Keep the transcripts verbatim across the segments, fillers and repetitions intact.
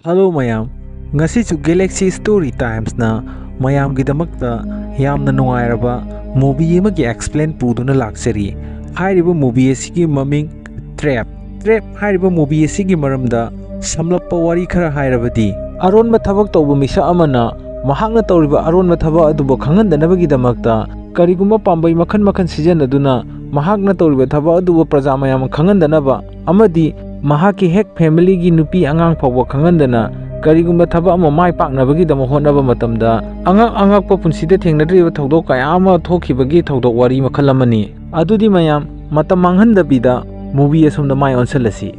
Hello ꯃꯌꯥꯝ, ꯉꯁꯤꯁꯨ Galaxy Story Timesꯅ ꯃꯌꯥꯝꯒꯤꯗꯃꯛꯇ ꯌꯥꯝꯅ ꯅꯨꯡꯉꯥꯏꯔꯕ movie ꯑꯃꯒꯤ explain ꯄꯨꯗꯨꯅ ꯂꯥꯛꯆꯔꯤ꯫ ꯍꯥꯏꯔꯤꯕ movie ꯑꯁꯤꯒꯤ ꯃꯃꯤꯡ Trapped꯫ Trapped ꯍꯥꯏꯔꯤꯕ movie ꯑꯁꯤꯒꯤ ꯃꯔꯝꯗ ꯁꯝꯂꯞꯄ ꯋꯥꯔꯤ ꯈꯔ ꯍꯥꯏꯔꯕꯗꯤ, ꯑꯔꯣꯟꯕ ꯊꯕꯛ ꯇꯧꯕ ꯃꯤꯁꯛ ꯑꯃꯅ ꯃꯍꯥꯛꯅ ꯇꯧꯔꯤꯕ ꯑꯔꯣꯟꯕ ꯊꯕꯛ ꯑꯗꯨꯕꯨ ꯈꯪꯍꯟꯗꯅꯕꯒꯤꯗꯃꯛꯇ ꯀꯔꯤꯒꯨꯝꯕ ꯄꯥꯝꯕꯩ ꯃꯈꯜ ꯃꯈꯜ ꯁꯤꯖꯤꯟꯅꯗꯨꯅ ꯃꯍꯥꯛꯅ ꯇꯧꯔꯤꯕ ꯊꯕꯛ ꯑꯗꯨꯕꯨ ꯄ꯭ꯔꯖꯥ ꯃꯌꯥꯝ ꯈꯪꯍꯟꯗꯅꯕ ꯑꯃꯗꯤ ꯃꯍꯥꯛꯀꯤ ꯍꯦꯛ familyꯒꯤ ꯅꯨꯄꯤ ꯑꯉꯥꯡ ꯐꯥꯎꯕ ꯈꯪꯍꯟꯗꯅ ꯀꯔꯤꯒꯨꯝꯕ ꯊꯕꯛ ꯑꯃ ꯃꯥꯏ ꯄꯥꯛꯅꯕꯒꯤꯗꯃꯛ ꯍꯣꯠꯅꯕ ꯃꯇꯝꯗ ꯑꯉꯛ ꯑꯉꯛꯄ ꯄꯨꯟꯁꯤꯗ ꯊꯦꯡꯅꯗ꯭ꯔꯤꯕ ꯊꯧꯗꯣꯛ ꯀꯌꯥ ꯑꯃ ꯊꯣꯛꯈꯤꯕꯒꯤ ꯊꯧꯗꯣꯛ ꯋꯥꯔꯤ ꯃꯈꯜ ꯑꯃꯅꯤ꯫ ꯑꯗꯨꯗꯤ ꯃꯌꯥꯝ ꯃꯇꯝ ꯃꯥꯡꯍꯟꯗꯕꯤꯗ movie ꯑꯁꯣꯝꯗ ꯃꯥꯏ ꯑꯣꯟꯁꯤꯜꯂꯁꯤ꯫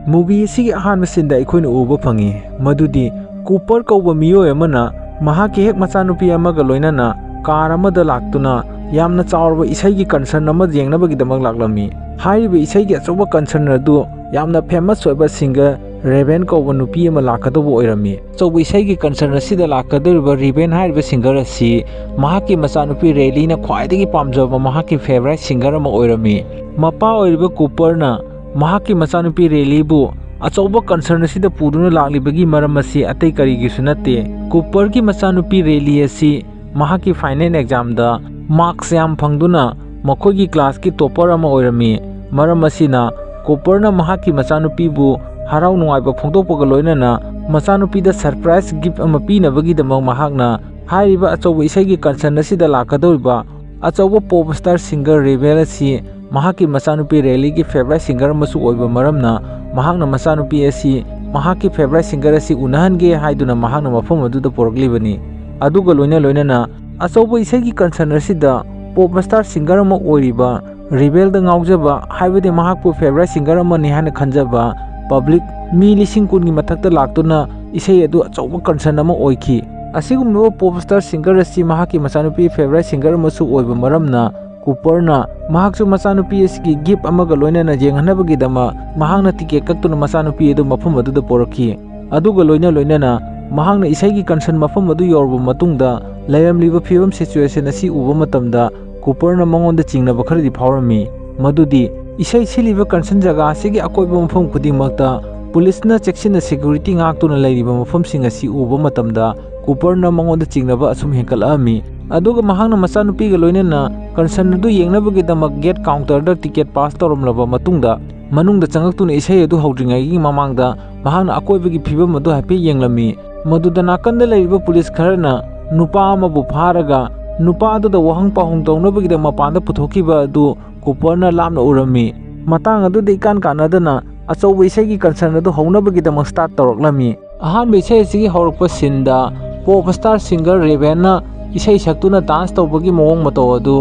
Movie ꯑꯁꯤꯒꯤ ꯑꯍꯥꯟꯕ sceneꯗ ꯑꯩꯈꯣꯏꯅ ꯎꯕ ꯐꯪꯉꯤ ꯃꯗꯨꯗꯤ ꯀꯨꯄꯔ ꯀꯧꯕ ꯃꯤꯑꯣꯏ ꯑꯃꯅ ꯃꯍꯥꯛꯀꯤ ꯍꯦꯛ ꯃꯆꯥꯅꯨꯄꯤ ꯑꯃꯒ ꯂꯣꯏꯅꯅ car ꯑꯃꯗ ꯂꯥꯛꯇꯨꯅ ꯌꯥꯝꯅ ꯆꯥꯎꯔꯕ ꯏꯁꯩꯒꯤ concert ꯑꯃ ꯌꯦꯡꯅꯕꯒꯤꯗꯃꯛ ꯂꯥꯛꯂꯝꯃꯤ꯫ ꯍꯥꯏꯔꯤꯕ ꯏꯁꯩꯒꯤ ꯑꯆꯧꯕ concert ꯑꯗꯨ ꯌꯥꯝꯅ famous ꯑꯣꯏꯕ singer Raven ꯀꯧꯕ ꯅꯨꯄꯤ ꯑꯃ ꯂꯥꯛꯀꯗꯧꯕ ꯑꯣꯏꯔꯝꯃꯤ꯫ ꯑꯆꯧꯕ ꯏꯁꯩꯒꯤ concert ꯑꯁꯤꯗ ꯂꯥꯛꯀꯗꯧꯔꯤꯕ Raven ꯍꯥꯏꯔꯤꯕ singer ꯑꯁꯤ ꯃꯍꯥꯛꯀꯤ ꯃꯆꯥꯅꯨꯄꯤ Rayleighꯅ ꯈ꯭ꯋꯥꯏꯗꯒꯤ ꯄꯥꯝꯖꯕ ꯃꯍꯥꯛꯀꯤ favourite singer ꯑꯃ ꯑꯣꯏꯔꯝꯃꯤ꯫ ꯃꯄꯥ ꯑꯣꯏꯔꯤꯕ ꯀꯨꯄꯔꯅ ꯃꯍꯥꯛꯀꯤ ꯃꯆꯥꯅꯨꯄꯤ Rayleighꯕꯨ ꯑꯆꯧꯕ concert ꯑꯁꯤꯗ ꯄꯨꯗꯨꯅ ꯂꯥꯛꯂꯤꯕꯒꯤ ꯃꯔꯝ ꯑꯁꯤ ꯑꯇꯩ ꯀꯔꯤꯒꯤꯁꯨ ꯅꯠꯇꯦ꯫ ꯀꯨꯄꯔꯒꯤ ꯃꯆꯥꯅꯨꯄꯤ Rayleigh ꯑꯁꯤ ꯃꯍꯥꯛꯀꯤ final examꯗ marks ꯌꯥꯝ ꯐꯪꯗꯨꯅ ꯃꯈꯣꯏꯒꯤ classꯀꯤ topper ꯑꯃ ꯑꯣꯏꯔꯝꯃꯤ꯫ ꯃꯔꯝ ꯑꯁꯤꯅ ꯀꯨꯄꯔꯅ ꯃꯍꯥꯛꯀꯤ ꯃꯆꯥꯅꯨꯄꯤꯕꯨ ꯍꯔꯥꯎ ꯅꯨꯡꯉꯥꯏꯕ ꯐꯣꯡꯗꯣꯛꯄꯒ ꯂꯣꯏꯅꯅ ꯃꯆꯥꯅꯨꯄꯤꯗ surprise gift ꯑꯃ ꯄꯤꯅꯕꯒꯤꯗꯃꯛ ꯃꯍꯥꯛꯅ ꯍꯥꯏꯔꯤꯕ ꯑꯆꯧꯕ ꯏꯁꯩꯒꯤ concert ꯑꯁꯤꯗ ꯂꯥꯛꯀꯗꯧꯔꯤꯕ ꯑꯆꯧꯕ pop star singer Raven ꯑꯁꯤ ꯃꯍꯥꯛꯀꯤ ꯃꯆꯥꯅꯨꯄꯤ Rayleighꯒꯤ favourite singer ꯑꯃꯁꯨ ꯑꯣꯏꯕ ꯃꯔꯝꯅ ꯃꯍꯥꯛꯅ ꯃꯆꯥꯅꯨꯄꯤ ꯑꯁꯤ ꯃꯍꯥꯛꯀꯤ favourite singer ꯑꯁꯤ ꯎꯅꯍꯟꯒꯦ ꯍꯥꯏꯗꯨꯅ ꯃꯍꯥꯛꯅ ꯃꯐꯝ ꯑꯗꯨꯗ ꯄꯨꯔꯛꯂꯤꯕꯅꯤ꯫ ꯑꯗꯨꯒ ꯂꯣꯏꯅ ꯂꯣꯏꯅꯅ ꯑꯆꯧꯕ ꯏꯁꯩꯒꯤ concert ꯑꯁꯤꯗ pop star singer ꯑꯃ ꯑꯣꯏꯔꯤꯕ Ravenꯗ ꯉꯥꯎꯖꯕ, ꯍꯥꯏꯕꯗꯤ ꯃꯍꯥꯛꯄꯨ favourite singer ꯑꯃꯅꯤ ꯍꯥꯏꯅ ꯈꯟꯖꯕ public ꯃꯤ ꯂꯤꯁꯤꯡ ꯀꯨꯟꯒꯤ ꯃꯊꯛꯇ ꯂꯥꯛꯇꯨꯅ ꯏꯁꯩ ꯑꯗꯨ ꯑꯆꯧꯕ concert ꯑꯃ ꯑꯣꯏꯈꯤ꯫ ꯑꯁꯤꯒꯨꯝꯂꯕ pop star singer ꯑꯁꯤ ꯃꯍꯥꯛꯀꯤ ꯃꯆꯥꯅꯨꯄꯤ favourite singer ꯑꯃꯁꯨ ꯑꯣꯏꯕ ꯃꯔꯝꯅ ꯀꯨꯄꯔꯅ ꯃꯍꯥꯛꯁꯨ ꯃꯆꯥꯅꯨꯄꯤ ꯑꯁꯤꯒꯤ gift ꯑꯃꯒ ꯂꯣꯏꯅꯅ ꯌꯦꯡꯍꯟꯅꯕꯒꯤꯗꯃꯛ ꯃꯍꯥꯛꯅ ticket ꯀꯛꯇꯨꯅ ꯃꯆꯥꯅꯨꯄꯤ ꯑꯗꯨ ꯃꯐꯝ ꯑꯗꯨꯗ ꯄꯨꯔꯛꯈꯤ꯫ ꯑꯗꯨꯒ ꯂꯣꯏꯅ ꯂꯣꯏꯅꯅ ꯃꯍꯥꯛꯅ ꯏꯁꯩꯒꯤ concert ꯃꯐꯝ ꯑꯗꯨ ꯌꯧꯔꯕ ꯃꯇꯨꯡꯗ ꯂꯩꯔꯝꯂꯤꯕ ꯐꯤꯕꯝ, situation ꯑꯁꯤ ꯎꯕ ꯃꯇꯝꯗ ꯀꯨꯄꯔꯅ ꯃꯉꯣꯟꯗ ꯆꯤꯡꯅꯕ ꯈꯔꯗꯤ ꯐꯥꯎꯔꯝꯃꯤ, ꯃꯗꯨꯗꯤ ꯏꯁꯩ ꯁꯤꯜꯂꯤꯕ concert ꯖꯒꯥ ꯑꯁꯤꯒꯤ ꯑꯀꯣꯏꯕ ꯃꯐꯝ ꯈꯨꯗꯤꯡꯃꯛꯇ ꯄꯨꯂꯤꯁꯅ ꯆꯦꯛꯁꯤꯟꯅ security ꯉꯥꯛꯇꯨꯅ ꯂꯩꯔꯤꯕ ꯃꯐꯝꯁꯤꯡ ꯑꯁꯤ ꯎꯕ ꯃꯇꯝꯗ ꯀꯨꯄꯔꯅ ꯃꯉꯣꯟꯗ ꯆꯤꯡꯅꯕ ꯑꯁꯨꯝ ꯍꯦꯟꯒꯠꯂꯛꯂꯝꯃꯤ꯫ ꯑꯗꯨꯒ ꯃꯍꯥꯛꯅ ꯃꯆꯥꯅꯨꯄꯤꯒ ꯂꯣꯏꯅꯅ concert ꯑꯗꯨ ꯌꯦꯡꯅꯕꯒꯤꯗꯃꯛ gate counterꯗ ticket pass ꯇꯧꯔꯝꯂꯕ ꯃꯇꯨꯡꯗ ꯃꯅꯨꯡꯗ ꯆꯪꯂꯛꯇꯨꯅ ꯏꯁꯩ ꯑꯗꯨ ꯍꯧꯗ꯭ꯔꯤꯉꯩꯒꯤ ꯃꯃꯥꯡꯗ ꯃꯍꯥꯛꯅ ꯑꯀꯣꯏꯕꯒꯤ ꯐꯤꯕꯝ ꯑꯗꯨ ꯍꯥꯏꯐꯦꯠ ꯌꯦꯡꯂꯝꯃꯤ꯫ ꯃꯗꯨꯗ ꯅꯥꯀꯟꯗ ꯂꯩꯔꯤꯕ ꯄꯨꯂꯤꯁ ꯈꯔꯅ ꯅꯨꯄꯥ ꯑꯃꯕꯨ ꯐꯥꯔꯒ ꯅꯨꯄꯥ ꯑꯗꯨꯗ ꯋꯥꯍꯪ ꯄꯥꯎꯍꯪ ꯇꯧꯅꯕꯒꯤꯗꯃꯛ ꯃꯄꯥꯟꯗ ꯄꯨꯊꯣꯛꯈꯤꯕ ꯑꯗꯨ ꯀꯨꯄꯔꯅ ꯂꯥꯞꯅ ꯎꯔꯝꯃꯤ꯫ ꯃꯇꯥꯡ ꯑꯗꯨꯗ ꯏꯀꯥꯟ ꯀꯥꯟꯅꯗꯅ ꯑꯆꯧꯕ ꯏꯁꯩꯒꯤ concert ꯑꯗꯨ ꯍꯧꯅꯕꯒꯤꯗꯃꯛ start ꯇꯧꯔꯛꯂꯝꯃꯤ꯫ ꯑꯍꯥꯟꯕ ꯏꯁꯩ ꯑꯁꯤꯒꯤ ꯍꯧꯔꯛꯄ sceneꯗ pop star singer ꯔꯦꯕꯦꯟꯅ ꯏꯁꯩ ꯁꯛꯇꯨꯅ dance ꯇꯧꯕꯒꯤ ꯃꯑꯣꯡ ꯃꯇꯧ ꯑꯗꯨ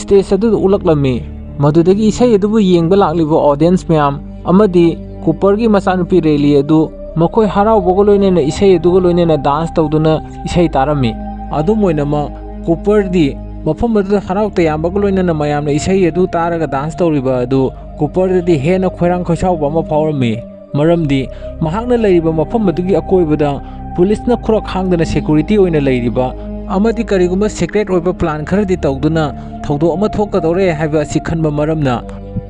stage ꯑꯗꯨꯗ ꯎꯠꯂꯛꯂꯝꯃꯤ꯫ ꯃꯗꯨꯗꯒꯤ ꯏꯁꯩ ꯑꯗꯨꯕꯨ ꯌꯦꯡꯕ ꯂꯥꯛꯂꯤꯕ audience ꯃꯌꯥꯝ ꯑꯃꯗꯤ ꯀꯨꯄꯔꯒꯤ ꯃꯆꯥꯅꯨꯄꯤ ꯔꯦꯂꯤ ꯑꯗꯨ ꯃꯈꯣꯏ ꯍꯔꯥꯎꯕꯒ ꯂꯣꯏꯅꯅ ꯏꯁꯩ ꯑꯗꯨꯒ ꯂꯣꯏꯅꯅ dance ꯇꯧꯗꯨꯅ ꯏꯁꯩ ꯇꯥꯔꯝꯃꯤ꯫ ꯑꯗꯨꯝ ꯑꯣꯏꯅꯃꯛ ꯀꯨꯄꯔꯗꯤ ꯃꯐꯝ ꯑꯗꯨꯗ ꯍꯔꯥꯎ ꯇꯌꯥꯝꯕꯒ ꯂꯣꯏꯅꯅ ꯃꯌꯥꯝꯅ ꯏꯁꯩ ꯑꯗꯨ ꯇꯥꯔꯒ dance ꯇꯧꯔꯤꯕ ꯑꯗꯨ ꯀꯨꯄꯔꯗꯗꯤ ꯍꯦꯟꯅ ꯈꯣꯏꯔꯥꯡ ꯈꯣꯏꯁꯥꯎꯕ ꯑꯃ ꯐꯥꯎꯔꯝꯃꯤ꯫ ꯃꯔꯝꯗꯤ ꯃꯍꯥꯛꯅ ꯂꯩꯔꯤꯕ ꯃꯐꯝ ꯑꯗꯨꯒꯤ ꯑꯀꯣꯏꯕꯗ ꯄꯨꯂꯤꯁꯅ ꯈꯨꯔꯛ ꯍꯥꯡꯗꯅ security ꯑꯣꯏꯅ ꯂꯩꯔꯤꯕ ꯑꯃꯗꯤ ꯀꯔꯤꯒꯨꯝꯕ secret ꯑꯣꯏꯕ plan ꯈꯔꯗꯤ ꯇꯧꯗꯨꯅ ꯊꯧꯗꯣꯛ ꯑꯃ ꯊꯣꯛꯀꯗꯧꯔꯦ ꯍꯥꯏꯕ ꯑꯁꯤ ꯈꯟꯕ ꯃꯔꯝꯅ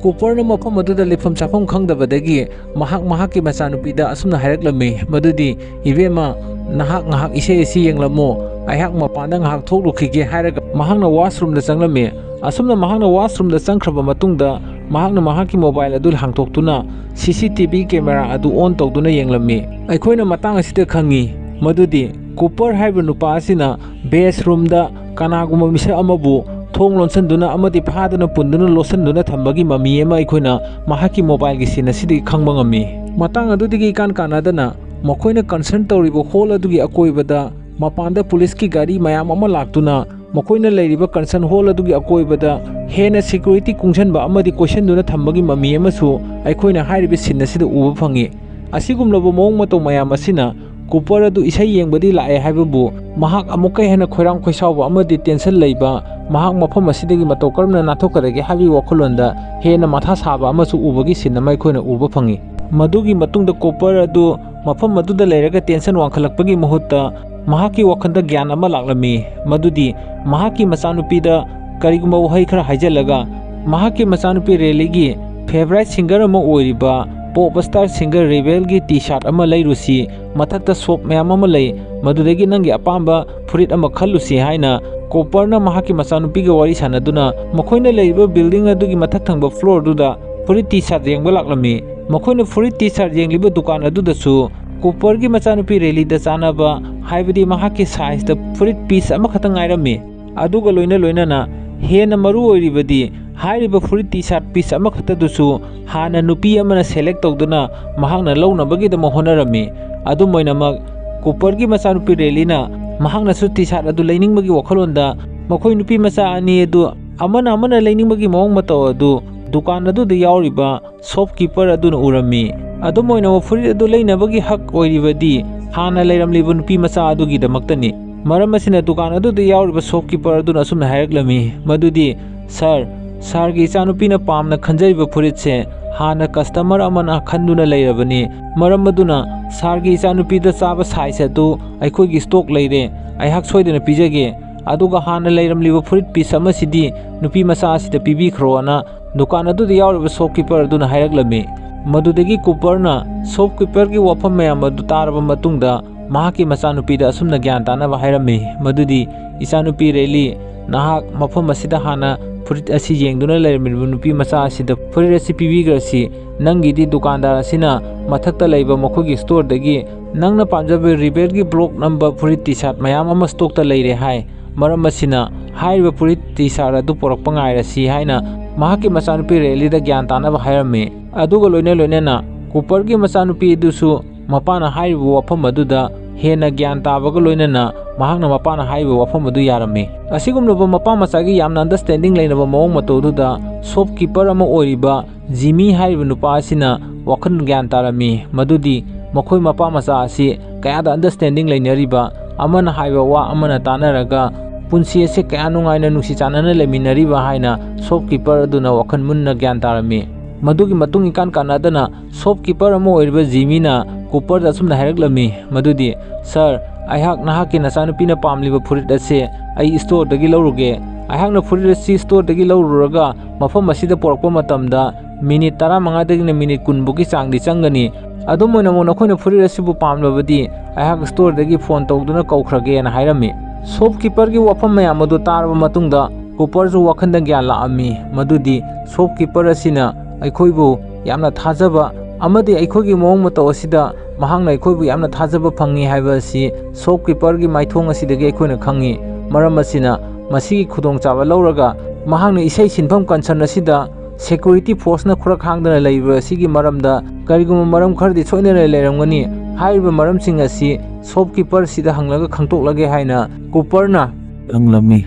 ꯀꯨꯄꯔꯅ ꯃꯐꯝ ꯑꯗꯨꯗ ꯂꯩꯐꯝ ꯆꯥꯐꯝ ꯈꯪꯗꯕꯗꯒꯤ ꯃꯍꯥꯛ ꯃꯍꯥꯛꯀꯤ ꯃꯆꯥꯅꯨꯄꯤꯗ ꯑꯁꯨꯝꯅ ꯍꯥꯏꯔꯛꯂꯝꯃꯤ, ꯃꯗꯨꯗꯤ, "ꯏꯕꯦꯝꯃ, ꯅꯍꯥꯛ ꯉꯥꯏꯍꯥꯛ ꯏꯁꯩ ꯑꯁꯤ ꯌꯦꯡꯂꯝꯃꯨ, ꯑꯩꯍꯥꯛ ꯃꯄꯥꯟꯗ ꯉꯥꯏꯍꯥꯛ ꯊꯣꯛꯂꯨꯈꯤꯒꯦ" ꯍꯥꯏꯔꯒ ꯃꯍꯥꯛꯅ washroomꯗ ꯆꯪꯂꯝꯃꯤ꯫ ꯑꯁꯨꯝꯅ ꯃꯍꯥꯛꯅ washroomꯗ ꯆꯪꯈ꯭ꯔꯕ ꯃꯇꯨꯡꯗ ꯃꯍꯥꯛꯅ ꯃꯍꯥꯛꯀꯤ mobile ꯑꯗꯨ ꯍꯥꯡꯗꯣꯛꯇꯨꯅ C C T V camera ꯑꯗꯨ on ꯇꯧꯗꯨꯅ ꯌꯦꯡꯂꯝꯃꯤ꯫ ꯑꯩꯈꯣꯏꯅ ꯃꯇꯥꯡ ꯑꯁꯤꯗ ꯈꯪꯉꯤ ꯃꯗꯨꯗꯤ ꯀꯨꯄꯔ ꯍꯥꯏꯔꯤꯕ ꯅꯨꯄꯥ ꯑꯁꯤꯅ bathroomꯗ ꯀꯅꯥꯒꯨꯝꯕ ꯃꯤꯁꯛ ꯑꯃꯕꯨ ꯊꯣꯡ ꯂꯣꯟꯁꯤꯟꯗꯨꯅ ꯑꯃꯗꯤ ꯐꯥꯗꯨꯅ ꯄꯨꯟꯗꯨꯅ ꯂꯣꯠꯁꯤꯟꯗꯨꯅ ꯊꯝꯕꯒꯤ ꯃꯃꯤ ꯑꯃ ꯑꯩꯈꯣꯏꯅ ꯃꯍꯥꯛꯀꯤ mobileꯒꯤ scene ꯑꯁꯤꯗꯒꯤ ꯈꯪꯕ ꯉꯝꯃꯤ꯫ ꯃꯇꯥꯡ ꯑꯗꯨꯗꯒꯤ ꯏꯀꯥꯟ ꯀꯥꯟꯅꯗꯅ ꯃꯈꯣꯏꯅ concert ꯇꯧꯔꯤꯕ hall ꯑꯗꯨꯒꯤ ꯑꯀꯣꯏꯕꯗ ꯃꯄꯥꯟꯗ ꯄꯨꯂꯤꯁꯀꯤ ꯒꯥꯔꯤ ꯃꯌꯥꯝ ꯑꯃ ꯂꯥꯛꯇꯨꯅ ꯃꯈꯣꯏꯅ ꯂꯩꯔꯤꯕ concert hall ꯑꯗꯨꯒꯤ ꯑꯀꯣꯏꯕꯗ ꯍꯦꯟꯅ security ꯀꯨꯡꯁꯟꯕ ꯑꯃꯗꯤ ꯀꯣꯏꯁꯤꯟꯗꯨꯅ ꯊꯝꯕꯒꯤ ꯃꯃꯤ ꯑꯃꯁꯨ ꯑꯩꯈꯣꯏꯅ ꯍꯥꯏꯔꯤꯕ scene ꯑꯁꯤꯗ ꯎꯕ ꯐꯪꯉꯤ꯫ ꯑꯁꯤꯒꯨꯝꯂꯕ ꯃꯑꯣꯡ ꯃꯇꯧ ꯃꯌꯥꯝ ꯑꯁꯤꯅ ꯀꯨꯄꯔ ꯑꯗꯨ ꯏꯁꯩ ꯌꯦꯡꯕꯗꯤ ꯂꯥꯛꯑꯦ ꯍꯥꯏꯕꯕꯨ ꯃꯍꯥꯛ ꯑꯃꯨꯛꯀ ꯍꯦꯟꯅ ꯈꯣꯏꯔꯥꯡ ꯈꯣꯏꯁꯥꯎꯕ ꯑꯃꯗꯤ tension ꯂꯩꯕ, ꯃꯍꯥꯛ ꯃꯐꯝ ꯑꯁꯤꯗꯒꯤ ꯃꯇꯧ ꯀꯔꯝꯅ ꯅꯥꯟꯊꯣꯛꯀꯗꯒꯦ ꯍꯥꯏꯕꯒꯤ ꯋꯥꯈꯜꯂꯣꯟꯗ ꯍꯦꯟꯅ ꯃꯊꯥ ꯁꯥꯕ ꯑꯃꯁꯨ ꯎꯕꯒꯤ scene ꯑꯃ ꯑꯩꯈꯣꯏꯅ ꯎꯕ ꯐꯪꯉꯤ꯫ ꯃꯗꯨꯒꯤ ꯃꯇꯨꯡꯗ ꯀꯨꯄꯔ ꯑꯗꯨ ꯃꯐꯝ ꯑꯗꯨꯗ ꯂꯩꯔꯒ tension ꯋꯥꯡꯈꯠꯂꯛꯄꯒꯤ ꯃꯍꯨꯠꯇ ꯃꯍꯥꯛꯀꯤ ꯋꯥꯈꯜꯗ ꯒ꯭ꯌꯥꯟ ꯑꯃ ꯂꯥꯛꯂꯝꯃꯤ, ꯃꯗꯨꯗꯤ ꯃꯍꯥꯛꯀꯤ ꯃꯆꯥꯅꯨꯄꯤꯗ ꯀꯔꯤꯒꯨꯝꯕ ꯋꯥꯍꯩ ꯈꯔ ꯍꯥꯏꯖꯤꯜꯂꯒ ꯃꯍꯥꯛꯀꯤ ꯃꯆꯥꯅꯨꯄꯤ ꯔꯦꯂꯤꯒꯤ ꯐꯦꯚꯔꯥꯏꯠ ꯁꯤꯡꯒꯔ ꯑꯃ ꯑꯣꯏꯔꯤꯕ ꯄꯣꯞ ꯁ꯭ꯇꯥꯔ ꯁꯤꯡꯒꯔ ꯔꯦꯕꯦꯜꯒꯤ ꯇꯤ ꯁꯥꯔꯠ ꯑꯃ ꯂꯩꯔꯨꯁꯤ, ꯃꯊꯛꯇ ꯁꯣꯞ ꯃꯌꯥꯝ ꯑꯃ ꯂꯩ, ꯃꯗꯨꯗꯒꯤ ꯅꯪꯒꯤ ꯑꯄꯥꯝꯕ ꯐꯨꯔꯤꯠ ꯑꯃ ꯈꯜꯂꯨꯁꯤ ꯍꯥꯏꯅ ꯀꯨꯄꯔꯅ ꯃꯍꯥꯛꯀꯤ ꯃꯆꯥꯅꯨꯄꯤꯒ ꯋꯥꯔꯤ ꯁꯥꯟꯅꯗꯨꯅ ꯃꯈꯣꯏꯅ ꯂꯩꯔꯤꯕ ꯕꯤꯜꯗꯤꯡ ꯑꯗꯨꯒꯤ ꯃꯊꯛ ꯊꯪꯕ ꯐ꯭ꯂꯣꯔꯗꯨꯗ ꯐꯨꯔꯤꯠ ꯇꯤ ꯁꯥꯔꯠ ꯌꯦꯡꯕ ꯂꯥꯛꯂꯝꯃꯤ꯫ ꯃꯈꯣꯏꯅ ꯐꯨꯔꯤꯠ ꯇꯤ ꯁꯥꯔꯠ ꯌꯦꯡꯂꯤꯕ ꯗꯨꯀꯥꯟ ꯑꯗꯨꯗꯁꯨ ꯀꯨꯄꯔꯒꯤ ꯃꯆꯥꯅꯨꯄꯤ ꯔꯦꯂꯤꯗ ꯆꯥꯅꯕ, ꯍꯥꯏꯕꯗꯤ ꯃꯍꯥꯛꯀꯤ ꯁꯥꯏꯖꯇ ꯐꯨꯔꯤꯠ ꯄꯤꯁ ꯑꯃꯈꯛꯇ ꯉꯥꯏꯔꯝꯃꯤ꯫ ꯑꯗꯨꯒ ꯂꯣꯏꯅ ꯂꯣꯏꯅꯅ ꯍꯦꯟꯅ ꯃꯔꯨ ꯑꯣꯏꯔꯤꯕꯗꯤ ꯍꯥꯏꯔꯤꯕ ꯐꯨꯔꯤꯠ ꯇꯤ ꯁꯥꯔꯠ ꯄꯤꯁ ꯑꯃꯈꯛꯇꯗꯨꯁꯨ ꯍꯥꯟꯅ ꯅꯨꯄꯤ ꯑꯃꯅ ꯁꯦꯂꯦꯛ ꯇꯧꯗꯨꯅ ꯃꯍꯥꯛꯅ ꯂꯧꯅꯕꯒꯤꯗꯃꯛ ꯍꯣꯠꯅꯔꯝꯃꯤ꯫ ꯑꯗꯨꯝ ꯑꯣꯏꯅꯃꯛ, ꯀꯨꯄꯔꯒꯤ ꯃꯆꯥꯅꯨꯄꯤ ꯔꯦꯂꯤꯅ ꯃꯍꯥꯛꯅꯁꯨ ꯇꯤ ꯁꯥꯔꯠ ꯑꯗꯨ ꯂꯩꯅꯤꯡꯕꯒꯤ ꯋꯥꯈꯜꯂꯣꯟꯗ ꯃꯈꯣꯏ ꯅꯨꯄꯤ ꯃꯆꯥ ꯑꯅꯤ ꯑꯗꯨ ꯑꯃꯅ ꯑꯃꯅ ꯂꯩꯅꯤꯡꯕꯒꯤ ꯃꯑꯣꯡ ꯃꯇꯧ ꯑꯗꯨ ꯗꯨꯀꯥꯟ ꯑꯗꯨꯗ ꯌꯥꯎꯔꯤꯕ ꯁꯣꯞꯀꯤꯄꯔ ꯑꯗꯨꯅ ꯎꯔꯝꯃꯤ꯫ ꯑꯗꯨꯝ ꯑꯣꯏꯅꯃꯛ, ꯐꯨꯔꯤꯠ ꯑꯗꯨ ꯂꯩꯅꯕꯒꯤ ꯍꯛ ꯑꯣꯏꯔꯤꯕꯗꯤ ꯍꯥꯟꯅ ꯂꯩꯔꯝꯂꯤꯕ ꯅꯨꯄꯤ ꯃꯆꯥ ꯑꯗꯨꯒꯤꯗꯃꯛꯇꯅꯤ꯫ ꯃꯔꯝ ꯑꯁꯤꯅ ꯗꯨꯀꯥꯟ ꯑꯗꯨꯗ ꯌꯥꯎꯔꯤꯕ ꯁꯣꯞꯀꯤꯄꯔ ꯑꯗꯨꯅ ꯑꯁꯨꯝꯅ ꯍꯥꯏꯔꯛꯂꯝꯃꯤ, ꯃꯗꯨꯗꯤ, "ꯁꯥꯔ, ꯁꯥꯔꯒꯤ ꯏꯆꯥꯅꯨꯄꯤꯅ ꯄꯥꯝꯅ ꯈꯟꯖꯔꯤꯕ ꯐꯨꯔꯤꯠꯁꯦ ꯍꯥꯟꯅ ꯀꯁꯇꯃꯔ ꯑꯃꯅ ꯈꯟꯗꯨꯅ ꯂꯩꯔꯕꯅꯤ꯫ ꯃꯔꯝ ꯑꯗꯨꯅ ꯁꯥꯔꯒꯤ ꯏꯆꯥꯅꯨꯄꯤꯗ ꯆꯥꯕ ꯁꯥꯏꯖ ꯑꯗꯨ ꯑꯩꯈꯣꯏꯒꯤ ꯁ꯭ꯇꯣꯛ ꯂꯩꯔꯦ꯫ ꯑꯩꯍꯥꯛ ꯁꯣꯏꯗꯅ ꯄꯤꯖꯒꯦ꯫ ꯑꯗꯨꯒ ꯍꯥꯟꯅ ꯂꯩꯔꯝꯂꯤꯕ ꯐꯨꯔꯤꯠ ꯄꯤꯁ ꯑꯃꯁꯤꯗꯤ ꯅꯨꯄꯤ ꯃꯆꯥ ꯑꯁꯤꯗ ꯄꯤꯕꯤꯈ꯭ꯔꯣꯅ" ꯗꯨꯀꯥꯟ ꯑꯗꯨꯗ ꯌꯥꯎꯔꯤꯕ ꯁꯣꯞꯀꯤꯄꯔ ꯑꯗꯨꯅ ꯍꯥꯏꯔꯛꯂꯝꯃꯤ꯫ ꯃꯗꯨꯗꯒꯤ ꯀꯨꯄꯔꯅ ꯁꯣꯞꯀꯤꯄꯔꯒꯤ ꯋꯥꯐꯝ ꯃꯌꯥꯝ ꯑꯗꯨ ꯇꯥꯔꯕ ꯃꯇꯨꯡꯗ ꯃꯍꯥꯛꯀꯤ ꯃꯆꯥꯅꯨꯄꯤꯗ ꯑꯁꯨꯝꯅ ꯒ꯭ꯌꯥꯟ ꯇꯥꯅꯕ ꯍꯥꯏꯔꯝꯃꯤ, ꯃꯗꯨꯗꯤ, "ꯏꯆꯥꯅꯨꯄꯤ ꯔꯦꯂꯤ, ꯅꯍꯥꯛ ꯃꯐꯝ ꯑꯁꯤꯗ ꯍꯥꯟꯅ ꯐꯨꯔꯤꯠ ꯑꯁꯤ ꯌꯦꯡꯗꯨꯅ ꯂꯩꯔꯝꯂꯤꯕ ꯅꯨꯄꯤ ꯃꯆꯥ ꯑꯁꯤꯗ ꯐꯨꯔꯤꯠ ꯑꯁꯤ ꯄꯤꯕꯤꯈ꯭ꯔꯁꯤ꯫ ꯅꯪꯒꯤꯗꯤ ꯗꯨꯀꯥꯟꯗꯥꯔ ꯑꯁꯤꯅ ꯃꯊꯛꯇ ꯂꯩꯕ ꯃꯈꯣꯏꯒꯤ ꯁ꯭ꯇꯣꯔꯗꯒꯤ ꯅꯪꯅ ꯄꯥꯝꯖꯕ ꯔꯤꯕꯦꯜꯒꯤ ꯕ꯭ꯂꯣꯛ ꯅꯝꯕ ꯐꯨꯔꯤꯠ ꯇꯤ ꯁꯥꯔꯠ ꯃꯌꯥꯝ ꯑꯃ ꯁ꯭ꯇꯣꯛꯇ ꯂꯩꯔꯦ ꯍꯥꯏ꯫ ꯃꯔꯝ ꯑꯁꯤꯅ ꯍꯥꯏꯔꯤꯕ ꯐꯨꯔꯤꯠ ꯇꯤ ꯁꯥꯔꯠ ꯑꯗꯨ ꯄꯨꯔꯛꯄ ꯉꯥꯏꯔꯁꯤ" ꯍꯥꯏꯅ ꯃꯍꯥꯛꯀꯤ ꯃꯆꯥꯅꯨꯄꯤ ꯔꯦꯂꯤꯗ ꯒ꯭ꯌꯥꯟ ꯇꯥꯅꯕ ꯍꯥꯏꯔꯝꯃꯤ꯫ ꯑꯗꯨꯒ ꯂꯣꯏꯅ ꯂꯣꯏꯅꯅ ꯀꯨꯄꯔꯒꯤ ꯃꯆꯥꯅꯨꯄꯤ ꯑꯗꯨꯁꯨ ꯃꯄꯥꯅ ꯍꯥꯏꯔꯤꯕ ꯋꯥꯐꯝ ꯑꯗꯨꯗ ꯍꯦꯟꯅ ꯒ꯭ꯌꯥꯟ ꯇꯥꯕꯒ ꯂꯣꯏꯅꯅ ꯃꯍꯥꯛꯅ ꯃꯄꯥꯅ ꯍꯥꯏꯔꯤꯕ ꯋꯥꯐꯝ ꯑꯗꯨ ꯌꯥꯔꯝꯃꯤ꯫ ꯑꯁꯤꯒꯨꯝꯂꯕ ꯃꯄꯥ ꯃꯆꯥꯒꯤ ꯌꯥꯝꯅ ꯑꯟꯗꯔꯁ꯭ꯇꯦꯟꯗꯤꯡ ꯂꯩꯅꯕ ꯃꯑꯣꯡ ꯃꯇꯧ ꯑꯗꯨꯗ ꯁꯣꯞꯀꯤꯄꯔ ꯑꯃ ꯑꯣꯏꯔꯤꯕ ꯖꯤꯃꯤ ꯍꯥꯏꯔꯤꯕ ꯅꯨꯄꯥ ꯑꯁꯤꯅ ꯋꯥꯈꯜ ꯒ꯭ꯌꯥꯟ ꯇꯥꯔꯝꯃꯤ, ꯃꯗꯨꯗꯤ ꯃꯈꯣꯏ ꯃꯄꯥ ꯃꯆꯥ ꯑꯁꯤ ꯀꯌꯥꯗ ꯑꯟꯗꯔꯁ꯭ꯇꯦꯟꯗꯤꯡ ꯂꯩꯅꯔꯤꯕ, ꯑꯃꯅ ꯍꯥꯏꯕ ꯋꯥ ꯑꯃꯅ ꯇꯥꯅꯔꯒ ꯄꯨꯟꯁꯤ ꯑꯁꯤ ꯀꯌꯥ ꯅꯨꯡꯉꯥꯏꯅ ꯅꯨꯡꯁꯤ ꯆꯥꯟꯅꯅ ꯂꯩꯃꯤꯟꯅꯔꯤꯕ ꯍꯥꯏꯅ ꯁꯣꯞꯀꯤꯄꯔ ꯑꯗꯨꯅ ꯋꯥꯈꯜ ꯃꯨꯟꯅ ꯒ꯭ꯌꯥꯟ ꯇꯥꯔꯝꯃꯤ꯫ ꯃꯗꯨꯒꯤ ꯃꯇꯨꯡ ꯏꯀꯥꯟ ꯀꯥꯟꯅꯗꯅ ꯁꯣꯞꯀꯤꯄꯔ ꯑꯃ ꯑꯣꯏꯔꯤꯕ ꯖꯤꯃꯤꯅ ꯀꯨꯄꯔꯗ ꯑꯁꯨꯝꯅ ꯍꯥꯏꯔꯛꯂꯝꯃꯤ, ꯃꯗꯨꯗꯤ, "ꯁꯥꯔ, "ꯑꯩꯍꯥꯛ ꯅꯍꯥꯛꯀꯤ ꯅꯆꯥꯅꯨꯄꯤꯅ ꯄꯥꯝꯂꯤꯕ ꯐꯨꯔꯤꯠ ꯑꯁꯤ ꯑꯩ ꯁ꯭ꯇꯣꯔꯗꯒꯤ ꯂꯧꯔꯨꯒꯦ꯫ ꯑꯩꯍꯥꯛꯅ ꯐꯨꯔꯤꯠ ꯑꯁꯤ ꯁ꯭ꯇꯣꯔꯗꯒꯤ ꯂꯧꯔꯨꯔꯒ ꯃꯐꯝ ꯑꯁꯤꯗ ꯄꯨꯔꯛꯄ ꯃꯇꯝꯗ ꯃꯤꯅꯤꯠ ꯇꯔꯥꯃꯉꯥꯗꯒꯤꯅ ꯃꯤꯅꯤꯠ ꯀꯨꯟ ꯐꯥꯎꯒꯤ ꯆꯥꯡꯗꯤ ꯆꯪꯒꯅꯤ꯫ ꯑꯗꯨꯝ ꯑꯣꯏꯅꯃꯛ ꯅꯈꯣꯏꯅ ꯐꯨꯔꯤꯠ ꯑꯁꯤꯕꯨ ꯄꯥꯝꯂꯕꯗꯤ ꯑꯩꯍꯥꯛ ꯁ꯭ꯇꯣꯔꯗꯒꯤ ꯐꯣꯟ ꯇꯧꯗꯨꯅ ꯀꯧꯈ꯭ꯔꯒꯦꯅ" ꯍꯥꯏꯔꯝꯃꯤ꯫ ꯁꯣꯞꯀꯤꯄꯔꯒꯤ ꯋꯥꯐꯝ ꯃꯌꯥꯝ ꯑꯗꯨ ꯇꯥꯔꯕ ꯃꯇꯨꯡꯗ ꯀꯨꯄꯔꯁꯨ ꯋꯥꯈꯜꯗ ꯒ꯭ꯌꯥꯟ ꯂꯥꯛꯑꯝꯃꯤ, ꯃꯗꯨꯗꯤ ꯁꯣꯞꯀꯤꯄꯔ ꯑꯁꯤꯅ ꯑꯩꯈꯣꯏꯕꯨ ꯌꯥꯝꯅ ꯊꯥꯖꯕ ꯑꯃꯗꯤ ꯑꯩꯈꯣꯏꯒꯤ ꯃꯑꯣꯡ ꯃꯇꯧ ꯑꯁꯤꯗ ꯃꯍꯥꯛꯅ ꯑꯩꯈꯣꯏꯕꯨ ꯌꯥꯝꯅ ꯊꯥꯖꯕ ꯐꯪꯉꯤ ꯍꯥꯏꯕ ꯑꯁꯤ ꯁꯣꯞꯀꯤꯄꯔꯒꯤ ꯃꯥꯏꯊꯣꯡ ꯑꯁꯤꯗꯒꯤ ꯑꯩꯈꯣꯏꯅ ꯈꯪꯉꯤ꯫ ꯃꯔꯝ ꯑꯁꯤꯅ ꯃꯁꯤꯒꯤ ꯈꯨꯗꯣꯡꯆꯥꯕ ꯂꯧꯔꯒ ꯃꯍꯥꯛꯅ ꯏꯁꯩ ꯁꯤꯟꯐꯝ ꯀꯟꯁꯔꯟ ꯑꯁꯤꯗ ꯁꯦꯀ꯭ꯌꯨꯔꯤꯇꯤ ꯐꯣꯔꯁꯅ ꯈꯨꯔꯛ ꯍꯥꯡꯗꯅ ꯂꯩꯕ ꯑꯁꯤꯒꯤ ꯃꯔꯝꯗ ꯀꯔꯤꯒꯨꯝꯕ ꯃꯔꯝ ꯈꯔꯗꯤ ꯁꯣꯏꯗꯅ ꯂꯩꯔꯝꯒꯅꯤ꯫ ꯍꯥꯏꯔꯤꯕ ꯃꯔꯝꯁꯤꯡ ꯑꯁꯤ ꯁꯣꯞꯀꯤꯄꯔꯁꯤꯗ ꯍꯪꯂꯒ ꯈꯪꯗꯣꯛꯂꯒꯦ ꯍꯥꯏꯅ ꯀꯨꯄꯔꯅ ꯈꯪꯂꯝꯃꯤ꯫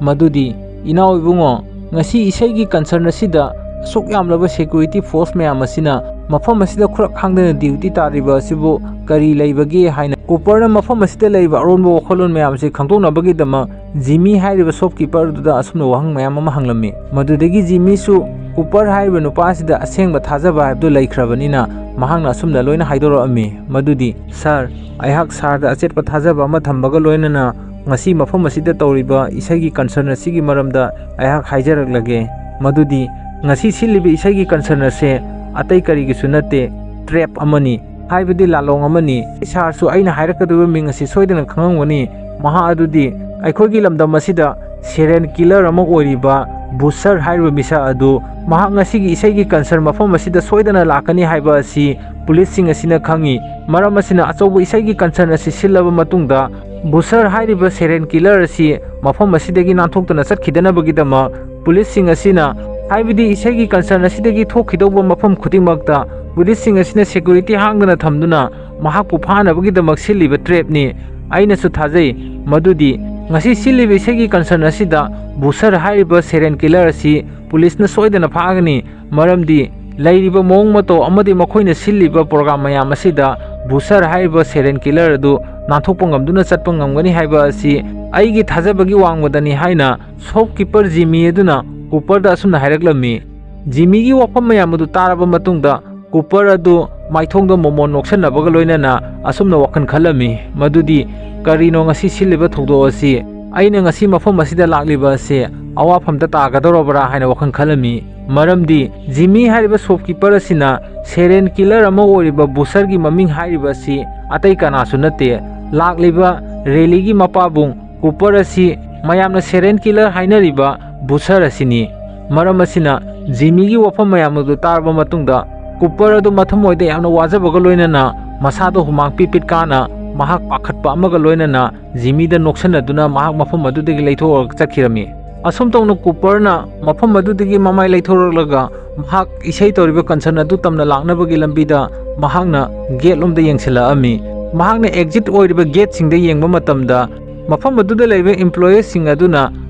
ꯃꯗꯨꯗꯤ, "ꯏꯅꯥꯎ ꯏꯕꯨꯡꯉꯣ, ꯉꯁꯤ ꯏꯁꯩꯒꯤ ꯀꯟꯁꯔꯟ ꯑꯁꯤꯗ ꯑꯁꯨꯛ ꯌꯥꯝꯂꯕ ꯁꯦꯀ꯭ꯌꯨꯔꯤꯇꯤ ꯐꯣꯔꯁ ꯃꯌꯥꯝ ꯑꯁꯤꯅ ꯃꯐꯝ ꯑꯁꯤꯗ ꯈꯨꯔꯛ ꯍꯥꯡꯗꯅ ꯗ꯭ꯌꯨꯇꯤ ꯇꯥꯔꯤꯕ ꯑꯁꯤꯕꯨ ꯀꯔꯤ ꯂꯩꯕꯒꯦ?" ꯍꯥꯏꯅ ꯀꯨꯄꯔꯅ ꯃꯐꯝ ꯑꯁꯤꯗ ꯂꯩꯔꯤꯕ ꯑꯔꯣꯟꯕ ꯋꯥꯈꯜꯂꯣꯟ ꯃꯌꯥꯝ ꯑꯁꯤ ꯈꯪꯗꯣꯛꯅꯕꯒꯤꯗꯃꯛ ꯖꯤꯃꯤ ꯍꯥꯏꯔꯤꯕ ꯁꯣꯞꯀꯤꯄꯔ ꯑꯗꯨꯗ ꯑꯁꯨꯝꯅ ꯋꯥꯍꯪ ꯃꯌꯥꯝ ꯑꯃ ꯍꯪꯂꯝꯃꯤ꯫ ꯃꯗꯨꯗꯒꯤ ꯖꯤꯃꯤꯁꯨ ꯀꯨꯄꯔ ꯍꯥꯏꯔꯤꯕ ꯅꯨꯄꯥ ꯑꯁꯤꯗ ꯑꯁꯦꯡꯕ ꯊꯥꯖꯕ ꯍꯥꯏꯕꯗꯨ ꯂꯩꯈ꯭ꯔꯕꯅꯤꯅ ꯃꯍꯥꯛꯅ ꯑꯁꯨꯝꯅ ꯂꯣꯏꯅ ꯍꯥꯏꯗꯣꯔꯛꯑꯝꯃꯤ, ꯃꯗꯨꯗꯤ, "ꯁꯥꯔ, ꯑꯩꯍꯥꯛ ꯁꯥꯔꯗ ꯑꯆꯦꯠꯄ ꯊꯥꯖꯕ ꯑꯃ ꯊꯝꯕꯒ ꯂꯣꯏꯅꯅ ꯉꯁꯤ ꯃꯐꯝ ꯑꯁꯤꯗ ꯇꯧꯔꯤꯕ ꯏꯁꯩꯒꯤ ꯀꯟꯁꯔꯟ ꯑꯁꯤꯒꯤ ꯃꯔꯝꯗ ꯑꯩꯍꯥꯛ ꯍꯥꯏꯖꯔꯛꯂꯒꯦ꯫ ꯃꯗꯨꯗꯤ ꯉꯁꯤ ꯁꯤꯜꯂꯤꯕ ꯏꯁꯩꯒꯤ ꯀꯟꯁꯔꯟ ꯑꯁꯦ ꯑꯇꯩ ꯀꯔꯤꯒꯤꯁꯨ ꯅꯠꯇꯦ, ꯇ꯭ꯔꯦꯞ ꯑꯃꯅꯤ, ꯍꯥꯏꯕꯗꯤ ꯂꯥꯂꯣꯡ ꯑꯃꯅꯤ꯫ ꯁꯥꯔꯁꯨ ꯑꯩꯅ ꯍꯥꯏꯔꯛꯀꯗꯧꯔꯤꯕ ꯃꯤꯡ ꯑꯁꯤ ꯁꯣꯏꯗꯅ ꯈꯪꯉꯝꯒꯅꯤ꯫ ꯃꯍꯥꯛ ꯑꯗꯨꯗꯤ ꯑꯩꯈꯣꯏꯒꯤ ꯂꯝꯗꯝ ꯑꯁꯤꯗ ꯁꯦꯔꯦꯟ ꯀꯤꯂꯔ ꯑꯃ ꯑꯣꯏꯔꯤꯕ ꯕꯨꯁꯔ ꯍꯥꯏꯔꯤꯕ ꯃꯤꯁꯛ ꯑꯗꯨ, ꯃꯍꯥꯛ ꯉꯁꯤꯒꯤ ꯏꯁꯩꯒꯤ ꯀꯟꯁꯔꯟ ꯃꯐꯝ ꯑꯁꯤꯗ ꯁꯣꯏꯗꯅ ꯂꯥꯛꯀꯅꯤ ꯍꯥꯏꯕ ꯑꯁꯤ ꯄꯨꯂꯤꯁꯁꯤꯡ ꯑꯁꯤꯅ ꯈꯪꯉꯤ꯫ ꯃꯔꯝ ꯑꯁꯤꯅ ꯑꯆꯧꯕ ꯏꯁꯩꯒꯤ ꯀꯟꯁꯔꯟ ꯑꯁꯤ ꯁꯤꯜꯂꯕ ꯃꯇꯨꯡꯗ ꯕꯨꯁꯔ ꯍꯥꯏꯔꯤꯕ ꯁꯦꯔꯦꯟ ꯀꯤꯂꯔ ꯑꯁꯤ ꯃꯐꯝ ꯑꯁꯤꯗꯒꯤ ꯅꯥꯟꯊꯣꯛꯇꯨꯅ ꯆꯠꯈꯤꯗꯅꯕꯒꯤꯗꯃꯛ ꯄꯨꯂꯤꯁꯁꯤꯡ ꯑꯁꯤꯅ, ꯍꯥꯏꯕꯗꯤ ꯏꯁꯩꯒꯤ ꯀꯟꯁꯔꯟ ꯑꯁꯤꯗꯒꯤ ꯊꯣꯛꯈꯤꯗꯧꯕ ꯃꯐꯝ ꯈꯨꯗꯤꯡꯃꯛꯇ ꯄꯨꯂꯤꯁꯁꯤꯡ ꯑꯁꯤꯅ ꯁꯦꯀ꯭ꯌꯨꯔꯤꯇꯤ ꯍꯥꯡꯗꯅ ꯊꯝꯗꯨꯅ ꯃꯍꯥꯛꯄꯨ ꯐꯥꯅꯕꯒꯤꯗꯃꯛ ꯁꯤꯜꯂꯤꯕ ꯇ꯭ꯔꯦꯞꯅꯤ꯫ ꯑꯩꯅꯁꯨ ꯊꯥꯖꯩ ꯃꯗꯨꯗꯤ ꯉꯁꯤ ꯁꯤꯜꯂꯤꯕ ꯏꯁꯩꯒꯤ ꯀꯟꯁꯔꯟ ꯑꯁꯤꯗ ꯕꯨꯁꯔ ꯍꯥꯏꯔꯤꯕ ꯁꯦꯔꯦꯟ ꯀꯤꯂꯔ ꯑꯁꯤ ꯄꯨꯂꯤꯁꯅ ꯁꯣꯏꯗꯅ ꯐꯥꯒꯅꯤ꯫ ꯃꯔꯝꯗꯤ ꯂꯩꯔꯤꯕ ꯃꯑꯣꯡ ꯃꯇꯧ ꯑꯃꯗꯤ ꯃꯈꯣꯏꯅ ꯁꯤꯜꯂꯤꯕ ꯄ꯭ꯔꯣꯒ꯭ꯔꯥꯝ ꯃꯌꯥꯝ ꯑꯁꯤꯗ ꯕꯨꯁꯔ ꯍꯥꯏꯔꯤꯕ ꯁꯦꯔꯦꯟ ꯀꯤꯂꯔ ꯑꯗꯨ ꯅꯥꯟꯊꯣꯛꯄ ꯉꯝꯗꯨꯅ ꯆꯠꯄ ꯉꯝꯒꯅꯤ ꯍꯥꯏꯕ ꯑꯁꯤ ꯑꯩꯒꯤ ꯊꯥꯖꯕꯒꯤ ꯋꯥꯡꯃꯗꯅꯤ ꯍꯥꯏꯅ ꯁꯣꯞꯀꯤꯄꯔ ꯖꯤꯃꯤ ꯑꯗꯨꯅ ꯀꯨꯄꯔꯗ ꯑꯁꯨꯝꯅ ꯍꯥꯏꯔꯛꯂꯝꯃꯤ꯫ ꯖꯤꯃꯤꯒꯤ ꯋꯥꯐꯝ ꯃꯌꯥꯝ ꯑꯗꯨ ꯇꯥꯔꯕ ꯃꯇꯨꯡꯗ ꯀꯨꯄꯔ ꯑꯗꯨ ꯃꯥꯏꯊꯣꯡꯗ ꯃꯣꯃꯣꯟ ꯅꯣꯛꯁꯟꯅꯕꯒ ꯂꯣꯏꯅꯅ ꯑꯁꯨꯝꯅ ꯋꯥꯈꯜ ꯈꯜꯂꯝꯃꯤ, ꯃꯗꯨꯗꯤ, "ꯀꯔꯤꯅꯣ ꯉꯁꯤ ꯁꯤꯜꯂꯤꯕ ꯊꯧꯗꯣꯛ ꯑꯁꯤ? ꯑꯩꯅ ꯉꯁꯤ ꯃꯐꯝ ꯑꯁꯤꯗ ꯂꯥꯛꯂꯤꯕ ꯑꯁꯤ ꯑꯋꯥꯐꯝꯗ ꯇꯥꯒꯗꯧꯔꯕ꯭ꯔꯥ?" ꯍꯥꯏꯅ ꯋꯥꯈꯜ ꯈꯜꯂꯝꯃꯤ꯫ ꯃꯔꯝꯗꯤ ꯖꯤꯃꯤ ꯍꯥꯏꯔꯤꯕ ꯁꯣꯞꯀꯤꯄꯔ ꯑꯁꯤꯅ ꯁꯦꯔꯦꯟ ꯀꯤꯂꯔ ꯑꯃ ꯑꯣꯏꯔꯤꯕ ꯕꯨꯁꯔꯒꯤ ꯃꯃꯤꯡ ꯍꯥꯏꯔꯤꯕ ꯑꯁꯤ ꯑꯇꯩ ꯀꯅꯥꯁꯨ ꯅꯠꯇꯦ, ꯂꯥꯛꯂꯤꯕ ꯔꯦꯂꯤꯒꯤ ꯃꯄꯥꯕꯨꯡ ꯀꯨꯄꯔ ꯑꯁꯤ ꯃꯌꯥꯝꯅ ꯁꯦꯔꯦꯟ ꯀꯤꯂꯔ ꯍꯥꯏꯅꯔꯤꯕ ꯕꯨꯁꯔ ꯑꯁꯤꯅꯤ꯫ ꯃꯔꯝ ꯑꯁꯤꯅ ꯖꯤꯃꯤꯒꯤ ꯋꯥꯐꯝ ꯃꯌꯥꯝ ꯑꯗꯨ ꯇꯥꯔꯕ ꯃꯇꯨꯡꯗ ꯀꯨꯄꯔ ꯑꯗꯨ ꯃꯊꯃꯣꯏꯗ ꯌꯥꯝꯅ ꯋꯥꯖꯕꯒ ꯂꯣꯏꯅꯅ ꯃꯁꯥꯗ ꯍꯨꯃꯥꯡ ꯄꯤꯠ ꯄꯤꯠ ꯀꯥꯅ ꯃꯍꯥꯛ ꯄꯥꯈꯠꯄ ꯑꯃꯒ ꯂꯣꯏꯅꯅ ꯖꯤꯃꯤꯗ ꯅꯣꯛꯁꯟꯅꯗꯨꯅ ꯃꯍꯥꯛ ꯃꯐꯝ ꯑꯗꯨꯗꯒꯤ ꯂꯩꯊꯣꯛꯑꯒ ꯆꯠꯈꯤꯔꯝꯃꯤ꯫ ꯑꯁꯨꯝ ꯇꯧꯅ ꯀꯨꯄꯔꯅ ꯃꯐꯝ ꯑꯗꯨꯗꯒꯤ ꯃꯃꯥꯏ ꯂꯩꯊꯣꯔꯛꯂꯒ ꯃꯍꯥꯛ ꯏꯁꯩ ꯇꯧꯔꯤꯕ ꯀꯟꯁꯔꯟ ꯑꯗꯨ ꯇꯝꯅ ꯂꯥꯛꯅꯕꯒꯤ ꯂꯝꯕꯤꯗ ꯃꯍꯥꯛꯅ ꯒꯦꯠ ꯂꯣꯝꯗ ꯌꯦꯡꯁꯤꯜꯂꯛꯑꯝꯃꯤ꯫ ꯃꯍꯥꯛꯅ ꯑꯦꯛꯖꯤꯠ ꯑꯣꯏꯔꯤꯕ ꯒꯦꯠꯁꯤꯡꯗ ꯌꯦꯡꯕ ꯃꯇꯝꯗ ꯃꯐꯝ ꯑꯗꯨꯗ ꯂꯩꯕ ꯏꯝꯄ꯭ꯂꯣꯌꯤꯁꯁꯤꯡ ꯑꯗꯨꯅ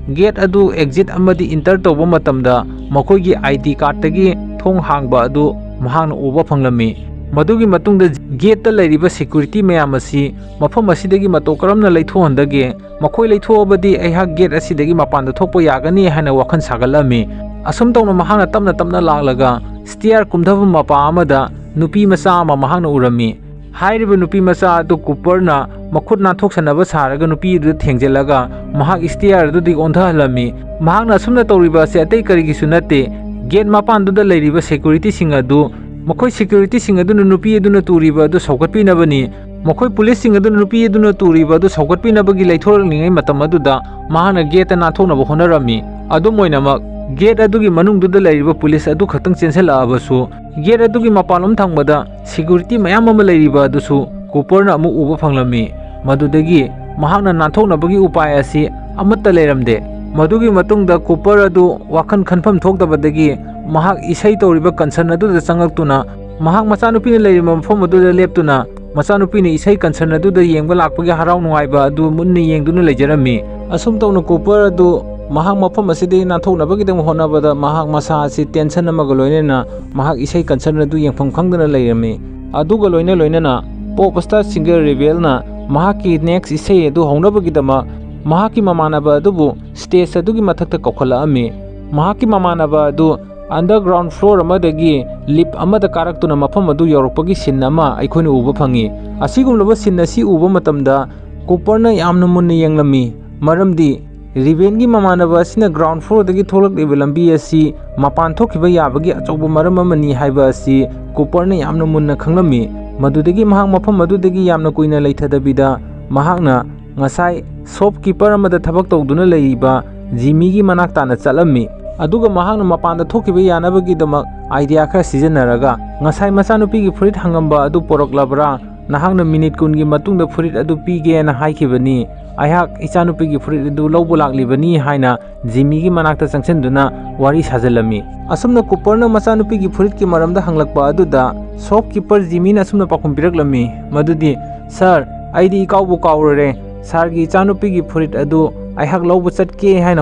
ꯒꯦꯠ ꯑꯗꯨ ꯑꯦꯛꯖꯤꯠ ꯑꯃꯗꯤ ꯏꯟꯇꯔ ꯇꯧꯕ ꯃꯇꯝꯗ ꯃꯈꯣꯏꯒꯤ ꯑꯥꯏ ꯗꯤ ꯀꯥꯔꯠꯇꯒꯤ ꯊꯣꯡ ꯍꯥꯡꯕ ꯑꯗꯨ ꯃꯍꯥꯛꯅ ꯎꯕ ꯐꯪꯂꯝꯃꯤ꯫ ꯃꯗꯨꯒꯤ ꯃꯇꯨꯡꯗ ꯒꯦꯠꯇ ꯂꯩꯔꯤꯕ ꯁꯦꯀ꯭ꯌꯨꯔꯤꯇꯤ ꯃꯌꯥꯝ ꯑꯁꯤ ꯃꯐꯝ ꯑꯁꯤꯗꯒꯤ ꯃꯇꯧ ꯀꯔꯝꯅ ꯂꯩꯊꯣꯛꯍꯟꯗꯒꯦ? ꯃꯈꯣꯏ ꯂꯩꯊꯣꯛꯑꯕꯗꯤ ꯑꯩꯍꯥꯛ ꯒꯦꯠ ꯑꯁꯤꯗꯒꯤ ꯃꯄꯥꯟꯗ ꯊꯣꯛꯄ ꯌꯥꯒꯅꯤ ꯍꯥꯏꯅ ꯋꯥꯈꯜ ꯁꯥꯒꯠꯂꯝꯃꯤ꯫ ꯑꯁꯨꯝ ꯇꯧꯅ ꯃꯍꯥꯛꯅ ꯇꯞꯅ ꯇꯞꯅ ꯂꯥꯛꯂꯒ ꯁ꯭ꯇꯤꯌꯥꯔ ꯀꯨꯝꯊꯕ ꯃꯄꯥ ꯑꯃꯗ ꯅꯨꯄꯤ ꯃꯆꯥ ꯑꯃ ꯃꯍꯥꯛꯅ ꯎꯔꯝꯃꯤ꯫ ꯍꯥꯏꯔꯤꯕ ꯅꯨꯄꯤ ꯃꯆꯥ ꯑꯗꯨ ꯀꯨꯄꯔꯅ ꯃꯈꯨꯠ ꯅꯥꯟꯊꯣꯛꯁꯟꯅꯕ ꯁꯥꯔꯒ ꯅꯨꯄꯤ ꯑꯗꯨꯗ ꯊꯦꯡꯖꯤꯜꯂꯒ ꯃꯍꯥꯛ ꯁ꯭ꯇꯤꯌꯥꯔ ꯑꯗꯨꯗꯒꯤ ꯑꯣꯟꯊꯍꯜꯂꯝꯃꯤ꯫ ꯃꯍꯥꯛꯅ ꯑꯁꯨꯝꯅ ꯇꯧꯔꯤꯕ ꯑꯁꯤ ꯑꯇꯩ ꯀꯔꯤꯒꯤꯁꯨ ꯅꯠꯇꯦ, ꯒꯦꯠ ꯃꯄꯥꯟꯗꯨꯗ ꯂꯩꯔꯤꯕ ꯁꯦꯀ꯭ꯌꯨꯔꯤꯇꯤꯁꯤꯡ ꯑꯗꯨ, ꯃꯈꯣꯏ ꯁꯦꯀ꯭ꯌꯨꯔꯤꯇꯤꯁꯤꯡ ꯑꯗꯨꯅ ꯅꯨꯄꯤ ꯑꯗꯨꯅ ꯇꯨꯔꯤꯕ ꯑꯗꯨ ꯁꯧꯒꯠꯄꯤꯅꯕꯅꯤ꯫ ꯃꯈꯣꯏ ꯄꯨꯂꯤꯁꯁꯤꯡ ꯑꯗꯨꯅ ꯅꯨꯄꯤ ꯑꯗꯨꯅ ꯇꯨꯔꯤꯕ ꯑꯗꯨ ꯁꯧꯒꯠꯄꯤꯅꯕꯒꯤ ꯂꯩꯊꯣꯔꯛꯂꯤꯉꯩ ꯃꯇꯝ ꯑꯗꯨꯗ ꯃꯍꯥꯛꯅ ꯒꯦꯠꯇ ꯅꯥꯟꯊꯣꯛꯅꯕ ꯍꯣꯠꯅꯔꯝꯃꯤ꯫ ꯑꯗꯨꯝ ꯑꯣꯏꯅꯃꯛ, ꯒꯦꯠ ꯑꯗꯨꯒꯤ ꯃꯅꯨꯡꯗꯨꯗ ꯂꯩꯔꯤꯕ ꯄꯨꯂꯤꯁ ꯑꯗꯨ ꯈꯛꯇꯪ ꯆꯦꯟꯁꯤꯜꯂꯛꯑꯕꯁꯨ, ꯒꯦꯠ ꯑꯗꯨꯒꯤ ꯃꯄꯥꯟꯂꯣꯝ ꯊꯪꯕꯗ ꯁꯦꯀ꯭ꯌꯨꯔꯤꯇꯤ ꯃꯌꯥꯝ ꯑꯃ ꯂꯩꯔꯤꯕ ꯑꯗꯨꯁꯨ ꯀꯨꯄꯔꯅ ꯑꯃꯨꯛ ꯎꯕ ꯐꯪꯂꯝꯃꯤ꯫ ꯃꯗꯨꯗꯒꯤ ꯃꯍꯥꯛꯅ ꯅꯥꯟꯊꯣꯛꯅꯕꯒꯤ ꯎꯄꯥꯏ ꯑꯁꯤ ꯑꯃꯠꯇ ꯂꯩꯔꯝꯗꯦ꯫ ꯃꯗꯨꯒꯤ ꯃꯇꯨꯡꯗ ꯀꯨꯄꯔ ꯑꯗꯨ ꯋꯥꯈꯜ ꯈꯟꯐꯝ ꯊꯣꯛꯇꯕꯗꯒꯤ ꯃꯍꯥꯛ ꯏꯁꯩ ꯇꯧꯔꯤꯕ ꯀꯟꯁꯔꯟ ꯑꯗꯨꯗ ꯆꯪꯂꯛꯇꯨꯅ ꯃꯍꯥꯛ ꯃꯆꯥꯅꯨꯄꯤꯅ ꯂꯩꯔꯤꯕ ꯃꯐꯝ ꯑꯗꯨꯗ ꯂꯦꯞꯇꯨꯅ ꯃꯆꯥꯅꯨꯄꯤꯅ ꯏꯁꯩ ꯀꯟꯁꯔꯟ ꯑꯗꯨꯗ ꯌꯦꯡꯕ ꯂꯥꯛꯄꯒꯤ ꯍꯔꯥꯎ ꯅꯨꯡꯉꯥꯏꯕ ꯑꯗꯨ ꯃꯨꯟꯅ ꯌꯦꯡꯗꯨꯅ ꯂꯩꯖꯔꯝꯃꯤ꯫ ꯑꯁꯨꯝ ꯇꯧꯅ ꯀꯨꯄꯔ ꯑꯗꯨ ꯃꯍꯥꯛ ꯃꯐꯝ ꯑꯁꯤꯗꯒꯤ ꯅꯥꯟꯊꯣꯛꯅꯕꯒꯤꯗꯃꯛ ꯍꯣꯠꯅꯕꯗ ꯃꯍꯥꯛ ꯃꯁꯥ ꯑꯁꯤ ꯇꯦꯟꯁꯟ ꯑꯃꯒ ꯂꯣꯏꯅꯅ ꯃꯍꯥꯛ ꯏꯁꯩ ꯀꯟꯁꯔꯟ ꯑꯗꯨ ꯌꯦꯡꯐꯝ ꯈꯪꯗꯅ ꯂꯩꯔꯝꯃꯤ꯫ ꯑꯗꯨꯒ ꯂꯣꯏꯅ ꯂꯣꯏꯅꯅ ꯄꯣꯞ ꯁ꯭ꯇꯥꯔ ꯁꯤꯡꯒꯔ ꯔꯦꯕꯦꯜꯅ ꯃꯍꯥꯛꯀꯤ ꯅꯦꯛꯁ ꯏꯁꯩ ꯑꯗꯨ ꯍꯧꯅꯕꯒꯤꯗꯃꯛ ꯃꯍꯥꯛꯀꯤ ꯃꯃꯥꯟꯅꯕ ꯑꯗꯨꯕꯨ ꯁ꯭ꯇꯦꯖ ꯑꯗꯨꯒꯤ ꯃꯊꯛꯇ ꯀꯧꯈꯠꯂꯛꯑꯝꯃꯤ꯫ ꯃꯍꯥꯛꯀꯤ ꯃꯃꯥꯟꯅꯕ ꯑꯗꯨ underground floor ꯑꯃꯗꯒꯤ lift ꯑꯃꯗ ꯀꯥꯔꯛꯇꯨꯅ ꯃꯐꯝ ꯑꯗꯨ ꯌꯧꯔꯛꯄꯒꯤ scene ꯑꯃ ꯑꯩꯈꯣꯏꯅ ꯎꯕ ꯐꯪꯉꯤ꯫ ꯑꯁꯤꯒꯨꯝꯂꯕ scene ꯑꯁꯤ ꯎꯕ ꯃꯇꯝꯗ ꯀꯨꯄꯔꯅ ꯌꯥꯝꯅ ꯃꯨꯟꯅ ꯌꯦꯡꯂꯝꯃꯤ, ꯃꯔꯝꯗꯤ ꯔꯤꯕꯦꯟꯒꯤ ꯃꯃꯥꯟꯅꯕ ꯑꯁꯤꯅ ground floorꯗꯒꯤ ꯊꯣꯛꯂꯛꯂꯤꯕ ꯂꯝꯕꯤ ꯑꯁꯤ ꯃꯄꯥꯟ ꯊꯣꯛꯈꯤꯕ ꯌꯥꯕꯒꯤ ꯑꯆꯧꯕ ꯃꯔꯝ ꯑꯃꯅꯤ ꯍꯥꯏꯕ ꯑꯁꯤ ꯀꯨꯄꯔꯅ ꯌꯥꯝꯅ ꯃꯨꯟꯅ ꯈꯪꯂꯝꯃꯤ꯫ ꯃꯗꯨꯗꯒꯤ ꯃꯍꯥꯛ ꯃꯐꯝ ꯑꯗꯨꯗꯒꯤ ꯌꯥꯝꯅ ꯀꯨꯏꯅ ꯂꯩꯊꯗꯕꯤꯗ ꯃꯍꯥꯛꯅ ꯉꯁꯥꯏ shopkeeper ꯑꯃꯗ ꯊꯕꯛ ꯇꯧꯗꯨꯅ ꯂꯩꯔꯤꯕ ꯖꯤꯃꯤꯒꯤ ꯃꯅꯥꯛ ꯇꯥꯅ ꯆꯠꯂꯝꯃꯤ꯫ ꯑꯗꯨꯒ ꯃꯍꯥꯛꯅ ꯃꯄꯥꯟꯗ ꯊꯣꯛꯈꯤꯕ ꯌꯥꯅꯕꯒꯤꯗꯃꯛ idea ꯈꯔ ꯁꯤꯖꯤꯟꯅꯔꯒ, "ꯉꯁꯥꯏ ꯃꯆꯥꯅꯨꯄꯤꯒꯤ ꯐꯨꯔꯤꯠ ꯍꯪꯉꯝꯕ ꯑꯗꯨ ꯄꯣꯔꯛꯂꯕ꯭ꯔꯥ? ꯅꯍꯥꯛꯅ minute ꯀꯨꯟꯒꯤ ꯃꯇꯨꯡꯗ ꯐꯨꯔꯤꯠ ꯑꯗꯨ ꯄꯤꯒꯦꯅ ꯍꯥꯏꯈꯤꯕꯅꯤ꯫ ꯑꯩꯍꯥꯛ ꯏꯆꯥꯅꯨꯄꯤꯒꯤ ꯐꯨꯔꯤꯠ ꯑꯗꯨ ꯂꯧꯕ ꯂꯥꯛꯂꯤꯕꯅꯤ" ꯍꯥꯏꯅ ꯖꯤꯃꯤꯒꯤ ꯃꯅꯥꯛꯇ ꯆꯪꯁꯤꯟꯗꯨꯅ ꯋꯥꯔꯤ ꯁꯥꯖꯤꯜꯂꯝꯃꯤ꯫ ꯑꯁꯨꯝꯅ ꯀꯨꯄꯔꯅ ꯃꯆꯥꯅꯨꯄꯤꯒꯤ ꯐꯨꯔꯤꯠꯀꯤ ꯃꯔꯝꯗ ꯍꯪꯂꯛꯄ ꯑꯗꯨꯗ shopkeeper ꯖꯤꯃꯤꯅ ꯑꯁꯨꯝꯅ ꯄꯥꯎꯈꯨꯝ ꯄꯤꯔꯛꯂꯝꯃꯤ, ꯃꯗꯨꯗꯤ, "Sir, ꯑꯩꯗꯤ ꯏꯀꯥꯎꯕꯨ ꯀꯥꯎꯔꯨꯔꯦ꯫ Sirꯒꯤ ꯏꯆꯥꯅꯨꯄꯤꯒꯤ ꯐꯨꯔꯤꯠ ꯑꯗꯨ ꯑꯩꯍꯥꯛ ꯂꯧꯕ ꯆꯠꯀꯦ ꯍꯥꯏꯅ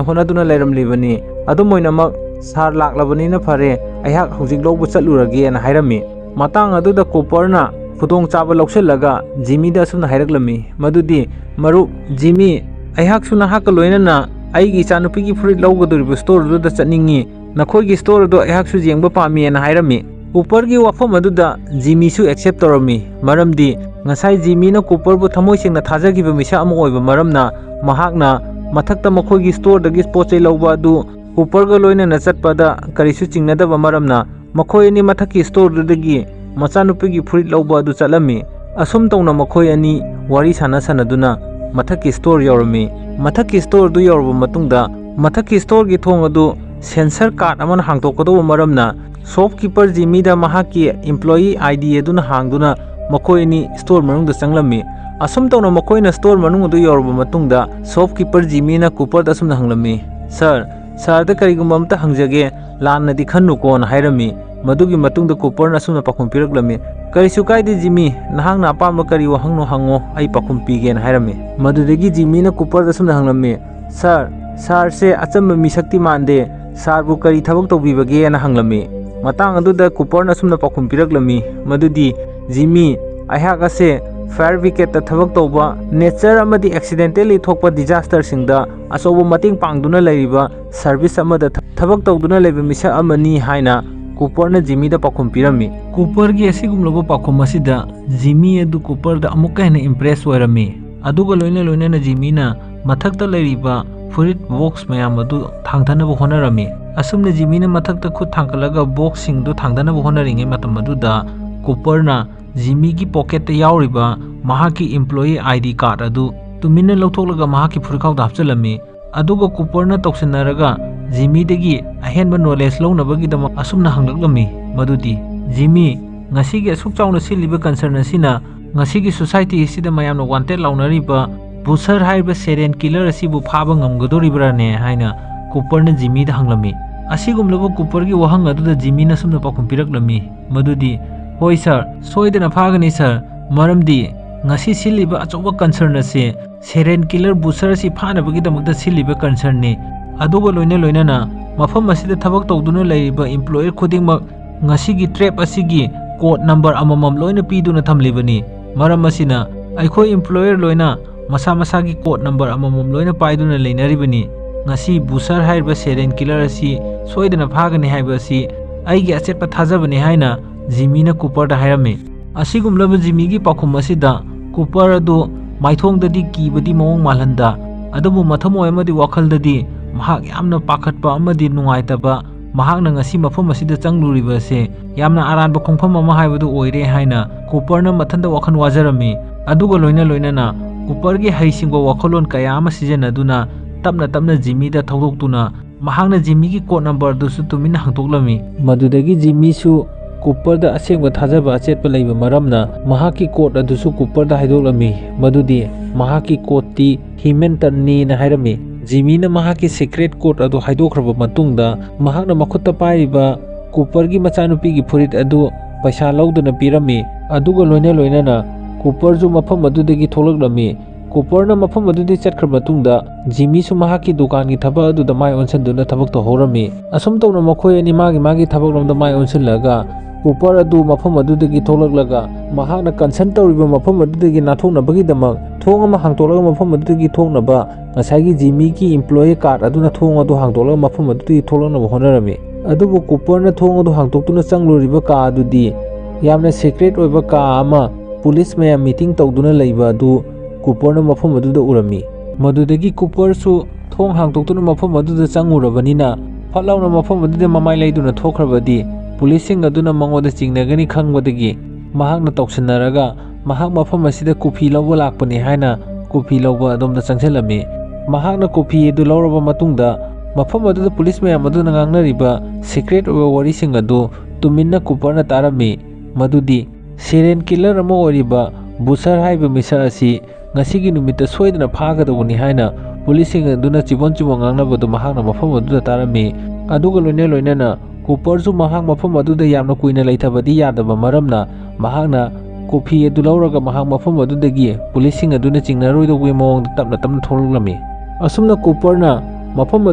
ꯍꯣꯠꯅꯗꯨꯅ ꯂꯩꯔꯝꯂꯤꯕꯅꯤ꯫ ꯑꯗꯨꯝ ꯑꯣꯏꯅꯃꯛ, sir ꯂꯥꯛꯂꯕꯅꯤꯅ ꯐꯔꯦ, ꯑꯩꯍꯥꯛ ꯍꯧꯖꯤꯛ ꯂꯧꯕ ꯆꯠꯂꯨꯔꯒꯦꯅ" ꯍꯥꯏꯔꯝꯃꯤ꯫ ꯃꯇꯥꯡ ꯑꯗꯨꯗ ꯀꯨꯄꯔꯅ ꯈꯨꯗꯣꯡꯆꯥꯕ ꯂꯧꯁꯤꯜꯂꯒ ꯖꯤꯃꯤꯗ ꯑꯁꯨꯝꯅ ꯍꯥꯏꯔꯛꯂꯝꯃꯤ, ꯃꯗꯨꯗꯤ, "ꯃꯔꯨꯞ ꯖꯤꯃꯤ, ꯑꯩꯍꯥꯛꯁꯨ ꯅꯍꯥꯛꯀ ꯂꯣꯏꯅꯅ ꯑꯩꯒꯤ ꯏꯆꯥꯅꯨꯄꯤꯒꯤ ꯐꯨꯔꯤꯠ ꯂꯧꯒꯗꯧꯔꯤꯕ store ꯑꯗꯨꯗ ꯆꯠꯅꯤꯡꯏ꯫ ꯅꯈꯣꯏꯒꯤ store ꯑꯗꯨ ꯑꯩꯍꯥꯛꯁꯨ ꯌꯦꯡꯕ ꯄꯥꯝꯃꯤ" ꯍꯥꯏꯅ ꯍꯥꯏꯔꯝꯃꯤ꯫ ꯀꯨꯄꯔꯒꯤ ꯋꯥꯐꯝ ꯑꯗꯨꯗ ꯖꯤꯃꯤꯁꯨ accept ꯇꯧꯔꯝꯃꯤ, ꯃꯔꯝꯗꯤ ꯉꯁꯥꯏ ꯖꯤꯃꯤꯅ ꯀꯨꯄꯔꯕꯨ ꯊꯃꯣꯏ ꯁꯦꯡꯅ ꯊꯥꯖꯈꯤꯕ ꯃꯤꯁꯛ ꯑꯃ ꯑꯣꯏꯕ ꯃꯔꯝꯅ ꯃꯍꯥꯛꯅ ꯃꯊꯛꯇ ꯃꯈꯣꯏꯒꯤ storeꯗꯒꯤ ꯄꯣꯠ ꯆꯩ ꯂꯧꯕ ꯑꯗꯨ ꯀꯨꯄꯔꯒ ꯂꯣꯏꯅꯅ ꯆꯠꯄꯗ ꯀꯔꯤꯁꯨ ꯆꯤꯡꯅꯗꯕ ꯃꯔꯝꯅ ꯃꯈꯣꯏ ꯑꯅꯤ ꯃꯊꯛꯀꯤ storeꯗꯨꯗꯒꯤ ꯃꯆꯥꯅꯨꯄꯤꯒꯤ ꯐꯨꯔꯤꯠ ꯂꯧꯕ ꯑꯗꯨ ꯆꯠꯂꯝꯃꯤ꯫ ꯑꯁꯨꯝ ꯇꯧꯅ ꯃꯈꯣꯏ ꯑꯅꯤ ꯋꯥꯔꯤ ꯁꯥꯟꯅ ꯁꯥꯟꯅꯗꯨꯅ ꯃꯊꯛꯀꯤ store ꯌꯧꯔꯝꯃꯤ꯫ ꯃꯊꯛꯀꯤ storeꯗꯨ ꯌꯧꯔꯕ ꯃꯇꯨꯡꯗ ꯃꯊꯛꯀꯤ storeꯒꯤ ꯊꯣꯡ ꯑꯗꯨ sensor card ꯑꯃꯅ ꯍꯥꯡꯗꯣꯛꯀꯗꯧꯕ ꯃꯔꯝꯅ shopkeeper ꯖꯤꯃꯤꯗ ꯃꯍꯥꯛꯀꯤ employee ID ꯑꯗꯨꯅ ꯍꯥꯡꯗꯨꯅ ꯃꯈꯣꯏ ꯑꯅꯤ store ꯃꯅꯨꯡꯗ ꯆꯪꯂꯝꯃꯤ꯫ ꯑꯁꯨꯝ ꯇꯧꯅ ꯃꯈꯣꯏꯅ store ꯃꯅꯨꯡ ꯑꯗꯨ ꯌꯧꯔꯕ ꯃꯇꯨꯡꯗ shopkeeper ꯖꯤꯃꯤꯅ ꯀꯨꯄꯔꯗ ꯑꯁꯨꯝꯅ ꯍꯪꯂꯝꯃꯤ, "Sir, sirꯗ ꯀꯔꯤꯒꯨꯝꯕ ꯑꯃꯇ ꯍꯪꯖꯒꯦ, ꯂꯥꯟꯅꯗꯤ ꯈꯟꯅꯨꯀꯣꯅ" ꯍꯥꯏꯔꯝꯃꯤ꯫ ꯃꯗꯨꯒꯤ ꯃꯇꯨꯡꯗ ꯀꯨꯄꯔꯅ ꯑꯁꯨꯝꯅ ꯄꯥꯎꯈꯨꯝ ꯄꯤꯔꯛꯂꯝꯃꯤ, "ꯀꯔꯤꯁꯨ ꯀꯥꯏꯗꯦ ꯖꯤꯃꯤ, ꯅꯍꯥꯛꯅ ꯑꯄꯥꯝꯕ ꯀꯔꯤ ꯋꯥꯍꯪꯅꯣ ꯍꯪꯉꯣ, ꯑꯩ ꯄꯥꯎꯈꯨꯝ ꯄꯤꯒꯦꯅ" ꯍꯥꯏꯔꯝꯃꯤ꯫ ꯃꯗꯨꯗꯒꯤ ꯖꯤꯃꯤꯅ ꯀꯨꯄꯔꯗ ꯑꯁꯨꯝꯅ ꯍꯪꯂꯝꯃꯤ, "Sir, sirꯁꯦ ꯑꯆꯝꯕ ꯃꯤꯁꯛꯇꯤ ꯃꯥꯟꯗꯦ, sirꯕꯨ ꯀꯔꯤ ꯊꯕꯛ ꯇꯧꯕꯤꯕꯒꯦꯅ" ꯍꯪꯂꯝꯃꯤ꯫ ꯃꯇꯥꯡ ꯑꯗꯨꯗ ꯀꯨꯄꯔꯅ ꯑꯁꯨꯝꯅ ꯄꯥꯎꯈꯨꯝ ꯄꯤꯔꯛꯂꯝꯃꯤ, ꯃꯗꯨꯗꯤ, "ꯖꯤꯃꯤ, ꯑꯩꯍꯥꯛ ꯑꯁꯦ fire brigadeꯇ ꯊꯕꯛ ꯇꯧꯕ, nature ꯑꯃꯗꯤ accidentally ꯊꯣꯛꯄ disasterꯁꯤꯡꯗ ꯑꯆꯧꯕ ꯃꯇꯦꯡ ꯄꯥꯡꯗꯨꯅ ꯂꯩꯔꯤꯕ service ꯑꯃꯗ ꯊ-" ꯊꯕꯛ ꯇꯧꯗꯨꯅ ꯂꯩꯕ ꯃꯤꯁꯛ ꯑꯃꯅꯤ ꯍꯥꯏꯅ ꯀꯨꯄꯔꯅ ꯖꯤꯃꯤꯗ ꯄꯥꯎꯈꯨꯝ ꯄꯤꯔꯝꯃꯤ꯫ ꯀꯨꯄꯔꯒꯤ ꯑꯁꯤꯒꯨꯝꯂꯕ ꯄꯥꯎꯈꯨꯝ ꯑꯁꯤꯗ ꯖꯤꯃꯤ ꯑꯗꯨ ꯀꯨꯄꯔꯗ ꯑꯃꯨꯛꯀ ꯍꯦꯟꯅ ꯏꯝꯄ꯭ꯔꯦꯁ ꯑꯣꯏꯔꯝꯃꯤ꯫ ꯑꯗꯨꯒ ꯂꯣꯏꯅ ꯂꯣꯏꯅꯅ ꯖꯤꯃꯤꯅ ꯃꯊꯛꯇ ꯂꯩꯔꯤꯕ ꯐꯨꯔꯤꯠ ꯕꯣꯛꯁ ꯃꯌꯥꯝ ꯑꯗꯨ ꯊꯥꯡꯊꯅꯕ ꯍꯣꯠꯅꯔꯝꯃꯤ꯫ ꯑꯁꯨꯝꯅ ꯖꯤꯃꯤꯅ ꯃꯊꯛꯇ ꯈꯨꯠ ꯊꯥꯡꯒꯠꯂꯒ ꯕꯣꯛꯁꯁꯤꯡꯗꯨ ꯊꯥꯡꯊꯅꯕ ꯍꯣꯠꯅꯔꯤꯉꯩ ꯃꯇꯝ ꯑꯗꯨꯗ ꯀꯨꯄꯔꯅ ꯖꯤꯃꯤꯒꯤ ꯄꯣꯀꯦꯠꯇ ꯌꯥꯎꯔꯤꯕ ꯃꯍꯥꯛꯀꯤ ꯏꯝꯄ꯭ꯂꯣꯌꯤ ꯑꯥꯏ ꯗꯤ ꯀꯥꯔꯗ ꯑꯗꯨ ꯇꯨꯃꯤꯟꯅ ꯂꯧꯊꯣꯛꯂꯒ ꯃꯍꯥꯛꯀꯤ ꯐꯨꯔꯤꯠꯈꯥꯎꯗ ꯍꯥꯞꯆꯤꯜꯂꯝꯃꯤ꯫ ꯑꯗꯨꯒ ꯀꯨꯄꯔꯅ ꯇꯧꯁꯤꯟꯅꯔꯒ ꯖꯤꯃꯤꯗꯒꯤ ꯑꯍꯦꯟꯕ ꯅꯣꯂꯦꯖ ꯂꯧꯅꯕꯒꯤꯗꯃꯛ ꯑꯁꯨꯝꯅ ꯍꯪꯂꯛꯂꯝꯃꯤ, ꯃꯗꯨꯗꯤ, "ꯖꯤꯃꯤ, ꯉꯁꯤꯒꯤ ꯑꯁꯨꯛ ꯆꯥꯎꯅ ꯁꯤꯠꯂꯤꯕ ꯀꯟꯁꯔꯟ ꯑꯁꯤꯅ ꯉꯁꯤꯒꯤ ꯁꯣꯁꯥꯏꯇꯤ ꯑꯁꯤꯗ ꯃꯌꯥꯝꯅ ꯋꯥꯟꯇꯦꯗ ꯂꯥꯎꯅꯔꯤꯕ ꯕꯨꯁꯔ ꯍꯥꯏꯔꯤꯕ ꯁꯦꯔꯦꯟ ꯀꯤꯂꯔ ꯑꯁꯤꯕꯨ ꯐꯥꯕ ꯉꯝꯒꯗꯧꯔꯤꯕ꯭ꯔꯥꯅꯦ?" ꯍꯥꯏꯅ ꯀꯨꯄꯔꯅ ꯖꯤꯃꯤꯗ ꯍꯪꯂꯝꯃꯤ꯫ ꯑꯁꯤꯒꯨꯝꯂꯕ ꯀꯨꯄꯔꯒꯤ ꯋꯥꯍꯪ ꯑꯗꯨꯗ ꯖꯤꯃꯤꯅ ꯑꯁꯨꯝꯅ ꯄꯥꯎꯈꯨꯝ ꯄꯤꯔꯛꯂꯝꯃꯤ, ꯃꯗꯨꯗꯤ, "ꯍꯣꯏ ꯁꯥꯔ, ꯁꯣꯏꯗꯅ ꯐꯥꯒꯅꯤ ꯁꯥꯔ, ꯃꯔꯝꯗꯤ ꯉꯁꯤ ꯁꯤꯜꯂꯤꯕ ꯑꯆꯧꯕ ꯀꯟꯁꯔꯟ ꯑꯁꯤ ꯁꯦꯔꯦꯟ ꯀꯤꯂꯔ ꯕꯨꯁꯔ ꯑꯁꯤ ꯐꯥꯅꯕꯒꯤꯗꯃꯛꯇ ꯁꯤꯜꯂꯤꯕ ꯀꯟꯁꯔꯟꯅꯤ꯫ ꯑꯗꯨꯒ ꯂꯣꯏꯅ ꯂꯣꯏꯅꯅ ꯃꯐꯝ ꯑꯁꯤꯗ ꯊꯕꯛ ꯇꯧꯗꯨꯅ ꯂꯩꯔꯤꯕ ꯏꯝꯄ꯭ꯂꯣꯌꯔ ꯈꯨꯗꯤꯡꯃꯛ ꯉꯁꯤꯒꯤ ꯇ꯭ꯔꯦꯞ ꯑꯁꯤꯒꯤ ꯀꯣꯗ ꯅꯝꯕꯔ ꯑꯃꯃꯝ ꯂꯣꯏꯅ ꯄꯤꯗꯨꯅ ꯊꯝꯂꯤꯕꯅꯤ꯫ ꯃꯔꯝ ꯑꯁꯤꯅ ꯑꯩꯈꯣꯏ ꯏꯝꯄ꯭ꯂꯣꯌꯔ ꯂꯣꯏꯅ ꯃꯁꯥ ꯃꯁꯥꯒꯤ ꯀꯣꯗ ꯅꯝꯕꯔ ꯑꯃꯃꯝ ꯂꯣꯏꯅ ꯄꯥꯏꯗꯨꯅ ꯂꯩꯅꯔꯤꯕꯅꯤ꯫ ꯉꯁꯤ ꯕꯨꯁꯔ ꯍꯥꯏꯔꯤꯕ ꯁꯦꯔꯦꯟ ꯀꯤꯂꯔ ꯑꯁꯤ ꯁꯣꯏꯗꯅ ꯐꯥꯒꯅꯤ ꯍꯥꯏꯕ ꯑꯁꯤ ꯑꯩꯒꯤ ꯑꯆꯦꯠꯄ ꯊꯥꯖꯕꯅꯤ" ꯍꯥꯏꯅ ꯖꯤꯃꯤꯅ ꯀꯨꯄꯔꯗ ꯍꯥꯏꯔꯝꯃꯤ꯫ ꯑꯁꯤꯒꯨꯝꯂꯕ ꯖꯤꯃꯤꯒꯤ ꯄꯥꯎꯈꯨꯝ ꯑꯁꯤꯗ ꯀꯨꯄꯔ ꯑꯗꯨ ꯃꯥꯏꯊꯣꯡꯗꯗꯤ ꯀꯤꯕꯗꯤ ꯃꯑꯣꯡ ꯃꯥꯜꯍꯟꯗ, ꯑꯗꯨꯕꯨ ꯃꯊꯃꯣꯏ ꯑꯃꯗꯤ ꯋꯥꯈꯜꯗꯗꯤ ꯃꯍꯥꯛ ꯌꯥꯝꯅ ꯄꯥꯈꯠꯄ ꯑꯃꯗꯤ ꯅꯨꯡꯉꯥꯏꯇꯕ, ꯃꯍꯥꯛꯅ ꯉꯁꯤ ꯃꯐꯝ ꯑꯁꯤꯗ ꯆꯪꯂꯨꯔꯤꯕ ꯑꯁꯤ ꯌꯥꯝꯅ ꯑꯔꯥꯟꯕ ꯈꯣꯡꯐꯝ ꯑꯃ ꯍꯥꯏꯕꯗꯨ ꯑꯣꯏꯔꯦ ꯍꯥꯏꯅ ꯀꯨꯄꯔꯅ ꯃꯊꯟꯇ ꯋꯥꯈꯜ ꯋꯥꯖꯔꯝꯃꯤ꯫ ꯑꯗꯨꯒ ꯂꯣꯏꯅ ꯂꯣꯏꯅꯅ ꯀꯨꯄꯔꯒꯤ ꯍꯩꯁꯤꯡꯕ ꯋꯥꯈꯜꯂꯣꯟ ꯀꯌꯥ ꯑꯃ ꯁꯤꯖꯤꯟꯅꯗꯨꯅ ꯇꯞꯅ ꯇꯞꯅ ꯖꯤꯃꯤꯗ ꯊꯧꯗꯣꯛꯇꯨꯅ ꯃꯍꯥꯛꯅ ꯖꯤꯃꯤꯒꯤ ꯀꯣꯗ ꯅꯝꯕꯔ ꯑꯗꯨꯁꯨ ꯇꯨꯃꯤꯟꯅ ꯍꯪꯗꯣꯛꯂꯝꯃꯤ꯫ ꯃꯗꯨꯗꯒꯤ ꯖꯤꯃꯤꯁꯨ ꯀꯨꯄꯔꯗ ꯑꯁꯦꯡꯕ ꯊꯥꯖꯕ ꯑꯆꯦꯠꯄ ꯂꯩꯕ ꯃꯔꯝꯅ ꯃꯍꯥꯛꯀꯤ ꯀꯣꯗ ꯑꯗꯨꯁꯨ ꯀꯨꯄꯔꯗ ꯍꯥꯏꯗꯣꯛꯂꯝꯃꯤ, ꯃꯗꯨꯗꯤ ꯃꯍꯥꯛꯀꯤ ꯀꯣꯗꯇꯤ ꯍ꯭ꯌꯨꯃꯦꯟꯇꯟꯅꯤꯅ ꯍꯥꯏꯔꯝꯃꯤ꯫ ꯖꯤꯃꯤꯅ ꯃꯍꯥꯛꯀꯤ ꯁꯤꯀ꯭ꯔꯦꯠ ꯀꯣꯗ ꯑꯗꯨ ꯍꯥꯏꯗꯣꯛꯈ꯭ꯔꯕ ꯃꯇꯨꯡꯗ ꯃꯍꯥꯛꯅ ꯃꯈꯨꯠꯇ ꯄꯥꯏꯔꯤꯕ ꯀꯨꯄꯔꯒꯤ ꯃꯆꯥꯅꯨꯄꯤꯒꯤ ꯐꯨꯔꯤꯠ ꯑꯗꯨ ꯄꯩꯁꯥ ꯂꯧꯗꯨꯅ ꯄꯤꯔꯝꯃꯤ꯫ ꯑꯗꯨꯒ ꯂꯣꯏꯅ ꯂꯣꯏꯅꯅ ꯀꯨꯄꯔꯁꯨ ꯃꯐꯝ ꯑꯗꯨꯗꯒꯤ ꯊꯣꯛꯂꯛꯂꯝꯃꯤ꯫ ꯀꯨꯄꯔꯅ ꯃꯐꯝ ꯑꯗꯨꯗꯒꯤ ꯆꯠꯈ꯭ꯔ ꯃꯇꯨꯡꯗ ꯖꯤꯃꯤꯁꯨ ꯃꯍꯥꯛꯀꯤ ꯗꯨꯀꯥꯟꯒꯤ ꯊꯕꯛ ꯑꯗꯨꯗ ꯃꯥꯏ ꯑꯣꯟꯁꯤꯟꯗꯨꯅ ꯊꯕꯛ ꯇꯧꯍꯧꯔꯝꯃꯤ꯫ ꯑꯁꯨꯝ ꯇꯧꯅ ꯃꯈꯣꯏ ꯑꯅꯤ ꯃꯥꯒꯤ ꯃꯥꯒꯤ ꯊꯕꯛꯂꯣꯝꯗ ꯃꯥꯏ ꯑꯣꯟꯁꯤꯜꯂꯒ ꯀꯨꯄꯔ ꯑꯗꯨ ꯃꯐꯝ ꯑꯗꯨꯗꯒꯤ ꯊꯣꯛꯂꯛꯂꯒ ꯃꯍꯥꯛꯅ ꯀꯟꯁꯔꯟ ꯇꯧꯔꯤꯕ ꯃꯐꯝ ꯑꯗꯨꯗꯒꯤ ꯅꯥꯊꯣꯛꯅꯕꯒꯤꯗꯃꯛ ꯊꯣꯡ ꯑꯃ ꯍꯥꯡꯇꯣꯛꯂꯒ ꯃꯐꯝ ꯑꯗꯨꯗꯒꯤ ꯊꯣꯛꯅꯕ ꯉꯁꯥꯏꯒꯤ ꯖꯤꯃꯤꯒꯤ ꯏꯝꯄ꯭ꯂꯣꯌꯤ ꯀꯥꯔꯗ ꯑꯗꯨꯅ ꯊꯣꯡ ꯑꯗꯨ ꯍꯥꯡꯗꯣꯛꯂꯒ ꯃꯐꯝ ꯑꯗꯨꯗꯒꯤ ꯊꯣꯛꯂꯛꯅꯕ ꯍꯣꯠꯅꯔꯝꯃꯤ꯫ ꯑꯗꯨꯕꯨ ꯀꯨꯄꯔꯅ ꯊꯣꯡ ꯑꯗꯨ ꯍꯥꯡꯗꯣꯛꯇꯨꯅ ꯆꯪꯂꯨꯔꯤꯕ ꯀꯥ ꯑꯗꯨꯗꯤ ꯌꯥꯝꯅ ꯁꯤꯀ꯭ꯔꯦꯠ ꯑꯣꯏꯕ ꯀꯥ ꯑꯃ, ꯄꯨꯂꯤꯁ ꯃꯌꯥꯝ ꯃꯤꯇꯤꯡ ꯇꯧꯗꯨꯅ ꯂꯩꯕ ꯑꯗꯨ ꯀꯨꯄꯔꯅ ꯃꯐꯝ ꯑꯗꯨꯗ ꯎꯔꯝꯃꯤ꯫ ꯃꯗꯨꯗꯒꯤ ꯀꯨꯄꯔꯁꯨ ꯊꯣꯡ ꯍꯥꯡꯗꯣꯛꯇꯨꯅ ꯃꯐꯝ ꯑꯗꯨꯗ ꯆꯪꯉꯨꯔꯕꯅꯤꯅ, ꯐꯠ ꯂꯥꯎꯅ ꯃꯐꯝ ꯑꯗꯨꯗ ꯃꯃꯥꯏ ꯂꯩꯗꯨꯅ ꯊꯣꯛꯈ꯭ꯔꯕꯗꯤ ꯄꯨꯂꯤꯁꯁꯤꯡ ꯑꯗꯨꯅ ꯃꯉꯣꯟꯗ ꯆꯤꯡꯅꯒꯅꯤ ꯈꯪꯕꯗꯒꯤ ꯃꯍꯥꯛꯅ ꯇꯧꯁꯤꯟꯅꯔꯒ ꯃꯍꯥꯛ ꯃꯐꯝ ꯑꯁꯤꯗ ꯀꯣꯐꯤ ꯂꯧꯕ ꯂꯥꯛꯄꯅꯤ ꯍꯥꯏꯅ ꯀꯣꯐꯤ ꯂꯧꯕ ꯑꯗꯣꯝꯗ ꯆꯪꯁꯤꯜꯂꯝꯃꯤ꯫ ꯃꯍꯥꯛꯅ ꯀꯣꯐꯤ ꯑꯗꯨ ꯂꯧꯔꯕ ꯃꯇꯨꯡꯗ ꯃꯐꯝ ꯑꯗꯨꯗ ꯄꯨꯂꯤꯁ ꯃꯌꯥꯝ ꯑꯗꯨꯅ ꯉꯥꯡꯅꯔꯤꯕ ꯁꯤꯀ꯭ꯔꯦꯠ ꯑꯣꯏꯕ ꯋꯥꯔꯤꯁꯤꯡ ꯑꯗꯨ ꯇꯨꯃꯤꯟꯅ ꯀꯨꯄꯔꯅ ꯇꯥꯔꯝꯃꯤ꯫ ꯃꯗꯨꯗꯤ ꯁꯦꯔꯤꯌꯦꯜ ꯀꯤꯂꯔ ꯑꯃ ꯑꯣꯏꯔꯤꯕ ꯕꯨꯁꯔ ꯍꯥꯏꯕ ꯃꯤꯁꯛ ꯑꯁꯤ ꯉꯁꯤꯒꯤ ꯅꯨꯃꯤꯠꯇ ꯁꯣꯏꯗꯅ ꯐꯥꯒꯗꯧꯕꯅꯤ ꯍꯥꯏꯅ ꯄꯨꯂꯤꯁꯁꯤꯡ ꯑꯗꯨꯅ ꯆꯤꯕꯣꯟ ꯆꯤꯕꯣꯟ ꯉꯥꯡꯅꯕꯗꯨ ꯃꯍꯥꯛꯅ ꯃꯐꯝ ꯑꯗꯨꯗ ꯇꯥꯔꯝꯃꯤ꯫ ꯑꯗꯨꯒ ꯂꯣꯏꯅ ꯂꯣꯏꯅꯅ ꯀꯨꯄꯔꯁꯨ ꯃꯍꯥꯛ ꯃꯐꯝ ꯑꯗꯨꯗ ꯌꯥꯝꯅ ꯀꯨꯏꯅ ꯂꯩꯊꯕꯗꯤ ꯌꯥꯗꯕ ꯃꯔꯝꯅ ꯃꯍꯥꯛꯅ ꯀꯣꯐꯤ ꯑꯗꯨ ꯂꯧꯔꯒ ꯃꯍꯥꯛ ꯃꯐꯝ ꯑꯗꯨꯗꯒꯤ ꯄꯨꯂꯤꯁꯁꯤꯡ ꯑꯗꯨꯅ ꯆꯤꯡꯅꯔꯣꯏꯗꯧꯕꯒꯤ ꯃꯑꯣꯡꯗ ꯇꯞꯅ ꯇꯞꯅ ꯊꯣꯛꯂꯛꯂꯝꯃꯤ꯫ ꯑꯁꯨꯝꯅ ꯀꯨꯄꯔꯅ ꯃꯐꯝ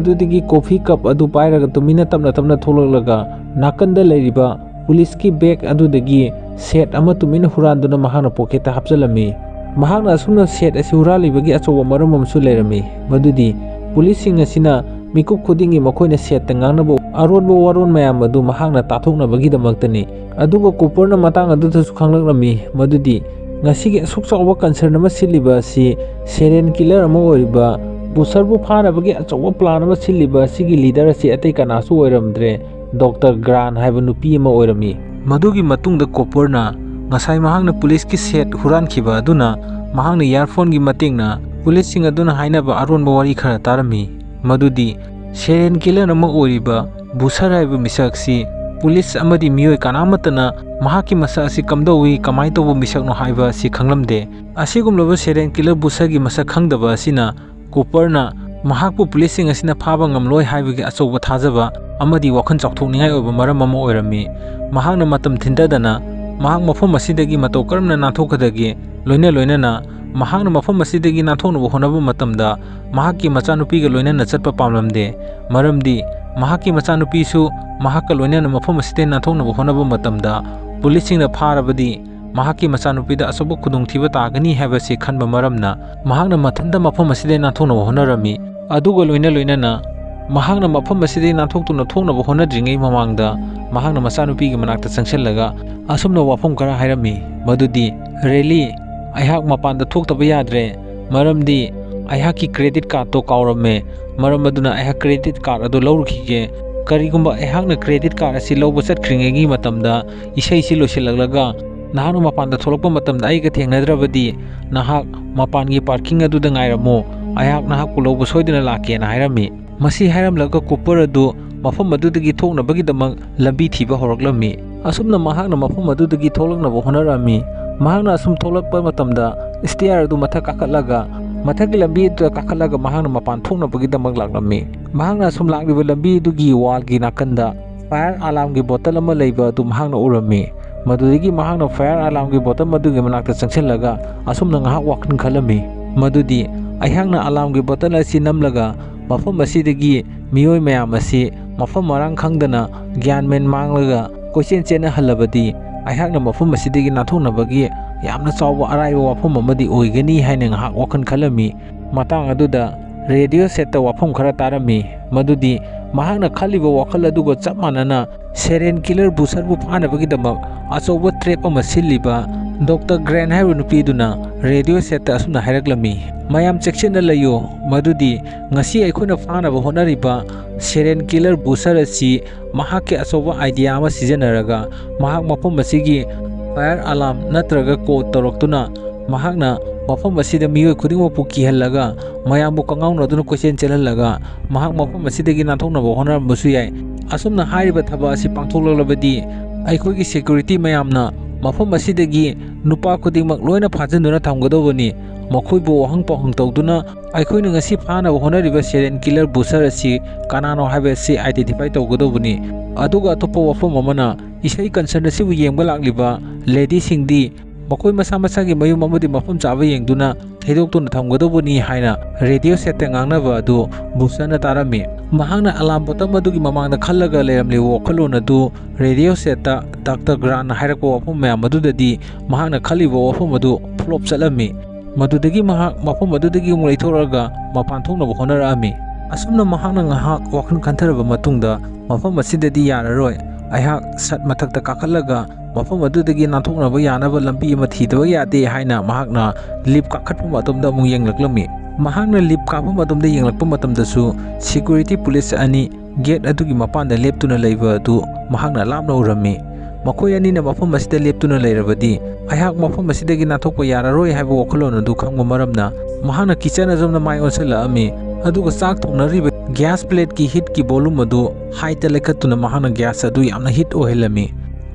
ꯑꯗꯨꯗꯒꯤ ꯀꯣꯐꯤ ꯀꯞ ꯑꯗꯨ ꯄꯥꯏꯔꯒ ꯇꯨꯃꯤꯟꯅ ꯇꯞꯅ ꯇꯞꯅ ꯊꯣꯛꯂꯛꯂꯒ ꯅꯥꯀꯟꯗ ꯂꯩꯔꯤꯕ ꯄꯨꯂꯤꯁꯀꯤ ꯕꯦꯒ ꯑꯗꯨꯗꯒꯤ ꯁꯦꯠ ꯑꯃ ꯇꯨꯃꯤꯟꯅ ꯍꯨꯔꯥꯟꯗꯨꯅ ꯃꯍꯥꯛꯅ ꯄꯣꯀꯦꯠꯇ ꯍꯥꯞꯆꯤꯜꯂꯝꯃꯤ꯫ ꯃꯍꯥꯛꯅ ꯑꯁꯨꯝꯅ ꯁꯦꯠ ꯑꯁꯤ ꯍꯨꯔꯥꯜꯂꯤꯕꯒꯤ ꯑꯆꯧꯕ ꯃꯔꯝ ꯑꯃꯁꯨ ꯂꯩꯔꯝꯃꯤ, ꯃꯗꯨꯗꯤ ꯄꯨꯂꯤꯁꯁꯤꯡ ꯑꯁꯤꯅ ꯃꯤꯀꯨꯞ ꯈꯨꯗꯤꯡꯒꯤ ꯃꯈꯣꯏꯅ ꯁꯦꯠꯇ ꯉꯥꯡꯅꯕ ꯑꯔꯣꯟꯕ ꯋꯥꯔꯣꯟ ꯃꯌꯥꯝ ꯑꯗꯨ ꯃꯍꯥꯛꯅ ꯇꯥꯊꯣꯛꯅꯕꯒꯤꯗꯃꯛꯇꯅꯤ꯫ ꯑꯗꯨꯒ ꯀꯨꯄꯔꯅ ꯃꯇꯥꯡ ꯑꯗꯨꯗꯁꯨ ꯈꯪꯂꯛꯂꯝꯃꯤ, ꯃꯗꯨꯗꯤ ꯉꯁꯤꯒꯤ ꯑꯁꯨꯛ ꯆꯥꯎꯕ ꯀꯟꯁꯔꯟ ꯑꯃ ꯁꯤꯜꯂꯤꯕ ꯑꯁꯤ ꯁꯦꯔꯤꯌꯦꯜ ꯀꯤꯂꯔ ꯑꯃ ꯑꯣꯏꯔꯤꯕ ꯕꯨꯁꯔꯕꯨ ꯐꯥꯅꯕꯒꯤ ꯑꯆꯧꯕ ꯄ꯭ꯂꯥꯟ ꯑꯃ ꯁꯤꯜꯂꯤꯕ ꯑꯁꯤꯒꯤ ꯂꯤꯗꯔ ꯑꯁꯤ ꯑꯇꯩ ꯀꯅꯥꯁꯨ ꯑꯣꯏꯔꯝꯗ꯭ꯔꯦ, ꯗꯣꯛꯇꯔ ꯒ꯭ꯔꯥꯟ ꯍꯥꯏꯕ ꯅꯨꯄꯤ ꯑꯃ ꯑꯣꯏꯔꯝꯃꯤ꯫ ꯃꯗꯨꯒꯤ ꯃꯇꯨꯡꯗ ꯀꯣꯄꯔꯅ ꯉꯁꯥꯏ ꯃꯍꯥꯛꯅ ꯄꯨꯂꯤꯁꯀꯤ ꯁꯦꯠ ꯍꯨꯔꯥꯟꯈꯤꯕ ꯑꯗꯨꯅ ꯃꯍꯥꯛꯅ ꯏꯌꯥꯔꯐꯣꯟꯒꯤ ꯃꯇꯦꯡꯅ ꯄꯨꯂꯤꯁꯁꯤꯡ ꯑꯗꯨꯅ ꯍꯥꯏꯅꯕ ꯑꯔꯣꯟꯕ ꯋꯥꯔꯤ ꯈꯔ ꯇꯥꯔꯝꯃꯤ, ꯃꯗꯨꯗꯤ ꯁꯦꯔꯤꯌꯦꯜ ꯀꯤꯂꯔ ꯑꯃ ꯑꯣꯏꯔꯤꯕ ꯕꯨꯁꯔ ꯍꯥꯏꯕ ꯃꯤꯁꯛꯁꯤ ꯄꯨꯂꯤꯁ ꯑꯃꯗꯤ ꯃꯤꯑꯣꯏ ꯀꯅꯥꯃꯠꯇꯅ ꯃꯍꯥꯛꯀꯤ ꯃꯁꯛ ꯑꯁꯤ ꯀꯝꯗꯧꯏ, ꯀꯃꯥꯏꯅ ꯇꯧꯕ ꯃꯤꯁꯛꯅꯣ ꯍꯥꯏꯕ ꯑꯁꯤ ꯈꯪꯂꯝꯗꯦ꯫ ꯑꯁꯤꯒꯨꯝꯂꯕ ꯁꯦꯔꯤꯌꯦꯜ ꯀꯤꯂꯔ ꯕꯨꯁꯔꯒꯤ ꯃꯁꯛ ꯈꯪꯗꯕ ꯑꯁꯤꯅ ꯀꯨꯄꯔꯅ ꯃꯍꯥꯛꯄꯨ ꯄꯨꯂꯤꯁꯁꯤꯡ ꯑꯁꯤꯅ ꯐꯥꯕ ꯉꯝꯂꯣꯏ ꯍꯥꯏꯕꯒꯤ ꯑꯆꯧꯕ ꯊꯥꯖꯕ ꯑꯃꯗꯤ ꯋꯥꯈꯜ ꯆꯥꯎꯊꯣꯛꯅꯤꯡꯉꯥꯏ ꯑꯣꯏꯕ ꯃꯔꯝ ꯑꯃ ꯑꯣꯏꯔꯝꯃꯤ꯫ ꯃꯍꯥꯛꯅ ꯃꯇꯝ ꯊꯤꯟꯊꯗꯅ ꯃꯍꯥꯛ ꯃꯐꯝ ꯑꯁꯤꯗꯒꯤ ꯃꯇꯧ ꯀꯔꯝꯅ ꯅꯥꯟꯊꯣꯛꯀꯗꯒꯦ, ꯂꯣꯏꯅ ꯂꯣꯏꯅꯅ ꯃꯍꯥꯛꯅ ꯃꯐꯝ ꯑꯁꯤꯗꯒꯤ ꯅꯥꯟꯊꯣꯛꯅꯕ ꯍꯣꯠꯅꯕ ꯃꯇꯝꯗ ꯃꯍꯥꯛꯀꯤ ꯃꯆꯥꯅꯨꯄꯤꯒ ꯂꯣꯏꯅꯅ ꯆꯠꯄ ꯄꯥꯝꯂꯝꯗꯦ, ꯃꯔꯝꯗꯤ ꯃꯍꯥꯛꯀꯤ ꯃꯆꯥꯅꯨꯄꯤꯁꯨ ꯃꯍꯥꯛꯀ ꯂꯣꯏꯅꯅ ꯃꯐꯝ ꯑꯁꯤꯗ ꯅꯥꯟꯊꯣꯛꯅꯕ ꯍꯣꯠꯅꯕ ꯃꯇꯝꯗ ꯄꯨꯂꯤꯁꯁꯤꯡꯅ ꯐꯥꯔꯕꯗꯤ ꯃꯍꯥꯛꯀꯤ ꯃꯆꯥꯅꯨꯄꯤꯗ ꯑꯆꯧꯕ ꯈꯨꯗꯣꯡꯊꯤꯕ ꯇꯥꯒꯅꯤ ꯍꯥꯏꯕꯁꯤ ꯈꯟꯕ ꯃꯔꯝꯅ ꯃꯍꯥꯛꯅ ꯃꯊꯟꯇ ꯃꯐꯝ ꯑꯁꯤꯗ ꯅꯥꯟꯊꯣꯛꯅꯕ ꯍꯣꯠꯅꯔꯝꯃꯤ꯫ ꯑꯗꯨꯒ ꯂꯣꯏꯅ ꯂꯣꯏꯅꯅ ꯃꯍꯥꯛꯅ ꯃꯐꯝ ꯑꯁꯤꯗꯒꯤ ꯅꯥꯟꯊꯣꯛꯇꯨꯅ ꯊꯣꯛꯅꯕ ꯍꯣꯠꯅꯗ꯭ꯔꯤꯉꯩ ꯃꯃꯥꯡꯗ ꯃꯍꯥꯛꯅ ꯃꯆꯥꯅꯨꯄꯤꯒꯤ ꯃꯅꯥꯛꯇ ꯆꯪꯁꯤꯜꯂꯒ ꯑꯁꯨꯝꯅ ꯋꯥꯐꯝ ꯈꯔ ꯍꯥꯏꯔꯝꯃꯤ, ꯃꯗꯨꯗꯤ, "ꯔꯦꯂꯤ, ꯑꯩꯍꯥꯛ ꯃꯄꯥꯟꯗ ꯊꯣꯛꯇꯕ ꯌꯥꯗ꯭ꯔꯦ, ꯃꯔꯝꯗꯤ ꯑꯩꯍꯥꯛꯀꯤ ꯀ꯭ꯔꯦꯗꯤꯠ ꯀꯥꯔꯠꯇꯣ ꯀꯥꯎꯔꯝꯃꯦ, ꯃꯔꯝ ꯑꯗꯨꯅ ꯑꯩꯍꯥꯛ ꯀ꯭ꯔꯦꯗꯤꯠ ꯀꯥꯔꯠ ꯑꯗꯨ ꯂꯧꯔꯨꯈꯤꯒꯦ꯫ ꯀꯔꯤꯒꯨꯝꯕ ꯑꯩꯍꯥꯛꯅ ꯀ꯭ꯔꯦꯗꯤꯠ ꯀꯥꯔꯠ ꯑꯁꯤ ꯂꯧꯕ ꯆꯠꯈ꯭ꯔꯤꯉꯩꯒꯤ ꯃꯇꯝꯗ ꯏꯁꯩꯁꯤ ꯂꯣꯏꯁꯤꯜꯂꯛꯂꯒ ꯅꯍꯥꯛꯅ ꯃꯄꯥꯟꯗ ꯊꯣꯛꯂꯛꯄ ꯃꯇꯝꯗ ꯑꯩꯒ ꯊꯦꯡꯅꯗ꯭ꯔꯕꯗꯤ ꯅꯍꯥꯛ ꯃꯄꯥꯟꯒꯤ ꯄꯥꯔꯀꯤꯡ ꯑꯗꯨꯗ ꯉꯥꯏꯔꯝꯃꯨ, ꯑꯩꯍꯥꯛ ꯅꯍꯥꯛꯄꯨ ꯂꯧꯕ ꯁꯣꯏꯗꯅ ꯂꯥꯛꯀꯦꯅ" ꯍꯥꯏꯔꯝꯃꯤ꯫ ꯃꯁꯤ ꯍꯥꯏꯔꯝꯂꯒ ꯀꯨꯄꯔ ꯑꯗꯨ ꯃꯐꯝ ꯑꯗꯨꯗꯒꯤ ꯊꯣꯛꯅꯕꯒꯤꯗꯃꯛ ꯂꯝꯕꯤ ꯊꯤꯕ ꯍꯧꯔꯛꯂꯝꯃꯤ꯫ ꯑꯁꯨꯝꯅ ꯃꯍꯥꯛꯅ ꯃꯐꯝ ꯑꯗꯨꯗꯒꯤ ꯊꯣꯛꯂꯛꯅꯕ ꯍꯣꯠꯅꯔꯝꯃꯤ꯫ ꯃꯍꯥꯛꯅ ꯑꯁꯨꯝ ꯊꯣꯛꯂꯛꯄ ꯃꯇꯝꯗ ꯁ꯭ꯇꯦꯌꯔ ꯑꯗꯨ ꯃꯊꯛ ꯀꯥꯈꯠꯂꯒ, ꯃꯊꯛꯀꯤ ꯂꯝꯕꯤ ꯑꯗꯨꯗ ꯀꯥꯈꯠꯂꯒ ꯃꯍꯥꯛꯅ ꯃꯄꯥꯟ ꯊꯣꯛꯅꯕꯒꯤꯗꯃꯛ ꯂꯥꯛꯂꯝꯃꯤ꯫ ꯃꯍꯥꯛꯅ ꯑꯁꯨꯝ ꯂꯥꯛꯂꯤꯕ ꯂꯝꯕꯤ ꯑꯗꯨꯒꯤ ꯋꯥꯜꯒꯤ ꯅꯥꯀꯟꯗ ꯐꯥꯌꯔ ꯑꯂꯥꯔꯝꯒꯤ ꯕꯣꯇꯜ ꯑꯃ ꯂꯩꯕ ꯑꯗꯨ ꯃꯍꯥꯛꯅ ꯎꯔꯝꯃꯤ꯫ ꯃꯗꯨꯗꯒꯤ ꯃꯍꯥꯛꯅ ꯐꯥꯌꯔ ꯑꯂꯥꯔꯝꯒꯤ ꯕꯣꯇꯜ ꯑꯗꯨꯒꯤ ꯃꯅꯥꯛꯇ ꯆꯪꯁꯤꯜꯂꯒ ꯑꯁꯨꯝꯅ ꯉꯥꯏꯍꯥꯛ ꯋꯥꯈꯜ ꯈꯜꯂꯝꯃꯤ, ꯃꯗꯨꯗꯤ, "ꯑꯩꯍꯥꯛꯅ ꯑꯂꯥꯔꯝꯒꯤ ꯕꯣꯇꯜ ꯑꯁꯤ ꯅꯝꯂꯒ ꯃꯐꯝ ꯑꯁꯤꯗꯒꯤ ꯃꯤꯑꯣꯏ ꯃꯌꯥꯝ ꯑꯁꯤ ꯃꯐꯝ ꯃꯔꯥꯡ ꯈꯪꯗꯅ ꯒ꯭ꯌꯥꯟ ꯃꯦꯟ ꯃꯥꯡꯂꯒ ꯀꯣꯏꯆꯦꯟ ꯆꯦꯟꯅꯍꯜꯂꯕꯗꯤ ꯑꯩꯍꯥꯛꯅ ꯃꯐꯝ ꯑꯁꯤꯗꯒꯤ ꯅꯥꯟꯊꯣꯛꯅꯕꯒꯤ ꯌꯥꯝꯅ ꯆꯥꯎꯕ ꯑꯔꯥꯏꯕ ꯋꯥꯐꯝ ꯑꯃꯗꯤ ꯑꯣꯏꯒꯅꯤ" ꯍꯥꯏꯅ ꯉꯥꯏꯍꯥꯛ ꯋꯥꯈꯜ ꯈꯜꯂꯝꯃꯤ꯫ ꯃꯇꯥꯡ ꯑꯗꯨꯗ ꯔꯦꯗꯤꯑꯣ ꯁꯦꯠꯇ ꯋꯥꯐꯝ ꯈꯔ ꯇꯥꯔꯝꯃꯤ, ꯃꯗꯨꯗꯤ ꯃꯍꯥꯛꯅ ꯈꯜꯂꯤꯕ ꯋꯥꯈꯜ ꯑꯗꯨꯒ ꯆꯞ ꯃꯥꯟꯅꯅ ꯁꯦꯔꯦꯟ ꯀꯤꯂꯔ ꯕꯨꯁꯔꯕꯨ ꯐꯥꯅꯕꯒꯤꯗꯃꯛ ꯑꯆꯧꯕ ꯇ꯭ꯔꯦꯞ ꯑꯃ ꯁꯤꯜꯂꯤꯕ ꯗꯣꯛꯇꯔ ꯒ꯭ꯔꯦꯟ ꯍꯥꯏꯔꯤꯕ ꯅꯨꯄꯤ ꯑꯗꯨꯅ ꯔꯦꯗꯤꯑꯣ ꯁꯦꯠꯇ ꯑꯁꯨꯝꯅ ꯍꯥꯏꯔꯛꯂꯝꯃꯤ, "ꯃꯌꯥꯝ ꯆꯦꯛꯁꯤꯟꯅ ꯂꯩꯌꯨ, ꯃꯗꯨꯗꯤ ꯉꯁꯤ ꯑꯩꯈꯣꯏꯅ ꯐꯥꯅꯕ ꯍꯣꯠꯅꯔꯤꯕ ꯁꯦꯔꯦꯟ ꯀꯤꯂꯔ ꯕꯨꯁꯔ ꯑꯁꯤ ꯃꯍꯥꯛꯀꯤ ꯑꯆꯧꯕ ꯑꯥꯏꯗꯤꯌꯥ ꯑꯃ ꯁꯤꯖꯤꯟꯅꯔꯒ ꯃꯍꯥꯛ ꯃꯐꯝ ꯑꯁꯤꯒꯤ ꯐꯥꯌꯔ ꯑꯂꯥꯔꯝ ꯅꯠꯇ꯭ꯔꯒ ꯀꯣꯗ ꯇꯧꯔꯛꯇꯨꯅ ꯃꯍꯥꯛꯅ ꯃꯐꯝ ꯑꯁꯤꯗ ꯃꯤꯑꯣꯏ ꯈꯨꯗꯤꯡꯃꯛꯄꯨ ꯀꯤꯍꯜꯂꯒ ꯃꯌꯥꯝꯕꯨ ꯀꯉꯥꯎꯅꯗꯨꯅ ꯀꯣꯏꯆꯦꯟ ꯆꯦꯜꯍꯜꯂꯒ ꯃꯍꯥꯛ ꯃꯐꯝ ꯑꯁꯤꯗꯒꯤ ꯅꯥꯟꯊꯣꯛꯅꯕ ꯍꯣꯠꯅꯔꯝꯕꯁꯨ ꯌꯥꯏ꯫ ꯑꯁꯨꯝꯅ ꯍꯥꯏꯔꯤꯕ ꯊꯕꯛ ꯑꯁꯤ ꯄꯥꯡꯊꯣꯛꯂꯛꯂꯕꯗꯤ ꯑꯩꯈꯣꯏꯒꯤ ꯁꯦꯀ꯭ꯌꯨꯔꯤꯇꯤ ꯃꯌꯥꯝꯅ ꯃꯐꯝ ꯑꯁꯤꯗꯒꯤ ꯅꯨꯄꯥ ꯈꯨꯗꯤꯡꯃꯛ ꯂꯣꯏꯅ ꯐꯥꯖꯤꯟꯗꯨꯅ ꯊꯝꯒꯗꯧꯕꯅꯤ꯫ ꯃꯈꯣꯏꯕꯨ ꯋꯥꯍꯪ ꯄꯥꯎꯍꯪ ꯇꯧꯗꯨꯅ ꯑꯩꯈꯣꯏꯅ ꯉꯁꯤ ꯐꯥꯅꯕ ꯍꯣꯠꯅꯔꯤꯕ ꯁꯦꯔꯦꯟ ꯀꯤꯂꯔ ꯕꯨꯁꯔ ꯑꯁꯤ ꯀꯅꯥꯅꯣ ꯍꯥꯏꯕ ꯑꯁꯤ ꯑꯥꯏꯗꯦꯟꯇꯤꯐꯥꯏ ꯇꯧꯒꯗꯧꯕꯅꯤ"꯫ ꯑꯗꯨꯒ ꯑꯇꯣꯞꯄ ꯋꯥꯐꯝ ꯑꯃꯅ ꯏꯁꯩ ꯀꯟꯁꯔꯠ ꯑꯁꯤꯕꯨ ꯌꯦꯡꯕ ꯂꯥꯛꯂꯤꯕ ꯂꯦꯗꯤꯁꯤꯡꯗꯤ ꯃꯈꯣꯏ ꯃꯁꯥ ꯃꯁꯥꯒꯤ ꯃꯌꯨꯝ ꯑꯃꯗꯤ ꯃꯐꯝ ꯆꯥꯕ ꯌꯦꯡꯗꯨꯅ ꯊꯩꯗꯣꯛꯇꯨꯅ ꯊꯝꯒꯗꯧꯕꯅꯤ ꯍꯥꯏꯅ ꯔꯦꯗꯤꯑꯣ ꯁꯦꯠꯇ ꯉꯥꯡꯅꯕ ꯑꯗꯨ ꯕꯨꯁꯟꯅ ꯇꯥꯔꯝꯃꯤ꯫ ꯃꯍꯥꯛꯅ ꯑꯂꯥꯝ ꯕꯣꯇꯝ ꯑꯗꯨꯒꯤ ꯃꯃꯥꯡꯗ ꯈꯜꯂꯒ ꯂꯩꯔꯝꯂꯤꯕ ꯋꯥꯈꯜꯂꯣꯟ ꯑꯗꯨ ꯔꯦꯗꯤꯑꯣ ꯁꯦꯠꯇ ꯗꯥꯛꯇꯔ ꯒ꯭ꯔꯥꯟꯅ ꯍꯥꯏꯔꯛꯄ ꯋꯥꯐꯝ ꯃꯌꯥꯝ ꯑꯗꯨꯗꯗꯤ ꯃꯍꯥꯛꯅ ꯈꯜꯂꯤꯕ ꯋꯥꯐꯝ ꯑꯗꯨ ꯐ꯭ꯂꯣꯞ ꯆꯠꯂꯝꯃꯤ꯫ ꯃꯗꯨꯗꯒꯤ ꯃꯍꯥꯛ ꯃꯐꯝ ꯑꯗꯨꯗꯒꯤ ꯑꯃꯨꯛ ꯂꯩꯊꯣꯔꯛꯑꯒ ꯃꯄꯥꯟ ꯊꯣꯛꯅꯕ ꯍꯣꯠꯅꯔꯛꯑꯝꯃꯤ꯫ ꯑꯁꯨꯝꯅ ꯃꯍꯥꯛꯅ ꯉꯥꯏꯍꯥꯛ ꯋꯥꯈꯜ ꯈꯟꯊꯔꯕ ꯃꯇꯨꯡꯗ, "ꯃꯐꯝ ꯑꯁꯤꯗꯗꯤ ꯌꯥꯔꯔꯣꯏ, ꯑꯩꯍꯥꯛ ꯁꯠ ꯃꯊꯛꯇ ꯀꯥꯈꯠꯂꯒ ꯃꯐꯝ ꯑꯗꯨꯗꯒꯤ ꯅꯥꯟꯊꯣꯛꯅꯕ ꯌꯥꯅꯕ ꯂꯝꯕꯤ ꯑꯃ ꯊꯤꯗꯕ ꯌꯥꯗꯦ" ꯍꯥꯏꯅ ꯃꯍꯥꯛꯅ ꯂꯤꯞ ꯀꯥꯈꯠꯄ ꯃꯇꯝꯗ ꯑꯃꯨꯛ ꯌꯦꯡꯂꯛꯂꯝꯃꯤ꯫ ꯃꯍꯥꯛꯅ ꯂꯤꯞ ꯀꯥꯕ ꯃꯇꯝꯗ ꯌꯦꯡꯂꯛꯄ ꯃꯇꯝꯗꯁꯨ ꯁꯦꯀ꯭ꯌꯨꯔꯤꯇꯤ ꯄꯨꯂꯤꯁ ꯑꯅꯤ ꯒꯦꯠ ꯑꯗꯨꯒꯤ ꯃꯄꯥꯟꯗ ꯂꯦꯞꯇꯨꯅ ꯂꯩꯕ ꯑꯗꯨ ꯃꯍꯥꯛꯅ ꯂꯥꯞꯅ ꯎꯔꯝꯃꯤ꯫ ꯃꯈꯣꯏ ꯑꯅꯤꯅ ꯃꯐꯝ ꯑꯁꯤꯗ ꯂꯦꯞꯇꯨꯅ ꯂꯩꯔꯕꯗꯤ ꯑꯩꯍꯥꯛ ꯃꯐꯝ ꯑꯁꯤꯗꯒꯤ ꯅꯥꯟꯊꯣꯛꯄ ꯌꯥꯔꯔꯣꯏ ꯍꯥꯏꯕ ꯋꯥꯈꯜꯂꯣꯟ ꯑꯗꯨ ꯈꯪꯕ ꯃꯔꯝꯅ ꯃꯍꯥꯛꯅ ꯀꯤꯆꯟ ꯑꯁꯣꯝꯗ ꯃꯥꯏ ꯑꯣꯟꯁꯤꯜꯂꯛꯑꯝꯃꯤ, ꯑꯗꯨꯒ ꯆꯥꯛ ꯊꯣꯡꯅꯔꯤꯕ ꯒ꯭ꯌꯥꯁ ꯄ꯭ꯂꯦꯠꯀꯤ ꯍꯤꯠꯀꯤ ꯚꯣꯂꯨꯝ ꯑꯗꯨ ꯍꯥꯏꯠꯇ ꯂꯩꯈꯠꯇꯨꯅ ꯃꯍꯥꯛꯅ ꯒ꯭ꯌꯥꯁ ꯑꯗꯨ ꯌꯥꯝꯅ ꯍꯤꯠ ꯑꯣꯏꯍꯜꯂꯝꯃꯤ꯫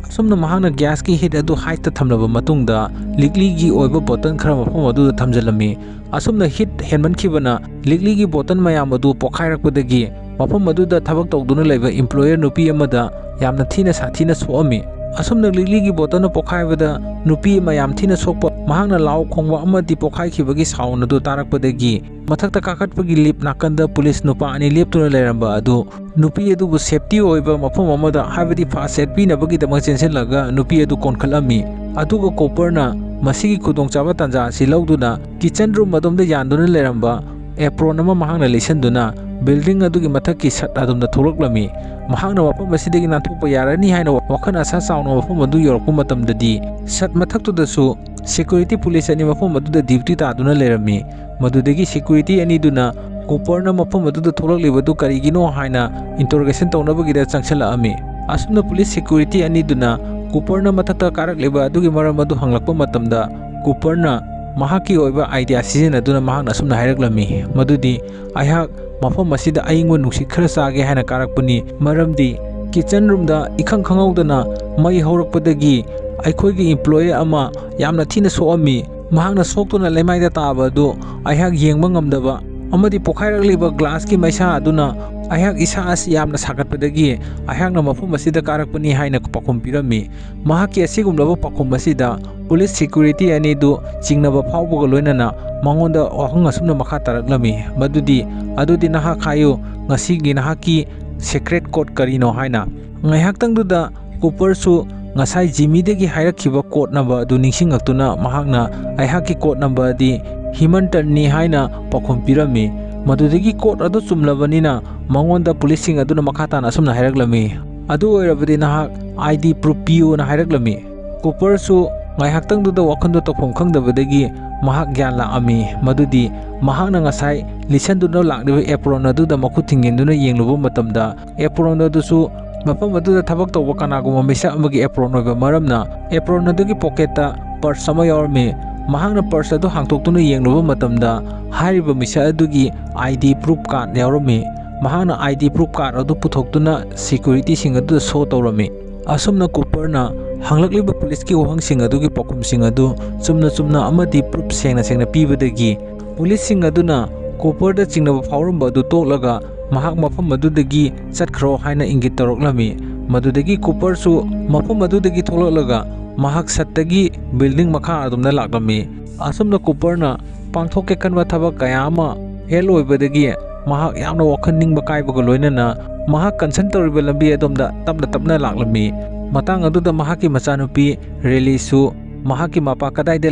ꯑꯁꯨꯝꯅ ꯃꯍꯥꯛꯅ ꯒ꯭ꯌꯥꯁꯀꯤ ꯍꯤꯠ ꯑꯗꯨ ꯍꯥꯏꯠꯇ ꯊꯝꯂꯕ ꯃꯇꯨꯡꯗ ꯂꯤꯛꯂꯤꯒꯤ ꯑꯣꯏꯕ ꯕꯣꯇꯜ ꯈꯔ ꯃꯐꯝ ꯑꯗꯨꯗ ꯊꯝꯖꯤꯜꯂꯝꯃꯤ꯫ ꯑꯁꯨꯝꯅ ꯍꯤꯠ ꯍꯦꯟꯃꯟꯈꯤꯕꯅ ꯂꯤꯛꯂꯤꯒꯤ ꯕꯣꯇꯜ ꯃꯌꯥꯝ ꯑꯗꯨ ꯄꯣꯈꯥꯏꯔꯛꯄꯗꯒꯤ ꯃꯐꯝ ꯑꯗꯨꯗ ꯊꯕꯛ ꯇꯧꯗꯨꯅ ꯂꯩꯕ ꯏꯝꯄ꯭ꯂꯣꯌꯔ ꯅꯨꯄꯤ ꯑꯃꯗ ꯌꯥꯝꯅ ꯊꯤꯅ ꯁꯥꯊꯤꯅ ꯁꯣꯛꯑꯝꯃꯤ꯫ ꯑꯁꯨꯝꯅ ꯂꯤꯛꯂꯤꯒꯤ ꯕꯣꯇꯜꯅ ꯄꯣꯈꯥꯏꯕꯗ ꯅꯨꯄꯤ ꯑꯃ ꯌꯥꯝ ꯊꯤꯅ ꯁꯣꯛꯄ, ꯃꯍꯥꯛꯅ ꯂꯥꯎ ꯈꯣꯡꯕ ꯑꯃꯗꯤ ꯄꯣꯈꯥꯏꯈꯤꯕꯒꯤ ꯁꯥꯎꯟ ꯑꯗꯨ ꯇꯥꯔꯛꯄꯗꯒꯤ ꯃꯊꯛꯇ ꯀꯥꯈꯠꯄꯒꯤ ꯂꯤꯞ ꯅꯥꯀꯟꯗ ꯄꯨꯂꯤꯁ ꯅꯨꯄꯥ ꯑꯅꯤ ꯂꯦꯞꯇꯨꯅ ꯂꯩꯔꯝꯕ ꯑꯗꯨ ꯅꯨꯄꯤ ꯑꯗꯨꯕꯨ ꯁꯦꯐꯇꯤ ꯑꯣꯏꯕ ꯃꯐꯝ ꯑꯃꯗ, ꯍꯥꯏꯕꯗꯤ ꯐꯥꯔꯁ ꯑꯦꯗ ꯄꯤꯅꯕꯒꯤꯗꯃꯛ ꯆꯦꯟꯁꯤꯜꯂꯒ ꯅꯨꯄꯤ ꯑꯗꯨ ꯀꯣꯟꯈꯠꯂꯝꯃꯤ꯫ ꯑꯗꯨꯒ ꯀꯣꯄꯔꯅ ꯃꯁꯤꯒꯤ ꯈꯨꯗꯣꯡꯆꯥꯕ ꯇꯥꯟꯖꯥ ꯑꯁꯤ ꯂꯧꯗꯨꯅ ꯀꯤꯆꯟ ꯔꯨꯝ ꯑꯗꯣꯝꯗ ꯌꯥꯟꯗꯨꯅ ꯂꯩꯔꯝꯕ ꯑꯦꯄ꯭ꯔꯣꯟ ꯑꯃ ꯃꯍꯥꯛꯅ ꯂꯤꯠꯁꯤꯟꯗꯨꯅ ꯕꯤꯜꯗꯤꯡ ꯑꯗꯨꯒꯤ ꯃꯊꯛꯀꯤ ꯁꯠ ꯑꯗꯣꯝꯗ ꯊꯣꯛꯂꯛꯂꯝꯃꯤ꯫ ꯃꯍꯥꯛꯅ ꯃꯐꯝ ꯑꯁꯤꯗꯒꯤ ꯅꯥꯟꯊꯣꯛꯄ ꯌꯥꯔꯅꯤ ꯍꯥꯏꯅ ꯋꯥꯈꯜ ꯑꯁꯥ ꯆꯥꯎꯅ ꯃꯐꯝ ꯑꯗꯨ ꯌꯧꯔꯛꯄ ꯃꯇꯝꯗꯗꯤ ꯁꯠ ꯃꯊꯛꯇꯨꯗꯁꯨ ꯁꯦꯀ꯭ꯌꯨꯔꯤꯇꯤ ꯄꯨꯂꯤꯁ ꯑꯅꯤ ꯃꯐꯝ ꯑꯗꯨꯗ ꯗ꯭ꯌꯨꯇꯤ ꯇꯥꯗꯨꯅ ꯂꯩꯔꯝꯃꯤ꯫ ꯃꯗꯨꯗꯒꯤ ꯁꯦꯀ꯭ꯌꯨꯔꯤꯇꯤ ꯑꯅꯤꯗꯨꯅ ꯀꯨꯄꯔꯅ ꯃꯐꯝ ꯑꯗꯨꯗ ꯊꯣꯛꯂꯛꯂꯤꯕꯗꯨ ꯀꯔꯤꯒꯤꯅꯣ ꯍꯥꯏꯅ ꯏꯟꯇꯔꯣꯒꯦꯁꯟ ꯇꯧꯅꯕꯒꯤꯗ ꯆꯪꯁꯤꯜꯂꯛꯑꯝꯃꯤ꯫ ꯑꯁꯨꯝꯅ ꯄꯨꯂꯤꯁ ꯁꯦꯀ꯭ꯌꯨꯔꯤꯇꯤ ꯑꯅꯤꯗꯨꯅ ꯀꯨꯄꯔꯅ ꯃꯊꯛꯇ ꯀꯥꯔꯛꯂꯤꯕ ꯑꯗꯨꯒꯤ ꯃꯔꯝ ꯑꯗꯨ ꯍꯪꯂꯛꯄ ꯃꯇꯝꯗ, ꯀꯨꯄꯔꯅ ꯃꯍꯥꯛꯀꯤ ꯑꯣꯏꯕ ꯑꯥꯏꯗꯤꯌꯥ ꯁꯤꯖꯤꯟꯅꯗꯨꯅ ꯃꯍꯥꯛꯅ ꯑꯁꯨꯝꯅ ꯍꯥꯏꯔꯛꯂꯝꯃꯤ, ꯃꯗꯨꯗꯤ, "ꯑꯩꯍꯥꯛ ꯃꯐꯝ ꯑꯁꯤꯗ ꯑꯏꯪꯕ ꯅꯨꯡꯁꯤꯠ ꯈꯔ ꯆꯥꯒꯦ ꯍꯥꯏꯅ ꯀꯥꯔꯛꯄꯅꯤ, ꯃꯔꯝꯗꯤ ꯀꯤꯆꯟ ꯔꯨꯝꯗ ꯏꯈꯪ ꯈꯪꯍꯧꯗꯅ ꯃꯩ ꯍꯧꯔꯛꯄꯗꯒꯤ ꯑꯩꯈꯣꯏꯒꯤ ꯏꯝꯄ꯭ꯂꯣꯌꯤ ꯑꯃ ꯌꯥꯝꯅ ꯊꯤꯅ ꯁꯣꯛꯑꯝꯃꯤ꯫ ꯃꯍꯥꯛꯅ ꯁꯣꯛꯇꯨꯅ ꯂꯩꯃꯥꯏꯗ ꯇꯥꯕ ꯑꯗꯨ ꯑꯩꯍꯥꯛ ꯌꯦꯡꯕ ꯉꯝꯗꯕ ꯑꯃꯗꯤ ꯄꯣꯈꯥꯏꯔꯛꯂꯤꯕ ꯒ꯭ꯂꯥꯁꯀꯤ ꯃꯩꯁꯥ ꯑꯗꯨꯅ ꯑꯩꯍꯥꯛ ꯏꯁꯥ ꯑꯁꯤ ꯌꯥꯝꯅ ꯁꯥꯒꯠꯄꯗꯒꯤ ꯑꯩꯍꯥꯛꯅ ꯃꯐꯝ ꯑꯁꯤꯗ ꯀꯥꯔꯛꯄꯅꯤ" ꯍꯥꯏꯅ ꯄꯥꯎꯈꯨꯝ ꯄꯤꯔꯝꯃꯤ꯫ ꯃꯍꯥꯛꯀꯤ ꯑꯁꯤꯒꯨꯝꯂꯕ ꯄꯥꯎꯈꯨꯝ ꯑꯁꯤꯗ ꯄꯨꯂꯤꯁ ꯁꯦꯀ꯭ꯌꯨꯔꯤꯇꯤ ꯑꯅꯤꯗꯨ ꯆꯤꯡꯅꯕ ꯐꯥꯎꯕꯒ ꯂꯣꯏꯅꯅ ꯃꯉꯣꯟꯗ ꯋꯥꯍꯪ ꯑꯁꯨꯝꯅ ꯃꯈꯥ ꯇꯥꯔꯛꯂꯝꯃꯤ, ꯃꯗꯨꯗꯤ, "ꯑꯗꯨꯗꯤ ꯅꯍꯥꯛ ꯍꯥꯏꯌꯨ, ꯉꯁꯤꯒꯤ ꯅꯍꯥꯛꯀꯤ secret code ꯀꯔꯤꯅꯣ?" ꯍꯥꯏꯅ꯫ ꯉꯥꯏꯍꯥꯛꯇꯪꯗꯨꯗ ꯀꯨꯄꯔꯁꯨ ꯉꯁꯥꯏ ꯖꯤꯃꯤꯗꯒꯤ ꯍꯥꯏꯔꯛꯈꯤꯕ code number ꯑꯗꯨ ꯅꯤꯡꯁꯤꯡꯉꯛꯇꯨꯅ ꯃꯍꯥꯛꯅ, "ꯑꯩꯍꯥꯛꯀꯤ code number ꯗꯤ ꯍꯤꯃꯟꯇꯟꯅꯤ" ꯍꯥꯏꯅ ꯄꯥꯎꯈꯨꯝ ꯄꯤꯔꯝꯃꯤ꯫ ꯃꯗꯨꯗꯒꯤ code ꯑꯗꯨ ꯆꯨꯝꯂꯕꯅꯤꯅ ꯃꯉꯣꯟꯗ ꯄꯨꯂꯤꯁꯁꯤꯡ ꯑꯗꯨꯅ ꯃꯈꯥ ꯇꯥꯅ ꯑꯁꯨꯝꯅ ꯍꯥꯏꯔꯛꯂꯝꯃꯤ, "ꯑꯗꯨ ꯑꯣꯏꯔꯕꯗꯤ ꯅꯍꯥꯛ ID proof ꯄꯤꯌꯨꯅ" ꯍꯥꯏꯔꯛꯂꯝꯃꯤ꯫ ꯀꯨꯄꯔꯁꯨ ꯉꯥꯏꯍꯥꯛꯇꯪꯗꯨꯗ ꯋꯥꯈꯜꯗꯣ ꯇꯧꯐꯝ ꯈꯪꯗꯕꯗꯒꯤ ꯃꯍꯥꯛ ꯒ꯭ꯌꯥꯟ ꯂꯥꯛꯑꯝꯃꯤ꯫ ꯃꯗꯨꯗꯤ ꯃꯍꯥꯛꯅ ꯉꯁꯥꯏ ꯂꯤꯠꯁꯟꯗꯨꯅ ꯂꯥꯛꯂꯤꯕ apron ꯑꯗꯨꯗ ꯃꯈꯨꯠ ꯊꯤꯡꯖꯤꯟꯗꯨꯅ ꯌꯦꯡꯂꯨꯕ ꯃꯇꯝꯗ, apron ꯑꯗꯨꯁꯨ ꯃꯐꯝ ꯑꯗꯨꯗ ꯊꯕꯛ ꯇꯧꯕ ꯀꯅꯥꯒꯨꯝꯕ ꯃꯤꯁꯛ ꯑꯃꯒꯤ apron ꯑꯣꯏꯕ ꯃꯔꯝꯅ, apron ꯑꯗꯨꯒꯤ pocket ꯇ purse ꯑꯃ ꯌꯥꯎꯔꯝꯃꯤ꯫ ꯃꯍꯥꯛꯅ purse ꯑꯗꯨ ꯍꯥꯡꯗꯣꯛꯇꯨꯅ ꯌꯦꯡꯂꯨꯕ ꯃꯇꯝꯗ, ꯍꯥꯏꯔꯤꯕ ꯃꯤꯁꯛ ꯑꯗꯨꯒꯤ ID proof card ꯌꯥꯎꯔꯝꯃꯤ꯫ ꯃꯍꯥꯛꯅ ID proof card ꯑꯗꯨ ꯄꯨꯊꯣꯛꯇꯨꯅ security ꯁꯤꯡ ꯑꯗꯨꯗ show ꯇꯧꯔꯝꯃꯤ꯫ ꯑꯁꯨꯝꯅ ꯀꯨꯄꯔꯅ ꯍꯪꯂꯛꯂꯤꯕ ꯄꯨꯂꯤꯁꯀꯤ ꯋꯥꯍꯪꯁꯤꯡ ꯑꯗꯨꯒꯤ ꯄꯥꯎꯈꯨꯝꯁꯤꯡ ꯑꯗꯨ ꯆꯨꯝꯅ ꯆꯨꯝꯅ ꯑꯃꯗꯤ proof ꯁꯦꯡꯅ ꯁꯦꯡꯅ ꯄꯤꯕꯗꯒꯤ, ꯄꯨꯂꯤꯁꯁꯤꯡ ꯑꯗꯨꯅ ꯀꯨꯄꯔꯗ ꯆꯤꯡꯅꯕ ꯐꯥꯎꯔꯝꯕ ꯑꯗꯨ ꯇꯣꯛꯂꯒ ꯃꯍꯥꯛ ꯃꯐꯝ ꯑꯗꯨꯗꯒꯤ ꯆꯠꯈ꯭ꯔꯣ ꯍꯥꯏꯅ ꯏꯪꯒꯤꯠ ꯇꯧꯔꯛꯂꯝꯃꯤ꯫ ꯃꯗꯨꯗꯒꯤ ꯀꯨꯄꯔꯁꯨ ꯃꯐꯝ ꯑꯗꯨꯗꯒꯤ ꯊꯣꯛꯂꯛꯂꯒ ꯃꯍꯥꯛ ꯁꯠꯇꯒꯤ building ꯃꯈꯥ ꯑꯗꯣꯝꯗ ꯂꯥꯛꯂꯝꯃꯤ꯫ ꯑꯁꯨꯝꯅ ꯀꯨꯄꯔꯅ ꯄꯥꯡꯊꯣꯛꯀꯦ ꯈꯟꯕ ꯊꯕꯛ ꯀꯌꯥ ꯑꯃ fail ꯑꯣꯏꯕꯗꯒꯤ ꯃꯍꯥꯛ ꯌꯥꯝꯅ ꯋꯥꯈꯜ ꯅꯤꯡꯕ ꯀꯥꯏꯕꯒ ꯂꯣꯏꯅꯅ ꯃꯍꯥꯛ concern ꯇꯧꯔꯤꯕ ꯂꯝꯕꯤ ꯑꯗꯣꯝꯗ ꯇꯞꯅ ꯇꯞꯅ ꯂꯥꯛꯂꯝꯃꯤ꯫ ꯃꯇꯥꯡ ꯑꯗꯨꯗ ꯃꯍꯥꯛꯀꯤ ꯃꯆꯥꯅꯨꯄꯤ ꯔꯦꯂꯤꯁꯨ ꯃꯍꯥꯛꯀꯤ ꯃꯄꯥ ꯀꯗꯥꯏꯗ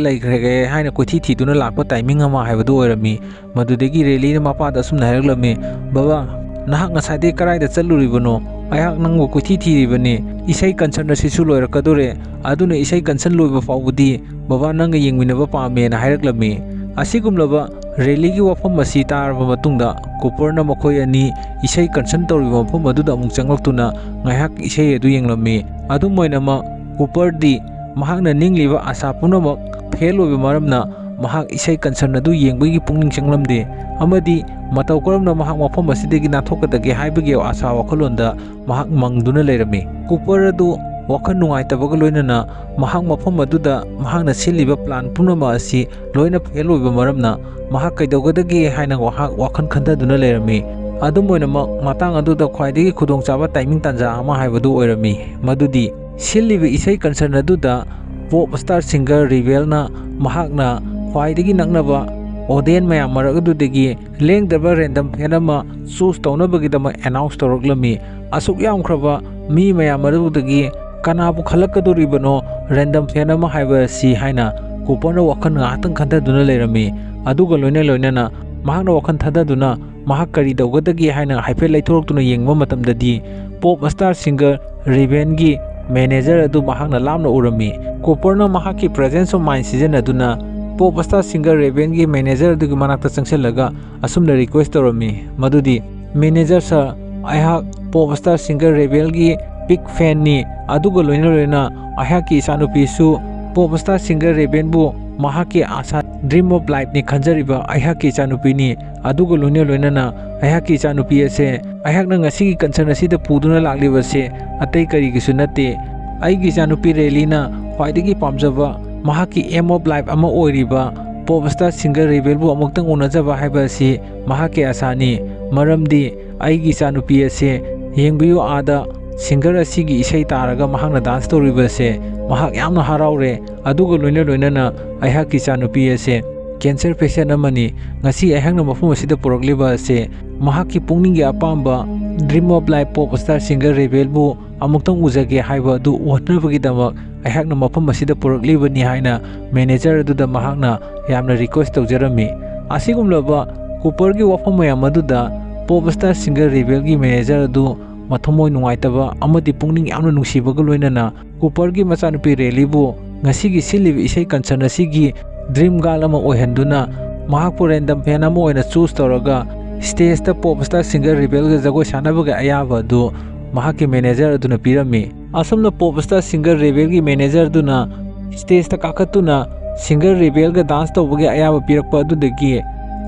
ꯂꯩꯈ꯭ꯔꯒꯦ ꯍꯥꯏꯅ ꯀꯣꯏꯊꯤ ꯊꯤꯗꯨꯅ ꯂꯥꯛꯄ timing ꯑꯃ ꯍꯥꯏꯕꯗꯨ ꯑꯣꯏꯔꯝꯃꯤ꯫ ꯃꯗꯨꯗꯒꯤ ꯔꯦꯂꯤꯅ ꯃꯄꯥꯗ ꯑꯁꯨꯝꯅ ꯍꯥꯏꯔꯛꯂꯝꯃꯤ, "ꯕꯕꯥ, ꯅꯍꯥꯛ ꯉꯁꯥꯏꯗꯒꯤ ꯀꯗꯥꯏꯗ ꯆꯠꯂꯨꯔꯤꯕꯅꯣ? ꯑꯩꯍꯥꯛ ꯅꯪꯕꯨ ꯀꯣꯏꯊꯤ ꯊꯤꯔꯤꯕꯅꯤ꯫ ꯏꯁꯩ concert ꯑꯁꯤꯁꯨ ꯂꯣꯏꯔꯛꯀꯗꯣꯔꯦ, ꯑꯗꯨꯅ ꯏꯁꯩ concert ꯂꯣꯏꯕ ꯐꯥꯎꯕꯗꯤ ꯕꯕꯥ ꯅꯪꯒ ꯌꯦꯡꯃꯤꯟꯅꯕ ꯄꯥꯝꯃꯦꯅ" ꯍꯥꯏꯔꯛꯂꯝꯃꯤ꯫ ꯑꯁꯤꯒꯨꯝꯂꯕ ꯔꯦꯂꯤꯒꯤ ꯋꯥꯐꯝ ꯑꯁꯤ ꯇꯥꯔꯕ ꯃꯇꯨꯡꯗ ꯀꯨꯄꯔꯅ ꯃꯈꯣꯏ ꯑꯅꯤ ꯏꯁꯩ concert ꯇꯧꯔꯤꯕ ꯃꯐꯝ ꯑꯗꯨꯗ ꯑꯃꯨꯛ ꯆꯪꯂꯛꯇꯨꯅ ꯉꯥꯏꯍꯥꯛ ꯏꯁꯩ ꯑꯗꯨ ꯌꯦꯡꯂꯝꯃꯤ꯫ ꯑꯗꯨꯝ ꯑꯣꯏꯅꯃꯛ ꯀꯨꯄꯔꯗꯤ ꯃꯍꯥꯛꯅ ꯅꯤꯡꯂꯤꯕ ꯑꯁꯥ ꯄꯨꯝꯅꯃꯛ fail ꯑꯣꯏꯕ ꯃꯔꯝꯅ ꯃꯍꯥꯛ ꯏꯁꯩ concert ꯑꯗꯨ ꯌꯦꯡꯕꯒꯤ ꯄꯨꯛꯅꯤꯡ ꯆꯪꯂꯝꯗꯦ ꯑꯃꯗꯤ ꯃꯇꯧ ꯀꯔꯝꯅ ꯃꯍꯥꯛ ꯃꯐꯝ ꯑꯁꯤꯗꯒꯤ ꯅꯥꯟꯊꯣꯛꯀꯗꯒꯦ ꯍꯥꯏꯕꯒꯤ ꯑꯁꯥ ꯋꯥꯈꯜꯂꯣꯟꯗ ꯃꯍꯥꯛ ꯃꯪꯗꯨꯅ ꯂꯩꯔꯝꯃꯤ꯫ ꯀꯨꯄꯔ ꯑꯗꯨ ꯋꯥꯈꯜ ꯅꯨꯡꯉꯥꯏꯇꯕꯒ ꯂꯣꯏꯅꯅ ꯃꯍꯥꯛ ꯃꯐꯝ ꯑꯗꯨꯗ ꯃꯍꯥꯛꯅ ꯁꯤꯜꯂꯤꯕ plan ꯄꯨꯝꯅꯃꯛ ꯑꯁꯤ ꯂꯣꯏꯅ fail ꯑꯣꯏꯕ ꯃꯔꯝꯅ ꯃꯍꯥꯛ ꯀꯩꯗꯧꯒꯗꯒꯦ ꯍꯥꯏꯅ ꯃꯍꯥꯛ ꯋꯥꯈꯜ ꯈꯟꯊꯗꯨꯅ ꯂꯩꯔꯝꯃꯤ꯫ ꯑꯗꯨꯝ ꯑꯣꯏꯅꯃꯛ, ꯃꯇꯥꯡ ꯑꯗꯨꯗ ꯈ꯭ꯋꯥꯏꯗꯒꯤ ꯈꯨꯗꯣꯡꯆꯥꯕ timing ꯇꯥꯟꯖꯥ ꯑꯃ ꯍꯥꯏꯕꯗꯨ ꯑꯣꯏꯔꯝꯃꯤ, ꯃꯗꯨꯗꯤ ꯁꯤꯜꯂꯤꯕ ꯏꯁꯩ concert ꯑꯗꯨꯗ pop star singer ꯔꯤꯕꯦꯜꯅ ꯃꯍꯥꯛꯅ ꯈ꯭ꯋꯥꯏꯗꯒꯤ ꯅꯛꯅꯕ ꯑꯣꯗꯦꯟ ꯃꯌꯥꯝ ꯃꯔꯛ ꯑꯗꯨꯗꯒꯤ ꯂꯦꯡꯗꯕ ꯔꯦꯟꯗꯝ ꯐꯦꯟ ꯑꯃ ꯆꯨꯁ ꯇꯧꯅꯕꯒꯤꯗꯃꯛ ꯑꯦꯅꯥꯎꯟꯁ ꯇꯧꯔꯛꯂꯝꯃꯤ꯫ ꯑꯁꯨꯛ ꯌꯥꯝꯈ꯭ꯔꯕ ꯃꯤ ꯃꯌꯥꯝ ꯑꯗꯨꯗꯒꯤ ꯀꯅꯥꯕꯨ ꯈꯜꯂꯛꯀꯗꯣꯔꯤꯕꯅꯣ ꯔꯦꯟꯗꯝ ꯐꯦꯟ ꯑꯃ ꯍꯥꯏꯕ ꯑꯁꯤ ꯍꯥꯏꯅ ꯀꯨꯄꯔꯅ ꯋꯥꯈꯜ ꯉꯥꯏꯍꯥꯛꯇꯪ ꯈꯟꯊꯗꯨꯅ ꯂꯩꯔꯝꯃꯤ꯫ ꯑꯗꯨꯒ ꯂꯣꯏꯅ ꯂꯣꯏꯅꯅ ꯃꯍꯥꯛꯅ ꯋꯥꯈꯜ ꯊꯥꯗꯗꯨꯅ ꯃꯍꯥꯛ ꯀꯔꯤ ꯇꯧꯒꯗꯒꯦ ꯍꯥꯏꯅ ꯍꯥꯏꯐꯦꯠ ꯂꯩꯊꯣꯔꯛꯇꯨꯅ ꯌꯦꯡꯕ ꯃꯇꯝꯗꯗꯤ ꯄꯣꯞ ꯁ꯭ꯇꯥꯔ ꯁꯤꯡꯒꯔ ꯔꯦꯕꯦꯟꯒꯤ ꯃꯦꯅꯦꯖꯔ ꯑꯗꯨ ꯃꯍꯥꯛꯅ ꯂꯥꯞꯅ ꯎꯔꯝꯃꯤ꯫ ꯀꯨꯄꯔꯅ ꯃꯍꯥꯛꯀꯤ ꯄ꯭ꯔꯦꯖꯦꯟꯁ ꯑꯣꯐ ꯃꯥꯏꯟ ꯁꯤꯖꯤꯟꯅꯗꯨꯅ ꯄꯣꯞ ꯁ꯭ꯇꯥꯔ ꯁꯤꯡꯒꯔ ꯔꯦꯕꯦꯟꯒꯤ ꯃꯦꯅꯦꯖꯔ ꯑꯗꯨꯒꯤ ꯃꯅꯥꯛꯇ ꯆꯪꯁꯤꯜꯂꯒ ꯑꯁꯨꯝꯅ ꯔꯤꯀ꯭ꯋꯦꯁ ꯇꯧꯔꯝꯃꯤ, ꯃꯗꯨꯗꯤ, "ꯃꯦꯅꯦꯖꯔ ꯁꯥꯔ, ꯑꯩꯍꯥꯛ ꯄꯣꯞ ꯁ꯭ꯇꯥꯔ ꯁꯤꯡꯒꯔ ꯔꯦꯕꯦꯜꯒꯤ ꯕꯤꯛ ꯐꯦꯟꯅꯤ, ꯑꯗꯨꯒ ꯂꯣꯏꯅ ꯂꯣꯏꯅꯅ ꯑꯩꯍꯥꯛꯀꯤ ꯏꯆꯥꯅꯨꯄꯤꯁꯨ ꯄꯣꯞ ꯁ꯭ꯇꯥꯔ ꯁꯤꯡꯒꯔ ꯔꯦꯕꯦꯟꯕꯨ ꯃꯍꯥꯛꯀꯤ ꯑꯥꯁꯥ, ꯗ꯭ꯔꯤꯝ ꯑꯣꯐ ꯂꯥꯏꯐꯅꯤ ꯈꯟꯖꯔꯤꯕ ꯑꯩꯍꯥꯛꯀꯤ ꯏꯆꯥꯅꯨꯄꯤꯅꯤ꯫ ꯑꯗꯨꯒ ꯂꯣꯏꯅ ꯂꯣꯏꯅꯅ ꯑꯩꯍꯥꯛꯀꯤ ꯏꯆꯥꯅꯨꯄꯤ ꯑꯁꯦ ꯑꯩꯍꯥꯛꯅ ꯉꯁꯤꯒꯤ ꯀꯟꯁꯔꯟ ꯑꯁꯤꯗ ꯄꯨꯗꯨꯅ ꯂꯥꯛꯂꯤꯕꯁꯦ ꯑꯇꯩ ꯀꯔꯤꯒꯤꯁꯨ ꯅꯠꯇꯦ꯫ ꯑꯩꯒꯤ ꯏꯆꯥꯅꯨꯄꯤ ꯔꯦꯂꯤꯅ ꯈ꯭ꯋꯥꯏꯗꯒꯤ ꯄꯥꯝꯖꯕ ꯃꯍꯥꯛꯀꯤ ꯑꯦꯝ ꯑꯣꯐ ꯂꯥꯏꯐ ꯑꯃ ꯑꯣꯏꯔꯤꯕ ꯄꯣꯞ ꯁ꯭ꯇꯥꯔ ꯁꯤꯡꯒꯔ ꯔꯦꯕꯦꯜꯕꯨ ꯑꯃꯨꯛꯇꯪ ꯎꯅꯖꯕ ꯍꯥꯏꯕ ꯑꯁꯤ ꯃꯍꯥꯛꯀꯤ ꯑꯥꯁꯥꯅꯤ꯫ ꯃꯔꯝꯗꯤ ꯑꯩꯒꯤ ꯏꯆꯥꯅꯨꯄꯤ ꯑꯁꯦ, ꯌꯦꯡꯕꯤꯌꯨ, ꯑꯥꯗ ꯁꯤꯡꯒꯔ ꯑꯁꯤꯒꯤ ꯏꯁꯩ ꯇꯥꯔꯒ ꯃꯍꯥꯛꯅ ꯗꯥꯟꯁ ꯇꯧꯔꯤꯕ ꯑꯁꯦ ꯃꯍꯥꯛ ꯌꯥꯝꯅ ꯍꯔꯥꯎꯔꯦ꯫ ꯑꯗꯨꯒ ꯂꯣꯏꯅ ꯂꯣꯏꯅꯅ ꯑꯩꯍꯥꯛꯀꯤ ꯏꯆꯥꯅꯨꯄꯤ ꯑꯁꯦ ꯀꯦꯟꯁꯔ ꯄꯦꯁꯦꯟ ꯑꯃꯅꯤ꯫ ꯉꯁꯤ ꯑꯩꯍꯥꯛꯅ ꯃꯐꯝ ꯑꯁꯤꯗ ꯄꯨꯔꯛꯂꯤꯕ ꯑꯁꯦ ꯃꯍꯥꯛꯀꯤ ꯄꯨꯛꯅꯤꯡꯒꯤ ꯑꯄꯥꯝꯕ dream of life pop star singer ꯔꯦꯕꯦꯜꯕꯨ ꯑꯃꯨꯛꯇꯪ ꯎꯖꯒꯦ ꯍꯥꯏꯕ ꯑꯗꯨ ꯎꯍꯟꯅꯕꯒꯤꯗꯃꯛ ꯑꯩꯍꯥꯛꯅ ꯃꯐꯝ ꯑꯁꯤꯗ ꯄꯨꯔꯛꯂꯤꯕꯅꯤ" ꯍꯥꯏꯅ ꯃꯦꯅꯦꯖꯔ ꯑꯗꯨꯗ ꯃꯍꯥꯛꯅ ꯌꯥꯝꯅ ꯔꯤꯀ꯭ꯋꯦꯁ ꯇꯧꯖꯔꯝꯃꯤ꯫ ꯑꯁꯤꯒꯨꯝꯂꯕ ꯀꯨꯄꯔꯒꯤ ꯋꯥꯐꯝ ꯃꯌꯥꯝ ꯑꯗꯨꯗ ꯄꯣꯞ ꯁ꯭ꯇꯥꯔ ꯁꯤꯡꯒꯔ ꯔꯦꯕꯦꯜꯒꯤ ꯃꯦꯅꯦꯖꯔ ꯑꯗꯨ ꯃꯊꯃꯣꯏ ꯅꯨꯡꯉꯥꯏꯇꯕ ꯑꯃꯗꯤ ꯄꯨꯛꯅꯤꯡ ꯌꯥꯝꯅ ꯅꯨꯡꯁꯤꯕꯒ ꯂꯣꯏꯅꯅ ꯀꯨꯄꯔꯒꯤ ꯃꯆꯥꯅꯨꯄꯤ ꯔꯦꯂꯤꯕꯨ ꯉꯁꯤꯒꯤ ꯁꯤꯜꯂꯤꯕ ꯏꯁꯩ ꯀꯟꯁꯔꯟ ꯑꯁꯤꯒꯤ ꯗ꯭ꯔꯤꯝ ꯒꯥꯔꯜ ꯑꯃ ꯑꯣꯏꯍꯟꯗꯨꯅ ꯃꯍꯥꯛꯄꯨ ꯔꯦꯟꯗꯝ ꯐꯦꯟ ꯑꯃ ꯑꯣꯏꯅ ꯆꯨꯁ ꯇꯧꯔꯒ ꯁ꯭ꯇꯦꯖꯇ ꯄꯣꯞ ꯁ꯭ꯇꯥꯔ ꯁꯤꯡꯒꯔ ꯔꯦꯕꯦꯜꯒ ꯖꯒꯣꯏ ꯁꯥꯟꯅꯕꯒꯤ ꯑꯌꯥꯕ ꯑꯗꯨ ꯃꯍꯥꯛꯀꯤ ꯃꯦꯅꯦꯖꯔ ꯑꯗꯨꯅ ꯄꯤꯔꯝꯃꯤ꯫ ꯑꯁꯨꯝꯅ ꯄꯣꯞ ꯁ꯭ꯇꯥꯔ ꯁꯤꯡꯒꯔ ꯔꯦꯕꯦꯜꯒꯤ ꯃꯦꯅꯦꯖꯔ ꯑꯗꯨꯅ ꯁ꯭ꯇꯦꯖꯇ ꯀꯥꯈꯠꯇꯨꯅ ꯁꯤꯡꯒꯔ ꯔꯦꯕꯦꯜꯒ ꯗꯥꯟꯁ ꯇꯧꯕꯒꯤ ꯑꯌꯥꯕ ꯄꯤꯔꯛꯄ ꯑꯗꯨꯗꯒꯤ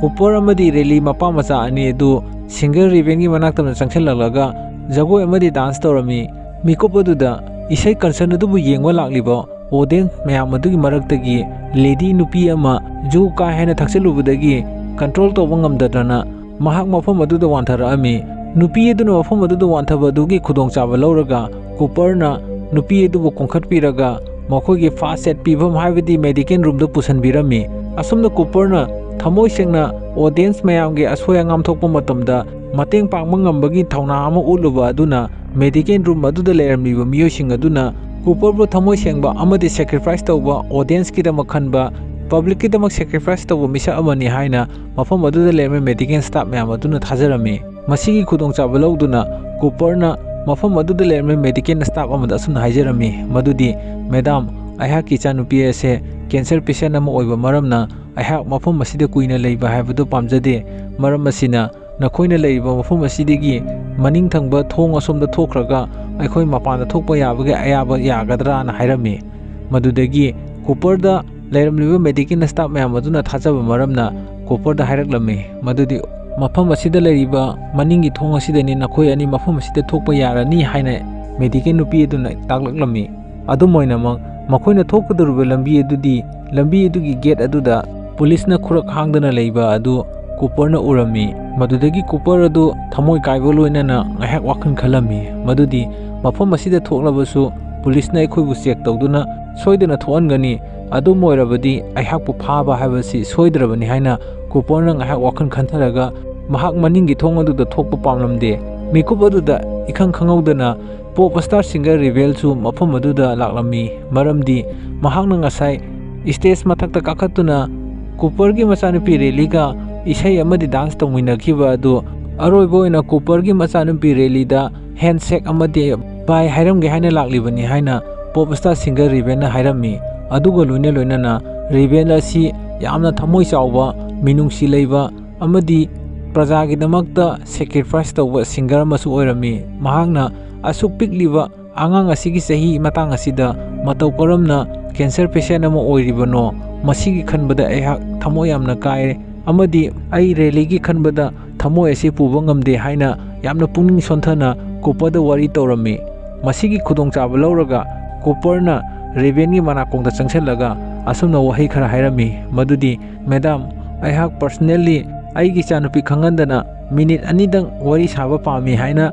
ꯀꯨꯄꯔ ꯑꯃꯗꯤ ꯔꯦꯂꯤ ꯃꯄꯥ ꯃꯆꯥ ꯑꯅꯤ ꯑꯗꯨ ꯁꯤꯡꯒꯔ ꯔꯦꯕꯦꯜꯒꯤ ꯃꯅꯥꯛꯇ ꯆꯪꯁꯤꯜꯂꯛꯂꯒ ꯖꯒꯣꯏ ꯑꯃꯗꯤ ꯗꯥꯟꯁ ꯇꯧꯔꯝꯃꯤ꯫ ꯃꯤꯀꯨꯞ ꯑꯗꯨꯗ ꯏꯁꯩ ꯀꯟꯁꯔꯟ ꯑꯗꯨꯕꯨ ꯌꯦꯡꯕ ꯂꯥꯛꯂꯤꯕ ꯑꯣꯗꯤꯌꯟꯁ ꯃꯌꯥꯝ ꯑꯗꯨꯒꯤ ꯃꯔꯛꯇꯒꯤ ꯂꯦꯗꯤ ꯅꯨꯄꯤ ꯑꯃ ꯖꯨ ꯀꯥ ꯍꯦꯟꯅ ꯊꯛꯆꯤꯜꯂꯨꯕꯗꯒꯤ ꯀꯟꯇ꯭ꯔꯣꯜ ꯇꯧꯕ ꯉꯝꯗꯗꯅ ꯃꯍꯥꯛ ꯃꯐꯝ ꯑꯗꯨꯗ ꯋꯥꯟꯊꯔꯛꯑꯝꯃꯤ꯫ ꯅꯨꯄꯤ ꯑꯗꯨꯅ ꯃꯐꯝ ꯑꯗꯨꯗ ꯋꯥꯟꯊꯕ ꯑꯗꯨꯒꯤ ꯈꯨꯗꯣꯡꯆꯥꯕ ꯂꯧꯔꯒ ꯀꯨꯄꯔꯅ ꯅꯨꯄꯤ ꯑꯗꯨꯕꯨ ꯀꯣꯟꯈꯠꯄꯤꯔꯒ ꯃꯈꯣꯏꯒꯤ ꯐꯥꯔꯁ ꯑꯦꯗ ꯄꯤꯐꯝ ꯍꯥꯏꯕꯗꯤ ꯃꯦꯗꯤꯀꯦꯜ ꯔꯨꯝꯗ ꯄꯨꯁꯤꯟꯕꯤꯔꯝꯃꯤ꯫ ꯑꯁꯨꯝꯅ ꯀꯨꯄꯔꯅ ꯊꯃꯣꯏ ꯁꯦꯡꯅ audience ꯃꯌꯥꯝꯒꯤ ꯑꯁꯣꯏ ꯑꯉꯥꯝ ꯊꯣꯛꯄ ꯃꯇꯝꯗ ꯃꯇꯦꯡ ꯄꯥꯡꯕ ꯉꯝꯕꯒꯤ ꯊꯧꯅꯥ ꯑꯃ ꯎꯠꯂꯨꯕ ꯑꯗꯨꯅ medical room ꯑꯗꯨꯗ ꯂꯩꯔꯝꯂꯤꯕ ꯃꯤꯑꯣꯏꯁꯤꯡ ꯑꯗꯨꯅ ꯀꯨꯄꯔꯕꯨ ꯊꯃꯣꯏ ꯁꯦꯡꯕ ꯑꯃꯗꯤ sacrifice ꯇꯧꯕ, audienceꯀꯤꯗꯃꯛ ꯈꯟꯕ, publicꯀꯤꯗꯃꯛ sacrifice ꯇꯧꯕ ꯃꯤꯁꯛ ꯑꯃꯅꯤ ꯍꯥꯏꯅ ꯃꯐꯝ ꯑꯗꯨꯗ ꯂꯩꯔꯝꯕ medical staff ꯃꯌꯥꯝ ꯑꯗꯨꯅ ꯊꯥꯖꯔꯝꯃꯤ꯫ ꯃꯁꯤꯒꯤ ꯈꯨꯗꯣꯡꯆꯥꯕ ꯂꯧꯗꯨꯅ ꯀꯨꯄꯔꯅ ꯃꯐꯝ ꯑꯗꯨꯗ ꯂꯩꯔꯝꯕ medical staff ꯑꯃꯗ ꯑꯁꯨꯝꯅ ꯍꯥꯏꯖꯔꯝꯃꯤ, ꯃꯗꯨꯗꯤ, "ꯃꯦꯗꯥꯝ, ꯑꯩꯍꯥꯛꯀꯤ ꯏꯆꯥꯅꯨꯄꯤ ꯑꯁꯦ cancer patient ꯑꯃ ꯑꯣꯏꯕ ꯃꯔꯝꯅ ꯑꯩꯍꯥꯛ ꯃꯐꯝ ꯑꯁꯤꯗ ꯀꯨꯏꯅ ꯂꯩꯕ ꯍꯥꯏꯕꯗꯨ ꯄꯥꯝꯖꯗꯦ꯫ ꯃꯔꯝ ꯑꯁꯤꯅ ꯅꯈꯣꯏꯅ ꯂꯩꯔꯤꯕ ꯃꯐꯝ ꯑꯁꯤꯗꯒꯤ ꯃꯅꯤꯡ ꯊꯪꯕ ꯊꯣꯡ ꯑꯁꯣꯝꯗ ꯊꯣꯛꯈ꯭ꯔꯒ ꯑꯩꯈꯣꯏ ꯃꯄꯥꯟꯗ ꯊꯣꯛꯄ ꯌꯥꯕꯒꯤ ꯑꯌꯥꯕ ꯌꯥꯒꯗ꯭ꯔꯥꯅ?" ꯍꯥꯏꯔꯝꯃꯤ꯫ ꯃꯗꯨꯗꯒꯤ ꯀꯨꯄꯔꯗ ꯂꯩꯔꯝꯂꯤꯕ medical staff ꯃꯌꯥꯝ ꯑꯗꯨꯅ ꯊꯥꯖꯕ ꯃꯔꯝꯅ ꯀꯨꯄꯔꯗ ꯍꯥꯏꯔꯛꯂꯝꯃꯤ, ꯃꯗꯨꯗꯤ, "ꯃꯐꯝ ꯑꯁꯤꯗ ꯂꯩꯔꯤꯕ ꯃꯅꯤꯡꯒꯤ ꯊꯣꯡ ꯑꯁꯤꯗꯅꯤ, ꯅꯈꯣꯏ ꯑꯅꯤ ꯃꯐꯝ ꯑꯁꯤꯗ ꯊꯣꯛꯄ ꯌꯥꯔꯅꯤ" ꯍꯥꯏꯅ medical ꯅꯨꯄꯤ ꯑꯗꯨꯅ ꯇꯥꯛꯂꯛꯂꯝꯃꯤ꯫ ꯑꯗꯨꯝ ꯑꯣꯏꯅꯃꯛ, ꯃꯈꯣꯏꯅ ꯊꯣꯛꯀꯗꯧꯔꯤꯕ ꯂꯝꯕꯤ ꯑꯗꯨꯗꯤ, ꯂꯝꯕꯤ ꯑꯗꯨꯒꯤ gate ꯑꯗꯨꯗ ꯄꯨꯂꯤꯁꯅ ꯈꯨꯔꯛ ꯍꯥꯡꯗꯅ ꯂꯩꯕ ꯑꯗꯨ ꯀꯨꯄꯔꯅ ꯎꯔꯝꯃꯤ꯫ ꯃꯗꯨꯗꯒꯤ ꯀꯨꯄꯔ ꯑꯗꯨ ꯊꯃꯣꯏ ꯀꯥꯏꯕ ꯂꯣꯏꯅꯅ ꯉꯥꯏꯍꯥꯛ ꯋꯥꯈꯜ ꯈꯜꯂꯝꯃꯤ, ꯃꯗꯨꯗꯤ, "ꯃꯐꯝ ꯑꯁꯤꯗ ꯊꯣꯛꯂꯕꯁꯨ ꯄꯨꯂꯤꯁꯅ ꯑꯩꯈꯣꯏꯕꯨ check ꯇꯧꯗꯨꯅ ꯁꯣꯏꯗꯅ ꯊꯣꯛꯍꯟꯒꯅꯤ꯫ ꯑꯗꯨꯝ ꯑꯣꯏꯔꯕꯗꯤ ꯑꯩꯍꯥꯛꯄꯨ ꯐꯥꯕ ꯍꯥꯏꯕꯁꯤ ꯁꯣꯏꯗ꯭ꯔꯕꯅꯤ" ꯍꯥꯏꯅ ꯀꯨꯄꯔꯅ ꯉꯥꯏꯍꯥꯛ ꯋꯥꯈꯜ ꯈꯟꯊꯔꯒ ꯃꯍꯥꯛ ꯃꯅꯤꯡꯒꯤ ꯊꯣꯡ ꯑꯗꯨꯗ ꯊꯣꯛꯄ ꯄꯥꯝꯂꯝꯗꯦ꯫ ꯃꯤꯀꯨꯞ ꯑꯗꯨꯗ ꯏꯈꯪ ꯈꯪꯍꯧꯗꯅ pop star singer ꯔꯦꯕꯦꯜꯁꯨ ꯃꯐꯝ ꯑꯗꯨꯗ ꯂꯥꯛꯂꯝꯃꯤ, ꯃꯔꯝꯗꯤ ꯃꯍꯥꯛꯅ ꯉꯁꯥꯏ stage ꯃꯊꯛꯇ ꯀꯥꯈꯠꯇꯨꯅ ꯀꯨꯄꯔꯒꯤ ꯃꯆꯥꯅꯨꯄꯤ ꯔꯦꯂꯤꯒ ꯏꯁꯩ ꯑꯃꯗꯤ dance ꯇꯧꯃꯤꯟꯅꯈꯤꯕ ꯑꯗꯨ ꯑꯔꯣꯏꯕ ꯑꯣꯏꯅ ꯀꯨꯄꯔꯒꯤ ꯃꯆꯥꯅꯨꯄꯤ ꯔꯦꯂꯤꯗ handshake ꯑꯃꯗꯤ bye ꯍꯥꯏꯔꯝꯒꯦ ꯍꯥꯏꯅ ꯂꯥꯛꯂꯤꯕꯅꯤ ꯍꯥꯏꯅ pop star singer ꯔꯦꯕꯦꯜꯅ ꯍꯥꯏꯔꯝꯃꯤ꯫ ꯑꯗꯨꯒ ꯂꯣꯏꯅ ꯂꯣꯏꯅꯅ ꯔꯦꯕꯦꯜ ꯑꯁꯤ ꯌꯥꯝꯅ ꯊꯃꯣꯏ ꯆꯥꯎꯕ, ꯃꯤꯅꯨꯡꯁꯤ ꯂꯩꯕ ꯑꯃꯗꯤ ꯄ꯭ꯔꯖꯥꯒꯤꯗꯃꯛꯇ sacrifice ꯇꯧꯕ singer ꯑꯃꯁꯨ ꯑꯣꯏꯔꯝꯃꯤ꯫ ꯃꯍꯥꯛꯅ ꯑꯁꯨꯛ ꯄꯤꯛꯂꯤꯕ ꯑꯉꯥꯡ ꯑꯁꯤꯒꯤ ꯆꯍꯤ ꯃꯇꯥꯡ ꯑꯁꯤꯗ ꯃꯇꯧ ꯀꯔꯝꯅ cancer patient ꯑꯃ ꯑꯣꯏꯔꯤꯕꯅꯣ, ꯃꯁꯤꯒꯤ ꯈꯟꯕꯗ ꯑꯩꯍꯥꯛ ꯊꯃꯣꯏ ꯌꯥꯝꯅ ꯀꯥꯏꯔꯦ ꯑꯃꯗꯤ ꯑꯩ ꯔꯦꯂꯤꯒꯤ ꯈꯟꯕꯗ ꯊꯃꯣꯏ ꯑꯁꯤ ꯄꯨꯕ ꯉꯝꯗꯦ ꯍꯥꯏꯅ ꯌꯥꯝꯅ ꯄꯨꯛꯅꯤꯡ ꯁꯣꯟꯊꯅ ꯀꯨꯄꯔꯗ ꯋꯥꯔꯤ ꯇꯧꯔꯝꯃꯤ꯫ ꯃꯁꯤꯒꯤ ꯈꯨꯗꯣꯡꯆꯥꯕ ꯂꯧꯔꯒ ꯀꯨꯄꯔꯅ ꯔꯦꯕꯦꯜꯒꯤ ꯃꯅꯥꯀꯣꯡꯗ ꯆꯪꯁꯤꯜꯂꯒ ꯑꯁꯨꯝꯅ ꯋꯥꯍꯩ ꯈꯔ ꯍꯥꯏꯔꯝꯃꯤ, ꯃꯗꯨꯗꯤ, "ꯃꯦꯗꯥꯝ, ꯑꯩꯍꯥꯛ personally ꯑꯩꯒꯤ ꯏꯆꯥꯅꯨꯄꯤ ꯈꯪꯍꯟꯗꯅ minute ꯑꯅꯤꯗꯪ ꯋꯥꯔꯤ ꯁꯥꯕ ꯄꯥꯝꯃꯤ" ꯍꯥꯏꯅ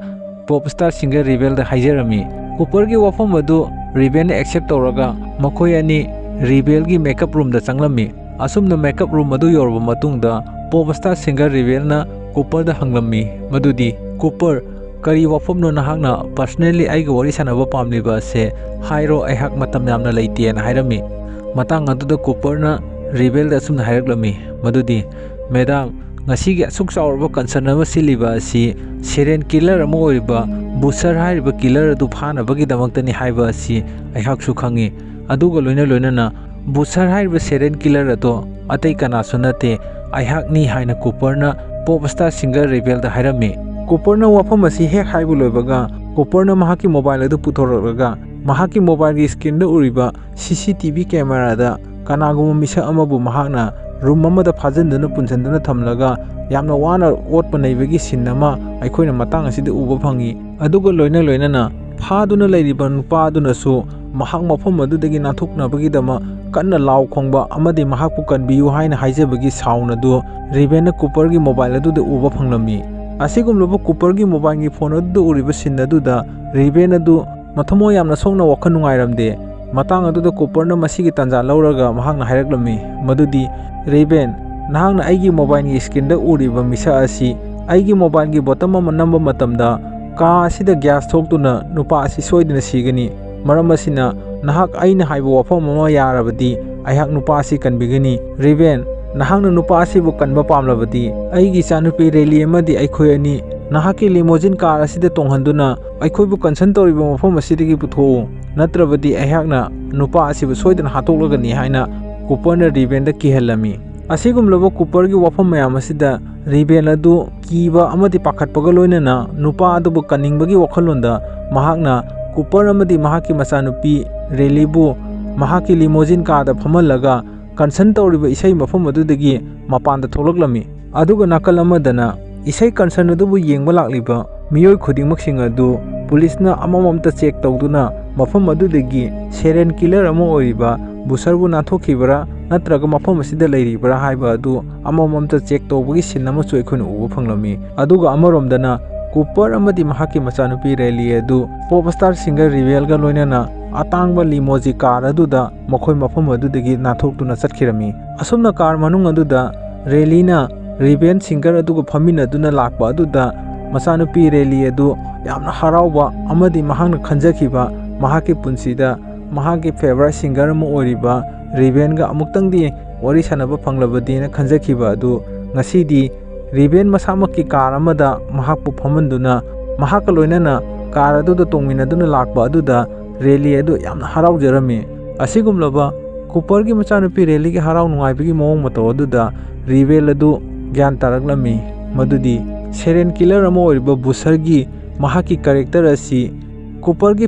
pop star singer ꯔꯦꯕꯦꯜꯗ ꯍꯥꯏꯖꯔꯝꯃꯤ꯫ ꯀꯨꯄꯔꯒꯤ ꯋꯥꯐꯝ ꯑꯗꯨ ꯔꯦꯕꯦꯜꯅ accept ꯇꯧꯔꯒ ꯃꯈꯣꯏ ꯑꯅꯤ ꯔꯦꯕꯦꯜꯒꯤ makeup roomꯗ ꯆꯪꯂꯝꯃꯤ꯫ ꯑꯁꯨꯝꯅ ꯃꯦꯀꯞ ꯔꯨꯝ ꯑꯗꯨ ꯌꯧꯔꯕ ꯃꯇꯨꯡꯗ ꯄꯣꯞ ꯁ꯭ꯇꯥꯔ ꯁꯤꯡꯒꯔ ꯔꯤꯕꯦꯜꯅ ꯀꯨꯄꯔꯗ ꯍꯪꯂꯝꯃꯤ, ꯃꯗꯨꯗꯤ, "ꯀꯨꯄꯔ, ꯀꯔꯤ ꯋꯥꯐꯝꯅꯣ ꯅꯍꯥꯛꯅ ꯄꯔꯁꯅꯦꯜꯂꯤ ꯑꯩꯒ ꯋꯥꯔꯤ ꯁꯥꯟꯅꯕ ꯄꯥꯝꯂꯤꯕ ꯑꯁꯦ? ꯍꯥꯏꯔꯣ, ꯑꯩꯍꯥꯛ ꯃꯇꯝ ꯌꯥꯝꯅ ꯂꯩꯇꯦꯅ" ꯍꯥꯏꯔꯝꯃꯤ꯫ ꯃꯇꯥꯡ ꯑꯗꯨꯗ ꯀꯨꯄꯔꯅ ꯔꯤꯕꯦꯜꯗ ꯑꯁꯨꯝꯅ ꯍꯥꯏꯔꯛꯂꯝꯃꯤ, ꯃꯗꯨꯗꯤ, "ꯃꯦꯗꯥꯝ, ꯉꯁꯤꯒꯤ ꯑꯁꯨꯛ ꯆꯥꯎꯔꯕ ꯀꯟꯁꯔꯟ ꯑꯃ ꯁꯤꯜꯂꯤꯕ ꯑꯁꯤ ꯁꯦꯔꯦꯟ ꯀꯤꯂꯔ ꯑꯃ ꯑꯣꯏꯔꯤꯕ ꯕꯨꯁꯔ ꯍꯥꯏꯔꯤꯕ ꯀꯤꯂꯔ ꯑꯗꯨ ꯐꯥꯅꯕꯒꯤꯗꯃꯛꯇꯅꯤ ꯍꯥꯏꯕ ꯑꯁꯤ ꯑꯩꯍꯥꯛꯁꯨ ꯈꯪꯏ꯫ ꯑꯗꯨꯒ ꯂꯣꯏꯅ ꯂꯣꯏꯅꯅ ꯕꯨꯁꯔ ꯍꯥꯏꯔꯤꯕ ꯁꯦꯔꯦꯟ ꯀꯤꯂꯔ ꯑꯗꯣ ꯑꯇꯩ ꯀꯅꯥꯁꯨ ꯅꯠꯇꯦ, ꯑꯩꯍꯥꯛꯅꯤ" ꯍꯥꯏꯅ ꯀꯨꯄꯔꯅ ꯄꯣꯞ ꯁ꯭ꯇꯥꯔ ꯁꯤꯡꯒꯔ ꯔꯤꯕꯦꯜꯗ ꯍꯥꯏꯔꯝꯃꯤ꯫ ꯀꯨꯄꯔꯅ ꯋꯥꯐꯝ ꯑꯁꯤ ꯍꯦꯛ ꯍꯥꯏꯕ ꯂꯣꯏꯕꯒ ꯀꯨꯄꯔꯅ ꯃꯍꯥꯛꯀꯤ ꯃꯣꯕꯥꯏꯜ ꯑꯗꯨ ꯄꯨꯊꯣꯔꯛꯂꯒ ꯃꯍꯥꯛꯀꯤ ꯃꯣꯕꯥꯏꯜꯒꯤ ꯁ꯭ꯀ꯭ꯔꯤꯟꯗ ꯎꯔꯤꯕ ꯁꯤ ꯁꯤ ꯇꯤ ꯚꯤ ꯀꯦꯃꯦꯔꯥꯗ ꯀꯅꯥꯒꯨꯝꯕ ꯃꯤꯁꯛ ꯑꯃꯕꯨ ꯃꯍꯥꯛꯅ ꯔꯨꯝ ꯑꯃꯗ ꯐꯥꯖꯤꯟꯗꯨꯅ ꯄꯨꯟꯁꯤꯟꯗꯨꯅ ꯊꯝꯂꯒ ꯌꯥꯝꯅ ꯋꯥꯅ ꯑꯣꯠꯄ ꯅꯩꯕꯒꯤ ꯁꯤꯟ ꯑꯃ ꯑꯩꯈꯣꯏꯅ ꯃꯇꯥꯡ ꯑꯁꯤꯗ ꯎꯕ ꯐꯪꯉꯤ꯫ ꯑꯗꯨꯒ ꯂꯣꯏꯅ ꯂꯣꯏꯅꯅ ꯐꯥꯗꯨꯅ ꯂꯩꯔꯤꯕ ꯅꯨꯄꯥ ꯑꯗꯨꯅꯁꯨ ꯃꯍꯥꯛ ꯃꯐꯝ ꯑꯗꯨꯗꯒꯤ ꯅꯥꯟꯊꯣꯛꯅꯕꯒꯤꯗꯃꯛ ꯀꯟꯅ ꯂꯥꯎ ꯈꯣꯡꯕ ꯑꯃꯗꯤ ꯃꯍꯥꯛꯄꯨ ꯀꯟꯕꯤꯌꯨ ꯍꯥꯏꯅ ꯍꯥꯏꯖꯕꯒꯤ ꯁꯥꯎꯟ ꯑꯗꯨ ꯔꯤꯕꯦꯟꯅ ꯀꯨꯄꯔꯒꯤ ꯃꯣꯕꯥꯏꯜ ꯑꯗꯨꯗ ꯎꯕ ꯐꯪꯂꯝꯃꯤ꯫ ꯑꯁꯤꯒꯨꯝꯂꯕ ꯀꯨꯄꯔꯒꯤ ꯃꯣꯕꯥꯏꯜꯒꯤ ꯐꯣꯟ ꯑꯗꯨꯗ ꯎꯔꯤꯕ ꯁꯤꯟ ꯑꯗꯨꯗ ꯔꯤꯕꯦꯟ ꯑꯗꯨ ꯃꯊꯃꯣꯏ ꯌꯥꯝꯅ ꯁꯣꯛꯅ ꯋꯥꯈꯜ ꯅꯨꯡꯉꯥꯏꯔꯝꯗꯦ꯫ ꯃꯇꯥꯡ ꯑꯗꯨꯗ ꯀꯨꯄꯔꯅ ꯃꯁꯤꯒꯤ ꯇꯥꯟꯖꯥ ꯂꯧꯔꯒ ꯃꯍꯥꯛꯅ ꯍꯥꯏꯔꯛꯂꯝꯃꯤ, ꯃꯗꯨꯗꯤ, "ꯔꯤꯕꯦꯟ, ꯅꯍꯥꯛꯅ ꯑꯩꯒꯤ ꯃꯣꯕꯥꯏꯜꯒꯤ ꯁ꯭ꯀ꯭ꯔꯤꯟꯗ ꯎꯔꯤꯕ ꯃꯤꯁꯛ ꯑꯁꯤ ꯑꯩꯒꯤ ꯃꯣꯕꯥꯏꯜꯒꯤ ꯕꯣꯇꯝ ꯑꯃ ꯅꯝꯕ ꯃꯇꯝꯗ ꯀꯥ ꯑꯁꯤꯗ ꯒ꯭ꯌꯥꯁ ꯊꯣꯛꯇꯨꯅ ꯅꯨꯄꯥ ꯑꯁꯤ ꯁꯣꯏꯗꯅ ꯁꯤꯒꯅꯤ꯫ ꯃꯔꯝ ꯑꯁꯤꯅ ꯅꯍꯥꯛ ꯑꯩꯅ ꯍꯥꯏꯕ ꯋꯥꯐꯝ ꯑꯃ ꯌꯥꯔꯕꯗꯤ ꯑꯩꯍꯥꯛ ꯅꯨꯄꯥ ꯑꯁꯤ ꯀꯟꯕꯤꯒꯅꯤ꯫ ꯔꯤꯕꯦꯟ, ꯅꯍꯥꯛꯅ ꯅꯨꯄꯥ ꯑꯁꯤꯕꯨ ꯀꯟꯕ ꯄꯥꯝꯂꯕꯗꯤ ꯑꯩꯒꯤ ꯏꯆꯥꯅꯨꯄꯤ ꯔꯦꯂꯤ ꯑꯃꯗꯤ ꯑꯩꯈꯣꯏ ꯑꯅꯤ ꯅꯍꯥꯛꯀꯤ ꯂꯤꯃꯣꯖꯤꯟ ꯀꯥꯔ ꯑꯁꯤꯗ ꯇꯣꯡꯍꯟꯗꯨꯅ ꯑꯩꯈꯣꯏꯕꯨ ꯀꯟꯁꯔꯟ ꯇꯧꯔꯤꯕ ꯃꯐꯝ ꯑꯁꯤꯗꯒꯤ ꯄꯨꯊꯣꯛꯎ, ꯅꯠꯇ꯭ꯔꯕꯗꯤ ꯑꯩꯍꯥꯛꯅ ꯅꯨꯄꯥ ꯑꯁꯤꯕꯨ ꯁꯣꯏꯗꯅ ꯍꯥꯠꯇꯣꯛꯂꯒꯅꯤ" ꯍꯥꯏꯅ ꯀꯨꯄꯔꯅ ꯔꯤꯕꯦꯟꯗ ꯀꯤꯍꯜꯂꯝꯃꯤ꯫ ꯑꯁꯤꯒꯨꯝꯂꯕ ꯀꯨꯄꯔꯒꯤ ꯋꯥꯐꯝ ꯃꯌꯥꯝ ꯑꯁꯤꯗ ꯔꯤꯕꯦꯟ ꯑꯗꯨ ꯀꯤꯕ ꯑꯃꯗꯤ ꯄꯥꯈꯠꯄꯒ ꯂꯣꯏꯅꯅ ꯅꯨꯄꯥ ꯑꯗꯨꯕꯨ ꯀꯟꯅꯤꯡꯕꯒꯤ ꯋꯥꯈꯜꯂꯣꯟꯗ ꯃꯍꯥꯛꯅ ꯀꯨꯄꯔ ꯑꯃꯗꯤ ꯃꯍꯥꯛꯀꯤ ꯃꯆꯥꯅꯨꯄꯤ ꯔꯦꯂꯤꯕꯨ ꯃꯍꯥꯛꯀꯤ ꯂꯤꯃꯣꯖꯤꯟ ꯀꯥꯔꯗ ꯐꯝꯍꯜꯂꯒ ꯀꯟꯁꯔꯟ ꯇꯧꯔꯤꯕ ꯏꯁꯩ ꯃꯐꯝ ꯑꯗꯨꯗꯒꯤ ꯃꯄꯥꯟꯗ ꯊꯣꯛꯂꯛꯂꯝꯃꯤ꯫ ꯑꯗꯨꯒ ꯅꯥꯀꯜ ꯑꯃꯗꯅ ꯏꯁꯩ ꯀꯟꯁꯔꯟ ꯑꯗꯨꯕꯨ ꯌꯦꯡꯕ ꯂꯥꯛꯂꯤꯕ ꯃꯤꯑꯣꯏ ꯈꯨꯗꯤꯡꯃꯛꯁꯤꯡ ꯑꯗꯨ ꯄꯨꯂꯤꯁꯅ ꯑꯃꯃꯝꯇ ꯆꯦꯛ ꯇꯧꯗꯨꯅ ꯃꯐꯝ ꯑꯗꯨꯗꯒꯤ ꯁꯦꯔꯦꯟ ꯀꯤꯂꯔ ꯑꯃ ꯑꯣꯏꯔꯤꯕ ꯕꯨꯁꯔꯕꯨ ꯅꯥꯟꯊꯣꯛꯈꯤꯕꯔꯥ ꯅꯠꯇ꯭ꯔꯒ ꯃꯐꯝ ꯑꯁꯤꯗ ꯂꯩꯔꯤꯕꯔꯥ ꯍꯥꯏꯕ ꯑꯗꯨ ꯑꯃꯃꯝꯇ ꯆꯦꯛ ꯇꯧꯕꯒꯤ ꯁꯤꯟ ꯑꯃꯁꯨ ꯑꯩꯈꯣꯏꯅ ꯎꯕ ꯐꯪꯂꯝꯃꯤ꯫ ꯑꯗꯨꯒ ꯑꯃꯔꯣꯝꯗꯅ ꯀꯨꯄꯔ ꯑꯃꯗꯤ ꯃꯍꯥꯛꯀꯤ ꯃꯆꯥꯅꯨꯄꯤ ꯔꯦꯂꯤ ꯑꯗꯨ ꯄꯣꯞ ꯁ꯭ꯇꯥꯔ ꯁꯤꯡꯒꯔ ꯔꯤꯕꯦꯜꯒ ꯂꯣꯏꯅꯅ ꯑꯇꯥꯡꯕ ꯂꯤꯃꯣꯖꯤ ꯀꯥꯔ ꯑꯗꯨꯗ ꯃꯈꯣꯏ ꯃꯐꯝ ꯑꯗꯨꯗꯒꯤ ꯅꯥꯟꯊꯣꯛꯇꯨꯅ ꯆꯠꯈꯤꯔꯝꯃꯤ꯫ ꯑꯁꯨꯝꯅ ꯀꯥꯔ ꯃꯅꯨꯡ ꯑꯗꯨꯗ ꯔꯦꯂꯤꯅ ꯔꯤꯕꯦꯟ ꯁꯤꯡꯒꯔ ꯑꯗꯨꯒ ꯐꯝꯃꯤꯟꯅꯗꯨꯅ ꯂꯥꯛꯄ ꯑꯗꯨꯗ ꯃꯆꯥꯅꯨꯄꯤ ꯔꯦꯂꯤ ꯑꯗꯨ ꯌꯥꯝꯅ ꯍꯔꯥꯎꯕ ꯑꯃꯗꯤ ꯃꯍꯥꯛꯅ ꯈꯟꯖꯈꯤꯕ ꯃꯍꯥꯛꯀꯤ ꯄꯨꯟꯁꯤꯗ ꯃꯍꯥꯛꯀꯤ ꯐꯦꯚꯔꯥꯏꯠ ꯁꯤꯡꯒꯔ ꯑꯃ ꯑꯣꯏꯔꯤꯕ ꯔꯤꯕꯦꯟꯒ ꯑꯃꯨꯛꯇꯪꯗꯤ ꯋꯥꯔꯤ ꯁꯥꯟꯅꯕ ꯐꯪꯂꯕꯗꯤꯅ ꯈꯟꯖꯈꯤꯕ ꯑꯗꯨ ꯉꯁꯤꯗꯤ ꯔꯤꯕꯦꯟ ꯃꯁꯥꯃꯛꯀꯤ ꯀꯥꯔ ꯑꯃꯗ ꯃꯍꯥꯛꯄꯨ ꯐꯝꯍꯟꯗꯨꯅ ꯃꯍꯥꯛꯀ ꯂꯣꯏꯅꯅ ꯀꯥꯔ ꯑꯗꯨꯗ ꯇꯣꯡꯃꯤꯟꯅꯗꯨꯅ ꯂꯥꯛꯄ ꯑꯗꯨꯗ ꯔꯦꯂꯤ ꯑꯗꯨ ꯌꯥꯝꯅ ꯍꯔꯥꯎꯖꯔꯝꯃꯤ꯫ ꯑꯁꯤꯒꯨꯝꯂꯕ ꯀꯨꯄꯔꯒꯤ ꯃꯆꯥꯅꯨꯄꯤ ꯔꯦꯂꯤꯒꯤ ꯍꯔꯥꯎ ꯅꯨꯡꯉꯥꯏꯕꯒꯤ ꯃꯑꯣꯡ ꯃꯇꯧ ꯑꯗꯨꯗ ꯔꯤꯕꯦꯟ ꯑꯗꯨ ꯒ꯭ꯌꯥꯟ ꯇꯥꯔꯛꯂꯝꯃꯤ꯫ ꯃꯗꯨꯗꯤ ꯁꯦꯔꯦꯟ ꯀꯤꯂꯔ ꯑꯃ ꯑꯣꯏꯔꯤꯕ ꯕꯨꯁꯔꯒꯤ ꯃꯍꯥꯛꯀꯤ ꯀꯦꯔꯦꯛꯇꯔ ꯑꯁꯤ ꯀꯨꯄꯔꯒꯤ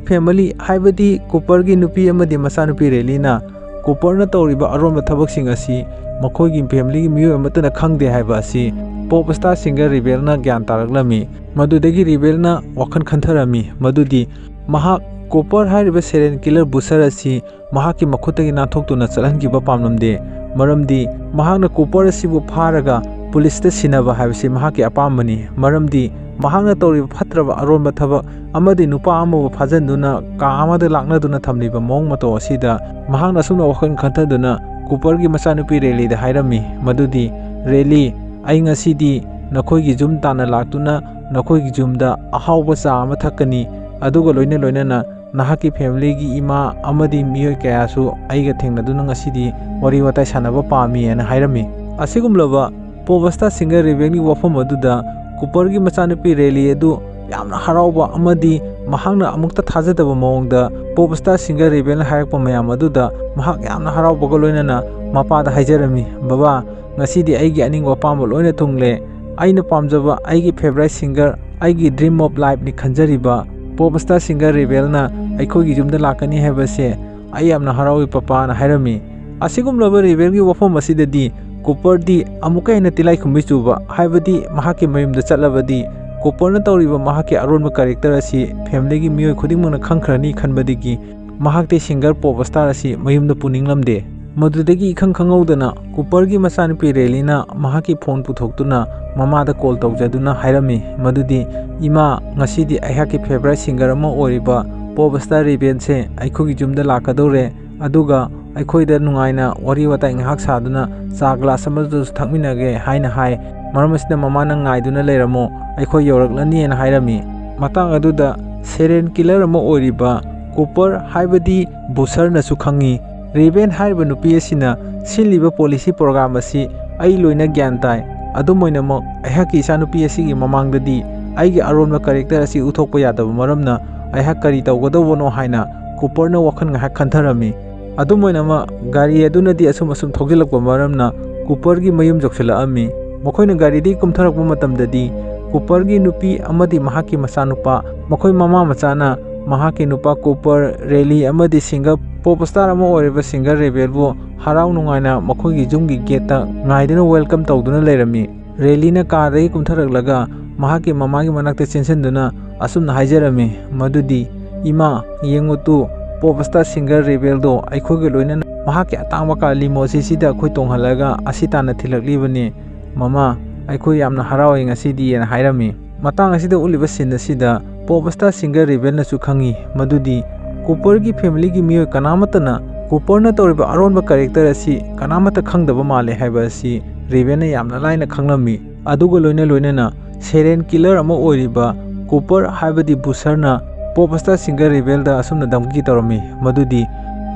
ꯐꯦꯃꯤꯂꯤ, ꯍꯥꯏꯕꯗꯤ ꯀꯨꯄꯔꯒꯤ ꯅꯨꯄꯤ ꯑꯃꯗꯤ ꯃꯆꯥꯅꯨꯄꯤ ꯔꯦꯂꯤꯅ ꯀꯨꯄꯔꯅ ꯇꯧꯔꯤꯕ ꯑꯔꯣꯟꯕ ꯊꯕꯛꯁꯤꯡ ꯑꯁꯤ ꯃꯈꯣꯏꯒꯤ ꯐꯦꯃꯤꯂꯤꯒꯤ ꯃꯤꯑꯣꯏ ꯑꯃꯠꯇꯅ ꯈꯪꯗꯦ ꯍꯥꯏꯕ ꯑꯁꯤ ꯄꯣꯞ ꯁ꯭ꯇꯥꯔ ꯁꯤꯡꯒꯔ ꯔꯤꯕꯦꯟꯅ ꯒ꯭ꯌꯥꯟ ꯇꯥꯔꯛꯂꯝꯃꯤ꯫ ꯃꯗꯨꯗꯒꯤ ꯔꯤꯕꯦꯟꯅ ꯋꯥꯈꯜ ꯈꯟꯊꯔꯝꯃꯤ ꯃꯗꯨꯗꯤ ꯃꯍꯥꯛ ꯀꯨꯄꯔ ꯍꯥꯏꯔꯤꯕ ꯁꯦꯔꯦꯟ ꯀꯤꯂꯔ ꯕꯨꯁꯔ ꯑꯁꯤ ꯃꯍꯥꯛꯀꯤ ꯃꯈꯨꯠꯇꯒꯤ ꯅꯥꯟꯊꯣꯛꯇꯨꯅ ꯆꯠꯍꯟꯈꯤꯕ ꯄꯥꯝꯂꯝꯗꯦ꯫ ꯃꯔꯝꯗꯤ ꯃꯍꯥꯛꯅ ꯀꯨꯄꯔ ꯑꯁꯤꯕꯨ ꯐꯥꯔꯒ ꯄꯨꯂꯤꯁꯇ ꯁꯤꯟꯅꯕ ꯍꯥꯏꯕꯁꯤ ꯃꯍꯥꯛꯀꯤ ꯑꯄꯥꯝꯕꯅꯤ꯫ ꯃꯔꯝꯗꯤ ꯃꯍꯥꯛꯅ ꯇꯧꯔꯤꯕ ꯐꯠꯇ꯭ꯔꯕ ꯑꯔꯣꯟꯕ ꯊꯕꯛ ꯑꯃꯗꯤ ꯅꯨꯄꯥ ꯑꯃꯕꯨ ꯐꯥꯖꯤꯟꯗꯨꯅ ꯀꯥ ꯑꯃꯗ ꯂꯥꯛꯅꯗꯨꯅ ꯊꯝꯂꯤꯕ ꯃꯑꯣꯡ ꯃꯇꯧ ꯑꯁꯤꯗ ꯃꯍꯥꯛꯅ ꯑꯁꯨꯝꯅ ꯋꯥꯈꯜ ꯈꯟꯊꯗꯨꯅ ꯀꯨꯄꯔꯒꯤ ꯃꯆꯥꯅꯨꯄꯤ ꯔꯦꯂꯤꯗ ꯍꯥꯏꯔꯝꯃꯤ ꯃꯗꯨꯗꯤ, "ꯔꯦꯂꯤ, ꯑꯩ ꯉꯁꯤꯗꯤ ꯅꯈꯣꯏꯒꯤ ꯌꯨꯝ ꯇꯥꯟꯅ ꯂꯥꯛꯇꯨꯅ ꯅꯈꯣꯏꯒꯤ ꯌꯨꯝꯗ ꯑꯍꯥꯎꯕ ꯆꯥ ꯑꯃ ꯊꯛꯀꯅꯤ, ꯑꯗꯨꯒ ꯂꯣꯏꯅ ꯂꯣꯏꯅꯅ ꯅꯍꯥꯛꯀꯤ ꯐꯦꯃꯤꯂꯤꯒꯤ ꯏꯃꯥ ꯑꯃꯗꯤ ꯃꯤꯑꯣꯏ ꯀꯌꯥꯁꯨ ꯑꯩꯒ ꯊꯦꯡꯅꯗꯨꯅ ꯉꯁꯤꯗꯤ ꯋꯥꯔꯤ ꯋꯥꯇꯥꯏ ꯁꯥꯟꯅꯕ ꯄꯥꯝꯃꯤ" ꯍꯥꯏꯅ ꯍꯥꯏꯔꯝꯃꯤ꯫ ꯑꯁꯤꯒꯨꯝꯂꯕ ꯄꯣꯞ ꯁ꯭ꯇꯥꯔ ꯁꯤꯡꯒꯔ ꯔꯤꯕꯦꯟꯒꯤ ꯋꯥꯐꯝ ꯑꯗꯨꯗ ꯀꯨꯄꯔꯒꯤ ꯃꯆꯥꯅꯨꯄꯤ ꯔꯦꯂꯤ ꯑꯗꯨ ꯌꯥꯝꯅ ꯍꯔꯥꯎꯕ ꯑꯃꯗꯤ ꯃꯍꯥꯛꯅ ꯑꯃꯨꯛꯇ ꯊꯥꯖꯗꯕ ꯃꯑꯣꯡꯗ ꯄꯣꯞ ꯁ꯭ꯇꯥꯔ ꯁꯤꯡꯒꯔ ꯔꯤꯕꯦꯟꯅ ꯍꯥꯏꯔꯛꯄ ꯃꯌꯥꯝ ꯑꯗꯨꯗ ꯃꯍꯥꯛ ꯌꯥꯝꯅ ꯍꯔꯥꯎꯕꯒ ꯂꯣꯏꯅꯅ ꯃꯄꯥꯗ ꯍꯥꯏꯖꯔꯝꯃꯤ, "ꯕꯕꯥ, ꯉꯁꯤꯗꯤ ꯑꯩꯒꯤ ꯑꯅꯤꯡꯕ ꯑꯄꯥꯝꯕ ꯂꯣꯏꯅ ꯊꯨꯡꯂꯦ꯫ ꯑꯩꯅ ꯄꯥꯝꯖꯕ ꯑꯩꯒꯤ ꯐꯦꯚꯔꯥꯏꯠ ꯁꯤꯡꯒꯔ, ꯑꯩꯒꯤ ꯗ꯭ꯔꯤꯝ ꯑꯣꯐ ꯂꯥꯏꯐꯅꯤ ꯈꯟꯖꯔꯤꯕ ꯄꯣꯞ ꯁ꯭ꯇꯥꯔ ꯁꯤꯡꯒꯔ ꯔꯤꯕꯦꯟꯅ ꯑꯩꯈꯣꯏꯒꯤ ꯌꯨꯝꯗ ꯂꯥꯛꯀꯅꯤ ꯍꯥꯏꯕꯁꯦ ꯑꯩ ꯌꯥꯝꯅ ꯍꯔꯥꯎꯏ ꯄꯄꯥꯅ" ꯍꯥꯏꯔꯝꯃꯤ꯫ ꯑꯁꯤꯒꯨꯝꯂꯕ ꯔꯤꯕꯦꯟꯒꯤ ꯋꯥꯐꯝ ꯑꯁꯤꯗꯗꯤ ꯀꯨꯄꯔꯗꯤ ꯑꯃꯨꯛꯀ ꯍꯦꯟꯅ ꯇꯤꯂꯥꯏꯈꯨꯝꯕꯤ ꯆꯨꯕ, ꯍꯥꯏꯕꯗꯤ ꯃꯍꯥꯛꯀꯤ ꯃꯌꯨꯝꯗ ꯆꯠꯂꯕꯗꯤ ꯀꯨꯄꯔꯅ ꯇꯧꯔꯤꯕ ꯃꯍꯥꯛꯀꯤ ꯑꯔꯣꯟꯕ ꯀꯦꯔꯦꯛꯇꯔ ꯑꯁꯤ ꯐꯦꯃꯤꯂꯤꯒꯤ ꯃꯤꯑꯣꯏ ꯈꯨꯗꯤꯡꯃꯛꯅ ꯈꯪꯈ꯭ꯔꯅꯤ ꯈꯟꯕꯗꯒꯤ ꯃꯍꯥꯛꯇꯤ ꯁꯤꯡꯒꯔ ꯄꯣꯞ ꯁ꯭ꯇꯥꯔ ꯑꯁꯤ ꯃꯌꯨꯝꯗ ꯄꯨꯅꯤꯡꯂꯝꯗꯦ꯫ ꯃꯗꯨꯗꯒꯤ ꯏꯈꯪ ꯈꯪꯍꯧꯗꯅ ꯀꯨꯄꯔꯒꯤ ꯃꯆꯥꯅꯨꯄꯤ ꯔꯦꯂꯤꯅ ꯃꯍꯥꯛꯀꯤ ꯐꯣꯟ ꯄꯨꯊꯣꯛꯇꯨꯅ ꯃꯃꯥꯗ ꯀꯣꯜ ꯇꯧꯖꯗꯨꯅ ꯍꯥꯏꯔꯝꯃꯤ ꯃꯗꯨꯗꯤ, "ꯏꯃꯥ, ꯉꯁꯤꯗꯤ ꯑꯩꯍꯥꯛꯀꯤ ꯐꯦꯚꯔꯥꯏꯠ ꯁꯤꯡꯒꯔ ꯑꯃ ꯑꯣꯏꯔꯤꯕ ꯄꯣꯞ ꯁ꯭ꯇꯥꯔ ꯔꯦꯕꯦꯜꯁꯦ ꯑꯩꯈꯣꯏꯒꯤ ꯌꯨꯝꯗ ꯂꯥꯛꯀꯗꯧꯔꯦ, ꯑꯗꯨꯒ ꯑꯩꯈꯣꯏꯗ ꯅꯨꯡꯉꯥꯏꯅ ꯋꯥꯔꯤ ꯋꯥꯇꯥꯏ ꯉꯥꯏꯍꯥꯛ ꯁꯥꯗꯨꯅ ꯆꯥ ꯒ꯭ꯂꯥꯁ ꯑꯃꯗꯁꯨ ꯊꯛꯃꯤꯟꯅꯒꯦ ꯍꯥꯏꯅ ꯍꯥꯏ꯫ ꯃꯔꯝ ꯑꯁꯤꯅ ꯃꯃꯥꯅ ꯉꯥꯏꯗꯨꯅ ꯂꯩꯔꯝꯃꯣ, ꯑꯩꯈꯣꯏ ꯌꯧꯔꯛꯂꯅꯤꯅ ꯍꯥꯏꯔꯝꯃꯤ꯫ ꯃꯇꯥꯡ ꯑꯗꯨꯗ ꯁꯦꯔꯦꯟ ꯀꯤꯂꯔ ꯑꯃ ꯑꯣꯏꯔꯤꯕ ꯀꯨꯄꯔ ꯍꯥꯏꯕꯗꯤ ꯕꯨꯁꯔꯅꯁꯨ ꯈꯪꯉꯤ꯫ ꯔꯦꯕꯦꯟ ꯍꯥꯏꯔꯤꯕ ꯅꯨꯄꯤ ꯑꯁꯤꯅ ꯁꯤꯜꯂꯤꯕ ꯄꯣꯂꯤꯁꯤ ꯄ꯭ꯔꯣꯒ꯭ꯔꯥꯝ ꯑꯁꯤ ꯑꯩ ꯂꯣꯏꯅ ꯒ꯭ꯌꯥꯟ ꯇꯥꯏ꯫ ꯑꯗꯨꯝ ꯑꯣꯏꯅꯃꯛ, ꯑꯩꯍꯥꯛꯀꯤ ꯏꯆꯥꯅꯨꯄꯤ ꯑꯁꯤꯒꯤ ꯃꯃꯥꯡꯗꯗꯤ ꯑꯩꯒꯤ ꯑꯔꯣꯟꯕ ꯀꯦꯔꯦꯛꯇꯔ ꯑꯁꯤ ꯎꯠꯊꯣꯛꯄ ꯌꯥꯗꯕ ꯃꯔꯝꯅ ꯑꯩꯍꯥꯛ ꯀꯔꯤ ꯇꯧꯒꯗꯧꯕꯅꯣ ꯍꯥꯏꯅ ꯀꯨꯄꯔꯅ ꯋꯥꯈꯜ ꯉꯥꯏꯍꯥꯛ ꯈꯟꯊꯔꯝꯃꯤ꯫ ꯑꯗꯨꯝ ꯑꯣꯏꯅꯃꯛ, ꯒꯥꯔꯤ ꯑꯗꯨꯅꯗꯤ ꯑꯁꯨꯝ ꯑꯁꯨꯝ ꯊꯧꯖꯤꯜꯂꯛꯄ ꯃꯔꯝꯅ ꯀꯨꯄꯔꯒꯤ ꯃꯌꯨꯝ ꯌꯧꯁꯤꯜꯂꯛꯑꯝꯃꯤ꯫ ꯃꯈꯣꯏꯅ ꯒꯥꯔꯤꯗꯒꯤ ꯀꯨꯝꯊꯔꯛꯄ ꯃꯇꯝꯗꯗꯤ, ꯀꯨꯄꯔꯒꯤ ꯅꯨꯄꯤ ꯑꯃꯗꯤ ꯃꯍꯥꯛꯀꯤ ꯃꯆꯥꯅꯨꯄꯥ, ꯃꯈꯣꯏ ꯃꯃꯥ ꯃꯆꯥꯅ ꯃꯍꯥꯛꯀꯤ ꯅꯨꯄꯥ ꯀꯨꯄꯔ, ꯔꯦꯂꯤ ꯑꯃꯗꯤ ꯁꯤꯡꯒꯔ, ꯄꯣꯞ ꯁ꯭ꯇꯥꯔ ꯑꯃ ꯑꯣꯏꯔꯤꯕ ꯁꯤꯡꯒꯔ ꯔꯦꯕꯦꯜꯕꯨ ꯍꯔꯥꯎ ꯅꯨꯡꯉꯥꯏꯅ ꯃꯈꯣꯏꯒꯤ ꯌꯨꯝꯒꯤ ꯒꯦꯠꯇ ꯉꯥꯏꯗꯨꯅ ꯋꯦꯜꯀꯝ ꯇꯧꯗꯨꯅ ꯂꯩꯔꯝꯃꯤ꯫ ꯔꯦꯂꯤꯅ ꯀꯥꯔꯗꯒꯤ ꯀꯨꯝꯊꯔꯛꯂꯒ ꯃꯍꯥꯛꯀꯤ ꯃꯃꯥꯒꯤ ꯃꯅꯥꯛꯇ ꯆꯦꯟꯁꯤꯟꯗꯨꯅ ꯑꯁꯨꯝꯅ ꯍꯥꯏꯖꯔꯝꯃꯤ, ꯃꯗꯨꯗꯤ, "ꯏꯃꯥ, ꯌꯦꯡꯉꯨ ꯇꯨ, ꯄꯣꯞ ꯁ꯭ꯇꯥꯔ ꯁꯤꯡꯒꯔ ꯔꯦꯕꯦꯜꯗꯣ ꯑꯩꯈꯣꯏꯒ ꯂꯣꯏꯅꯅ ꯃꯍꯥꯛꯀꯤ ꯑꯇꯥꯡꯕ ꯀꯥꯔ ꯂꯤꯃꯣꯁꯤꯁꯤꯗ ꯑꯩꯈꯣꯏ ꯇꯣꯡꯍꯜꯂꯒ ꯑꯁꯤ ꯇꯥꯟꯅ ꯊꯤꯜꯂꯛꯂꯤꯕꯅꯤ꯫ ꯃꯃꯥ, ꯑꯩꯈꯣꯏ ꯌꯥꯝꯅ ꯍꯔꯥꯎꯏ ꯉꯁꯤꯗꯤ" ꯍꯥꯏꯅ ꯍꯥꯏꯔꯝꯃꯤ꯫ ꯃꯇꯥꯡ ꯑꯁꯤꯗ ꯎꯠꯂꯤꯕ ꯁꯤꯟ ꯑꯁꯤꯗ ꯄꯣꯞ ꯁ꯭ꯇꯥꯔ ꯁꯤꯡꯒꯔ ꯔꯦꯕꯦꯜꯅꯁꯨ ꯈꯪꯉꯤ ꯃꯗꯨꯗꯤ ꯀꯨꯄꯔꯒꯤ ꯐꯦꯃꯤꯂꯤꯒꯤ ꯃꯤꯑꯣꯏ ꯀꯅꯥꯃꯠꯇꯅ ꯀꯨꯄꯔꯅ ꯇꯧꯔꯤꯕ ꯑꯔꯣꯟꯕ ꯀꯦꯔꯦꯛꯇꯔ ꯑꯁꯤ ꯀꯅꯥꯃꯠꯇ ꯈꯪꯗꯕ ꯃꯥꯜꯂꯦ ꯍꯥꯏꯕ ꯑꯁꯤ ꯔꯦꯕꯦꯜꯅ ꯌꯥꯝꯅ ꯂꯥꯏꯅ ꯈꯪꯂꯝꯃꯤ꯫ ꯑꯗꯨꯒ ꯂꯣꯏꯅ ꯂꯣꯏꯅꯅ ꯁꯦꯔꯦꯟ ꯀꯤꯂꯔ ꯑꯃ ꯑꯣꯏꯔꯤꯕ ꯀꯨꯄꯔ ꯍꯥꯏꯕꯗꯤ ꯕꯨꯁꯔꯅ ꯄꯣꯞ ꯁ꯭ꯇꯥꯔ ꯁꯤꯡꯒꯔ ꯔꯦꯕꯦꯜꯗ ꯑꯁꯨꯝꯅ ꯙꯝꯀꯤ ꯇꯧꯔꯝꯃꯤ ꯃꯗꯨꯗꯤ,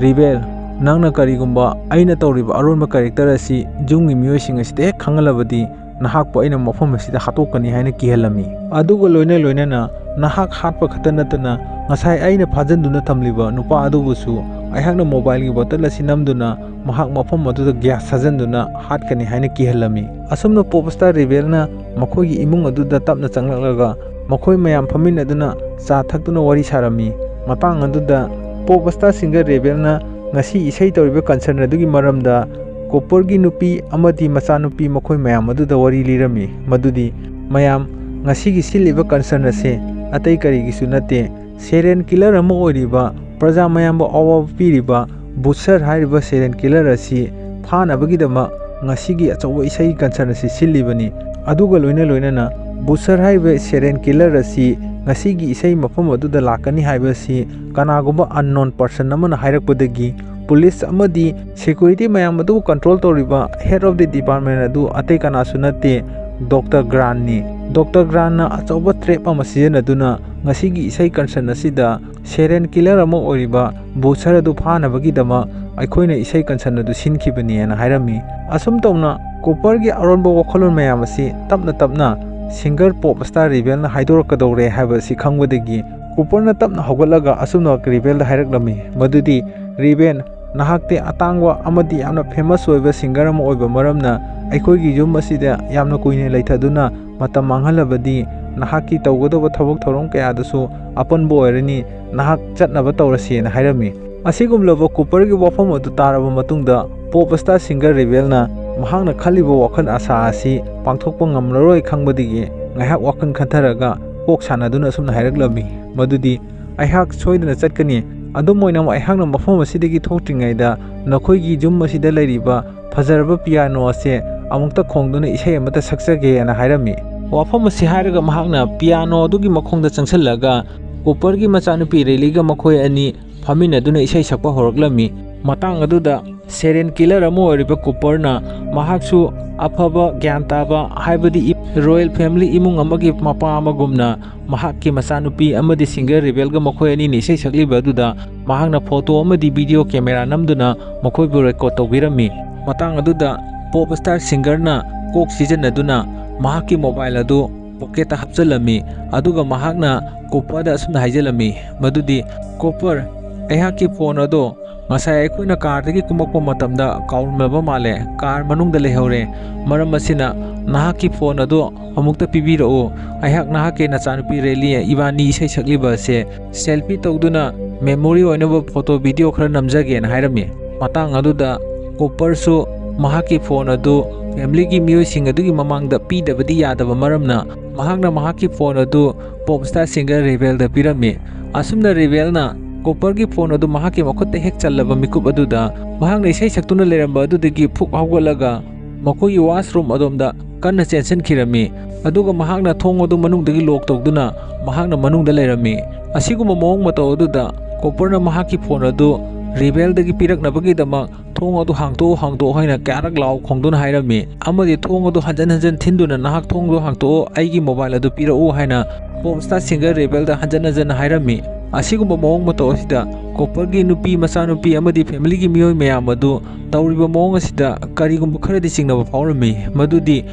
"ꯔꯦꯕꯦꯜ, ꯅꯪꯅ ꯀꯔꯤꯒꯨꯝꯕ ꯑꯩꯅ ꯇꯧꯔꯤꯕ ꯑꯔꯣꯟꯕ ꯀꯦꯔꯦꯛꯇꯔ ꯑꯁꯤ ꯌꯨꯝꯒꯤ ꯃꯤꯑꯣꯏꯁꯤꯡ ꯑꯁꯤꯗ ꯍꯦꯛ ꯈꯪꯍꯜꯂꯕꯗꯤ, ꯅꯍꯥꯛꯄꯨ ꯑꯩꯅ ꯃꯐꯝ ꯑꯁꯤꯗ ꯍꯥꯠꯇꯣꯛꯀꯅꯤ" ꯍꯥꯏꯅ ꯀꯤꯍꯜꯂꯝꯃꯤ꯫ ꯑꯗꯨꯒ ꯂꯣꯏꯅ ꯂꯣꯏꯅꯅ ꯅꯍꯥꯛ ꯍꯥꯠꯄ ꯈꯛꯇ ꯅꯠꯇꯅ ꯉꯁꯥꯏ ꯑꯩꯅ ꯐꯥꯖꯤꯟꯗꯨꯅ ꯊꯝꯂꯤꯕ ꯅꯨꯄꯥ ꯑꯗꯨꯕꯨꯁꯨ ꯑꯩꯍꯥꯛꯅ ꯃꯣꯕꯥꯏꯜꯒꯤ ꯕꯣꯇꯜ ꯑꯁꯤ ꯅꯝꯗꯨꯅ ꯃꯍꯥꯛ ꯃꯐꯝ ꯑꯗꯨꯗ ꯒ꯭ꯌꯥꯁ ꯊꯥꯖꯤꯟꯗꯨꯅ ꯍꯥꯠꯀꯅꯤ ꯍꯥꯏꯅ ꯀꯤꯍꯜꯂꯝꯃꯤ꯫ ꯑꯁꯨꯝꯅ ꯄꯣꯞ ꯁ꯭ꯇꯥꯔ ꯔꯦꯕꯦꯜꯅ ꯃꯈꯣꯏꯒꯤ ꯏꯃꯨꯡ ꯑꯗꯨꯗ ꯇꯞꯅ ꯆꯪꯂꯛꯂꯒ ꯃꯈꯣꯏ ꯃꯌꯥꯝ ꯐꯝꯃꯤꯟꯅꯗꯨꯅ ꯆꯥ ꯊꯛꯇꯨꯅ ꯋꯥꯔꯤ ꯁꯥꯔꯝꯃꯤ꯫ ꯃꯇꯥꯡ ꯑꯗꯨꯗ ꯄꯣꯞ ꯁ꯭ꯇꯥꯔ ꯁꯤꯡꯒꯔ ꯔꯦꯕꯦꯜꯅ ꯉꯁꯤ ꯏꯁꯩ ꯇꯧꯔꯤꯕ ꯀꯟꯁꯔꯟ ꯑꯗꯨꯒꯤ ꯃꯔꯝꯗ ꯀꯣꯄꯔꯒꯤ ꯅꯨꯄꯤ ꯑꯃꯗꯤ ꯃꯆꯥꯅꯨꯄꯤ ꯃꯈꯣꯏ ꯃꯌꯥꯝ ꯑꯗꯨꯗ ꯋꯥꯔꯤ ꯂꯤꯔꯝꯃꯤ꯫ ꯃꯗꯨꯗꯤ, "ꯃꯌꯥꯝ, ꯉꯁꯤꯒꯤ ꯁꯤꯜꯂꯤꯕ ꯀꯟꯁꯔꯟ ꯑꯁꯦ ꯑꯇꯩ ꯀꯔꯤꯒꯤꯁꯨ ꯅꯠꯇꯦ, ꯁꯦꯔꯦꯟ ꯀꯤꯂꯔ ꯑꯃ ꯑꯣꯏꯔꯤꯕ, ꯄ꯭ꯔꯖꯥ ꯃꯌꯥꯝꯕꯨ ꯑꯋꯥꯕ ꯄꯤꯔꯤꯕ ꯕꯨꯠꯁꯔ ꯍꯥꯏꯔꯤꯕ ꯁꯦꯔꯦꯟ ꯀꯤꯂꯔ ꯑꯁꯤ ꯐꯥꯅꯕꯒꯤꯗꯃꯛ ꯉꯁꯤꯒꯤ ꯑꯆꯧꯕ ꯏꯁꯩ ꯀꯟꯁꯔꯟ ꯑꯁꯤ ꯁꯤꯜꯂꯤꯕꯅꯤ꯫ ꯑꯗꯨꯒ ꯂꯣꯏꯅ ꯂꯣꯏꯅꯅ ꯕꯨꯁꯔ ꯍꯥꯏꯔꯤꯕ ꯁꯦꯔꯦꯟ ꯀꯤꯂꯔ ꯑꯁꯤ ꯉꯁꯤꯒꯤ ꯏꯁꯩ ꯃꯐꯝ ꯑꯗꯨꯗ ꯂꯥꯛꯀꯅꯤ ꯍꯥꯏꯕ ꯑꯁꯤ ꯀꯅꯥꯒꯨꯝꯕ ꯑꯟꯅꯣꯟ ꯄꯔꯁꯟ ꯑꯃꯅ ꯍꯥꯏꯔꯛꯄꯗꯒꯤ ꯄꯨꯂꯤꯁ ꯑꯃꯗꯤ ꯁꯦꯀ꯭ꯌꯨꯔꯤꯇꯤ ꯃꯌꯥꯝ ꯑꯗꯨꯕꯨ ꯀꯟꯇ꯭ꯔꯣꯜ ꯇꯧꯔꯤꯕ ꯍꯦꯗ ꯑꯣꯐ ꯗꯤ ꯗꯤꯄꯥꯔꯠꯃꯦꯟ ꯑꯗꯨ ꯑꯇꯩ ꯀꯅꯥꯁꯨ ꯅꯠꯇꯦ, ꯗꯣꯛꯇꯔ ꯒ꯭ꯔꯥꯟꯅꯤ꯫ ꯗꯣꯛꯇꯔ ꯒ꯭ꯔꯥꯟꯅ ꯑꯆꯧꯕ ꯇ꯭ꯔꯦꯞ ꯑꯃ ꯁꯤꯖꯤꯟꯅꯗꯨꯅ ꯉꯁꯤꯒꯤ ꯏꯁꯩ ꯀꯟꯁꯔꯟ ꯑꯁꯤꯗ ꯁꯦꯔꯦꯟ ꯀꯤꯂꯔ ꯑꯃ ꯑꯣꯏꯔꯤꯕ ꯕꯨꯁꯔ ꯑꯗꯨ ꯐꯥꯅꯕꯒꯤꯗꯃꯛ ꯑꯩꯈꯣꯏꯅ ꯏꯁꯩ ꯀꯟꯁꯔꯟ ꯑꯗꯨ ꯁꯤꯟꯈꯤꯕꯅꯦꯅ ꯍꯥꯏꯔꯝꯃꯤ꯫ ꯑꯁꯨꯝ ꯇꯧꯅ ꯀꯨꯄꯔꯒꯤ ꯑꯔꯣꯟꯕ ꯋꯥꯈꯜꯂꯣꯟ ꯃꯌꯥꯝ ꯑꯁꯤ ꯇꯞꯅ ꯇꯞꯅ ꯁꯤꯡꯒꯔ ꯄꯣꯞ ꯁ꯭ꯇꯥꯔ ꯔꯤꯕꯦꯜꯅ ꯍꯥꯏꯗꯣꯔꯛꯀꯗꯧꯔꯦ ꯍꯥꯏꯕ ꯑꯁꯤ ꯈꯪꯕꯗꯒꯤ ꯀꯨꯄꯔꯅ ꯇꯞꯅ ꯍꯧꯒꯠꯂꯒ ꯑꯁꯨꯝꯅ ꯔꯤꯕꯦꯜꯗ ꯍꯥꯏꯔꯛꯂꯝꯃꯤ, ꯃꯗꯨꯗꯤ, "ꯔꯤꯕꯦꯜ, ꯅꯍꯥꯛꯇꯤ ꯑꯇꯥꯡꯕ ꯑꯃꯗꯤ ꯌꯥꯝꯅ ꯐꯦꯃꯁ ꯑꯣꯏꯕ ꯁꯤꯡꯒꯔ ꯑꯃ ꯑꯣꯏꯕ ꯃꯔꯝꯅ ꯑꯩꯈꯣꯏꯒꯤ ꯌꯨꯝ ꯑꯁꯤꯗ ꯌꯥꯝꯅ ꯀꯨꯏꯅ ꯂꯩꯊꯗꯨꯅ ꯃꯇꯝ ꯃꯥꯡꯍꯜꯂꯕꯗꯤ ꯅꯍꯥꯛꯀꯤ ꯇꯧꯒꯗꯕ ꯊꯕꯛ ꯊꯧꯔꯝ ꯀꯌꯥꯗꯁꯨ ꯑꯄꯟꯕ ꯑꯣꯏꯔꯅꯤ, ꯅꯍꯥꯛ ꯆꯠꯅꯕ ꯇꯧꯔꯁꯦꯅ" ꯍꯥꯏꯔꯝꯃꯤ꯫ ꯑꯁꯤꯒꯨꯝꯂꯕ ꯀꯨꯄꯔꯒꯤ ꯋꯥꯐꯝ ꯑꯗꯨ ꯇꯥꯔꯕ ꯃꯇꯨꯡꯗ ꯄꯣꯞ ꯁ꯭ꯇꯥꯔ ꯁꯤꯡꯒꯔ ꯔꯤꯕꯦꯜꯅ ꯃꯍꯥꯛꯅ ꯈꯜꯂꯤꯕ ꯋꯥꯈꯜ ꯑꯁꯥ ꯑꯁꯤ ꯄꯥꯡꯊꯣꯛꯄ ꯉꯝꯂꯔꯣꯏ ꯈꯪꯕꯗꯒꯤ ꯉꯥꯏꯍꯥꯛ ꯋꯥꯈꯜ ꯈꯟꯊꯔꯒ ꯀꯣꯛ ꯁꯥꯟꯅꯗꯨꯅ ꯑꯁꯨꯝꯅ ꯍꯥꯏꯔꯛꯂꯝꯃꯤ, ꯃꯗꯨꯗꯤ, "ꯑꯩꯍꯥꯛ ꯁꯣꯏꯗꯅ ꯆꯠꯀꯅꯤ, ꯑꯗꯨꯝ ꯑꯣꯏꯅꯃꯛ ꯑꯩꯍꯥꯛꯅ ꯃꯐꯝ ꯑꯁꯤꯗꯒꯤ ꯊꯣꯛꯇ꯭ꯔꯤꯉꯩꯗ ꯅꯈꯣꯏꯒꯤ ꯌꯨꯝ ꯑꯁꯤꯗ ꯂꯩꯔꯤꯕ ꯐꯖꯔꯕ ꯄꯤꯌꯥꯅꯣ ꯑꯁꯦ ꯑꯃꯨꯛꯇ ꯈꯣꯡꯗꯨꯅ ꯏꯁꯩ ꯑꯃꯇ ꯁꯛꯆꯒꯦꯅ" ꯍꯥꯏꯔꯝꯃꯤ꯫ ꯋꯥꯐꯝ ꯑꯁꯤ ꯍꯥꯏꯔꯒ ꯃꯍꯥꯛꯅ ꯄꯤꯌꯥꯅꯣ ꯑꯗꯨꯒꯤ ꯃꯈꯣꯡꯗ ꯆꯪꯁꯤꯜꯂꯒ ꯀꯨꯄꯔꯒꯤ ꯃꯆꯥꯅꯨꯄꯤ ꯔꯦꯂꯤꯒ ꯃꯈꯣꯏ ꯑꯅꯤ ꯐꯝꯃꯤꯟꯅꯗꯨꯅ ꯏꯁꯩ ꯁꯛꯄ ꯍꯧꯔꯛꯂꯝꯃꯤ꯫ ꯃꯇꯥꯡ ꯑꯗꯨꯗ ꯁꯦꯔꯦꯟ ꯀꯤꯂꯔ ꯑꯃ ꯑꯣꯏꯔꯤꯕ ꯀꯨꯄꯔꯅ ꯃꯍꯥꯛꯁꯨ ꯑꯐꯕ, ꯒ꯭ꯌꯥꯟ ꯇꯥꯕ, ꯍꯥꯏꯕꯗꯤ ꯏ-, ꯔꯣꯌꯦꯜ ꯐꯦꯃꯤꯂꯤ ꯏꯃꯨꯡ ꯑꯃꯒꯤ ꯃꯄꯥ ꯑꯃꯒꯨꯝꯅ ꯃꯍꯥꯛꯀꯤ ꯃꯆꯥꯅꯨꯄꯤ ꯑꯃꯗꯤ ꯁꯤꯡꯒꯔ ꯔꯤꯕꯦꯜꯒ ꯃꯈꯣꯏ ꯑꯅꯤꯅ ꯏꯁꯩ ꯁꯛꯂꯤꯕ ꯑꯗꯨꯗ ꯃꯍꯥꯛꯅ ꯐꯣꯇꯣ ꯑꯃꯗꯤ ꯚꯤꯗꯤꯑꯣ ꯀꯦꯃꯦꯔꯥ ꯅꯝꯗꯨꯅ ꯃꯈꯣꯏꯕꯨ ꯔꯦꯀꯣꯔꯗ ꯇꯧꯕꯤꯔꯝꯃꯤ꯫ ꯃꯇꯥꯡ ꯑꯗꯨꯗ ꯄꯣꯞ ꯁ꯭ꯇꯥꯔ ꯁꯤꯡꯒꯔꯅ ꯀꯣꯛ ꯁꯤꯖꯤꯟꯅꯗꯨꯅ ꯃꯍꯥꯛꯀꯤ ꯃꯣꯕꯥꯏꯜ ꯑꯗꯨ ꯄꯣꯀꯦꯠꯇ ꯍꯥꯞꯆꯤꯜꯂꯝꯃꯤ, ꯑꯗꯨꯒ ꯃꯍꯥꯛꯅ ꯀꯨꯄꯔꯗ ꯑꯁꯨꯝꯅ ꯍꯥꯏꯖꯤꯜꯂꯝꯃꯤ, ꯃꯗꯨꯗꯤ, "ꯀꯨꯄꯔ, ꯑꯩꯍꯥꯛꯀꯤ ꯐꯣꯟ ꯑꯗꯣ ꯉꯁꯥꯏ ꯑꯩꯈꯣꯏꯅ ꯀꯥꯔꯗꯒꯤ ꯀꯨꯝꯃꯛꯄ ꯃꯇꯝꯗ ꯀꯥꯎꯔꯝꯂꯕ ꯃꯥꯜꯂꯦ, ꯀꯥꯔ ꯃꯅꯨꯡꯗ ꯂꯩꯍꯧꯔꯦ꯫ ꯃꯔꯝ ꯑꯁꯤꯅ ꯅꯍꯥꯛꯀꯤ ꯐꯣꯟ ꯑꯗꯨ ꯑꯃꯨꯛꯇ ꯄꯤꯕꯤꯔꯛꯎ꯫ ꯑꯩꯍꯥꯛ ꯅꯍꯥꯛꯀꯤ ꯅꯆꯥꯅꯨꯄꯤ ꯔꯦꯂꯤ ꯏꯕꯥꯅꯤ ꯏꯁꯩ ꯁꯛꯂꯤꯕ ꯑꯁꯦ ꯁꯦꯜꯐꯤ ꯇꯧꯗꯨꯅ ꯃꯦꯃꯣꯔꯤ ꯑꯣꯏꯅꯕ ꯐꯣꯇꯣ ꯚꯤꯗꯤꯑꯣ ꯈꯔ ꯅꯝꯖꯒꯦꯅ" ꯍꯥꯏꯔꯝꯃꯤ꯫ ꯃꯇꯥꯡ ꯑꯗꯨꯗ ꯀꯨꯄꯔꯁꯨ ꯃꯍꯥꯛꯀꯤ ꯐꯣꯟ ꯑꯗꯨ ꯐꯦꯃꯤꯂꯤꯒꯤ ꯃꯤꯑꯣꯏꯁꯤꯡ ꯑꯗꯨꯒꯤ ꯃꯃꯥꯡꯗ ꯄꯤꯗꯕꯗꯤ ꯌꯥꯗꯕ ꯃꯔꯝꯅ ꯃꯍꯥꯛꯅ ꯃꯍꯥꯛꯀꯤ ꯐꯣꯟ ꯑꯗꯨ ꯄꯣꯞ ꯁ꯭ꯇꯥꯔ ꯁꯤꯡꯒꯔ ꯔꯤꯕꯦꯜꯗ ꯄꯤꯔꯝꯃꯤ꯫ ꯑꯁꯨꯝꯅ ꯔꯤꯕꯦꯜꯅ ꯀꯨꯄꯔꯒꯤ ꯐꯣꯟ ꯑꯗꯨ ꯃꯍꯥꯛꯀꯤ ꯃꯈꯨꯠꯇ ꯍꯦꯛ ꯆꯜꯂꯕ ꯃꯤꯀꯨꯞ ꯑꯗꯨꯗ ꯃꯍꯥꯛꯅ ꯏꯁꯩ ꯁꯛꯇꯨꯅ ꯂꯩꯔꯝꯕ ꯑꯗꯨꯗꯒꯤ ꯐꯨꯛ ꯍꯧꯒꯠꯂꯒ ꯃꯈꯣꯏꯒꯤ ꯋꯥꯁꯔꯨꯝ ꯑꯗꯣꯝꯗ ꯀꯟꯅ ꯆꯦꯟꯁꯤꯟꯈꯤꯔꯝꯃꯤ꯫ ꯑꯗꯨꯒ ꯃꯍꯥꯛꯅ ꯊꯣꯡ ꯑꯗꯨ ꯃꯅꯨꯡꯗꯒꯤ ꯂꯣꯛ ꯇꯧꯗꯨꯅ ꯃꯍꯥꯛꯅ ꯃꯅꯨꯡꯗ ꯂꯩꯔꯝꯃꯤ꯫ ꯑꯁꯤꯒꯨꯝꯕ ꯃꯑꯣꯡ ꯃꯇꯧ ꯑꯗꯨꯗ ꯀꯣꯄꯔꯅ ꯃꯍꯥꯛꯀꯤ ꯐꯣꯟ ꯑꯗꯨ ꯔꯤꯕꯦꯜꯗꯒꯤ ꯄꯤꯔꯛꯅꯕꯒꯤꯗꯃꯛ ꯊꯣꯡ ꯑꯗꯨ ꯍꯥꯡꯇꯣꯛꯎ, ꯍꯥꯡꯇꯣꯛꯎ ꯍꯥꯏꯅ ꯀꯌꯥꯔꯛ ꯂꯥꯎ ꯈꯣꯡꯗꯨꯅ ꯍꯥꯏꯔꯝꯃꯤ꯫ ꯑꯃꯗꯤ ꯊꯣꯡ ꯑꯗꯨ ꯍꯟꯖꯤꯟ ꯍꯟꯖꯤꯟ ꯊꯤꯟꯗꯨꯅ, "ꯅꯍꯥꯛ ꯊꯣꯡꯗꯣ ꯍꯥꯡꯇꯣꯛꯑꯣ, ꯑꯩꯒꯤ ꯃꯣꯕꯥꯏꯜ ꯑꯗꯨ ꯄꯤꯔꯛꯎ" ꯍꯥꯏꯅ ꯄꯣꯞ ꯁ꯭ꯇꯥꯔ ꯁꯤꯡꯒꯔ ꯔꯤꯕꯦꯜꯗ ꯍꯟꯖꯤꯟ ꯍꯟꯖꯤꯟ ꯍꯥꯏꯔꯝꯃꯤ꯫ ꯑꯁꯤꯒꯨꯝꯕ ꯃꯑꯣꯡ ꯃꯇꯧ ꯑꯁꯤꯗ ꯀꯣꯄꯔꯒꯤ ꯅꯨꯄꯤ ꯃꯆꯥꯅꯨꯄꯤ ꯑꯃꯗꯤ ꯐꯦꯃꯤꯂꯤꯒꯤ ꯃꯤꯑꯣꯏ ꯃꯌꯥꯝ ꯑꯗꯨ ꯇꯧꯔꯤꯕ ꯃꯑꯣꯡ ꯑꯁꯤꯗ ꯀꯔꯤꯒꯨꯝꯕ ꯈꯔꯗꯤ ꯆꯤꯡꯅꯕ ꯐꯥꯎꯔꯝꯃꯤ꯫ ꯃꯗꯨꯗꯤ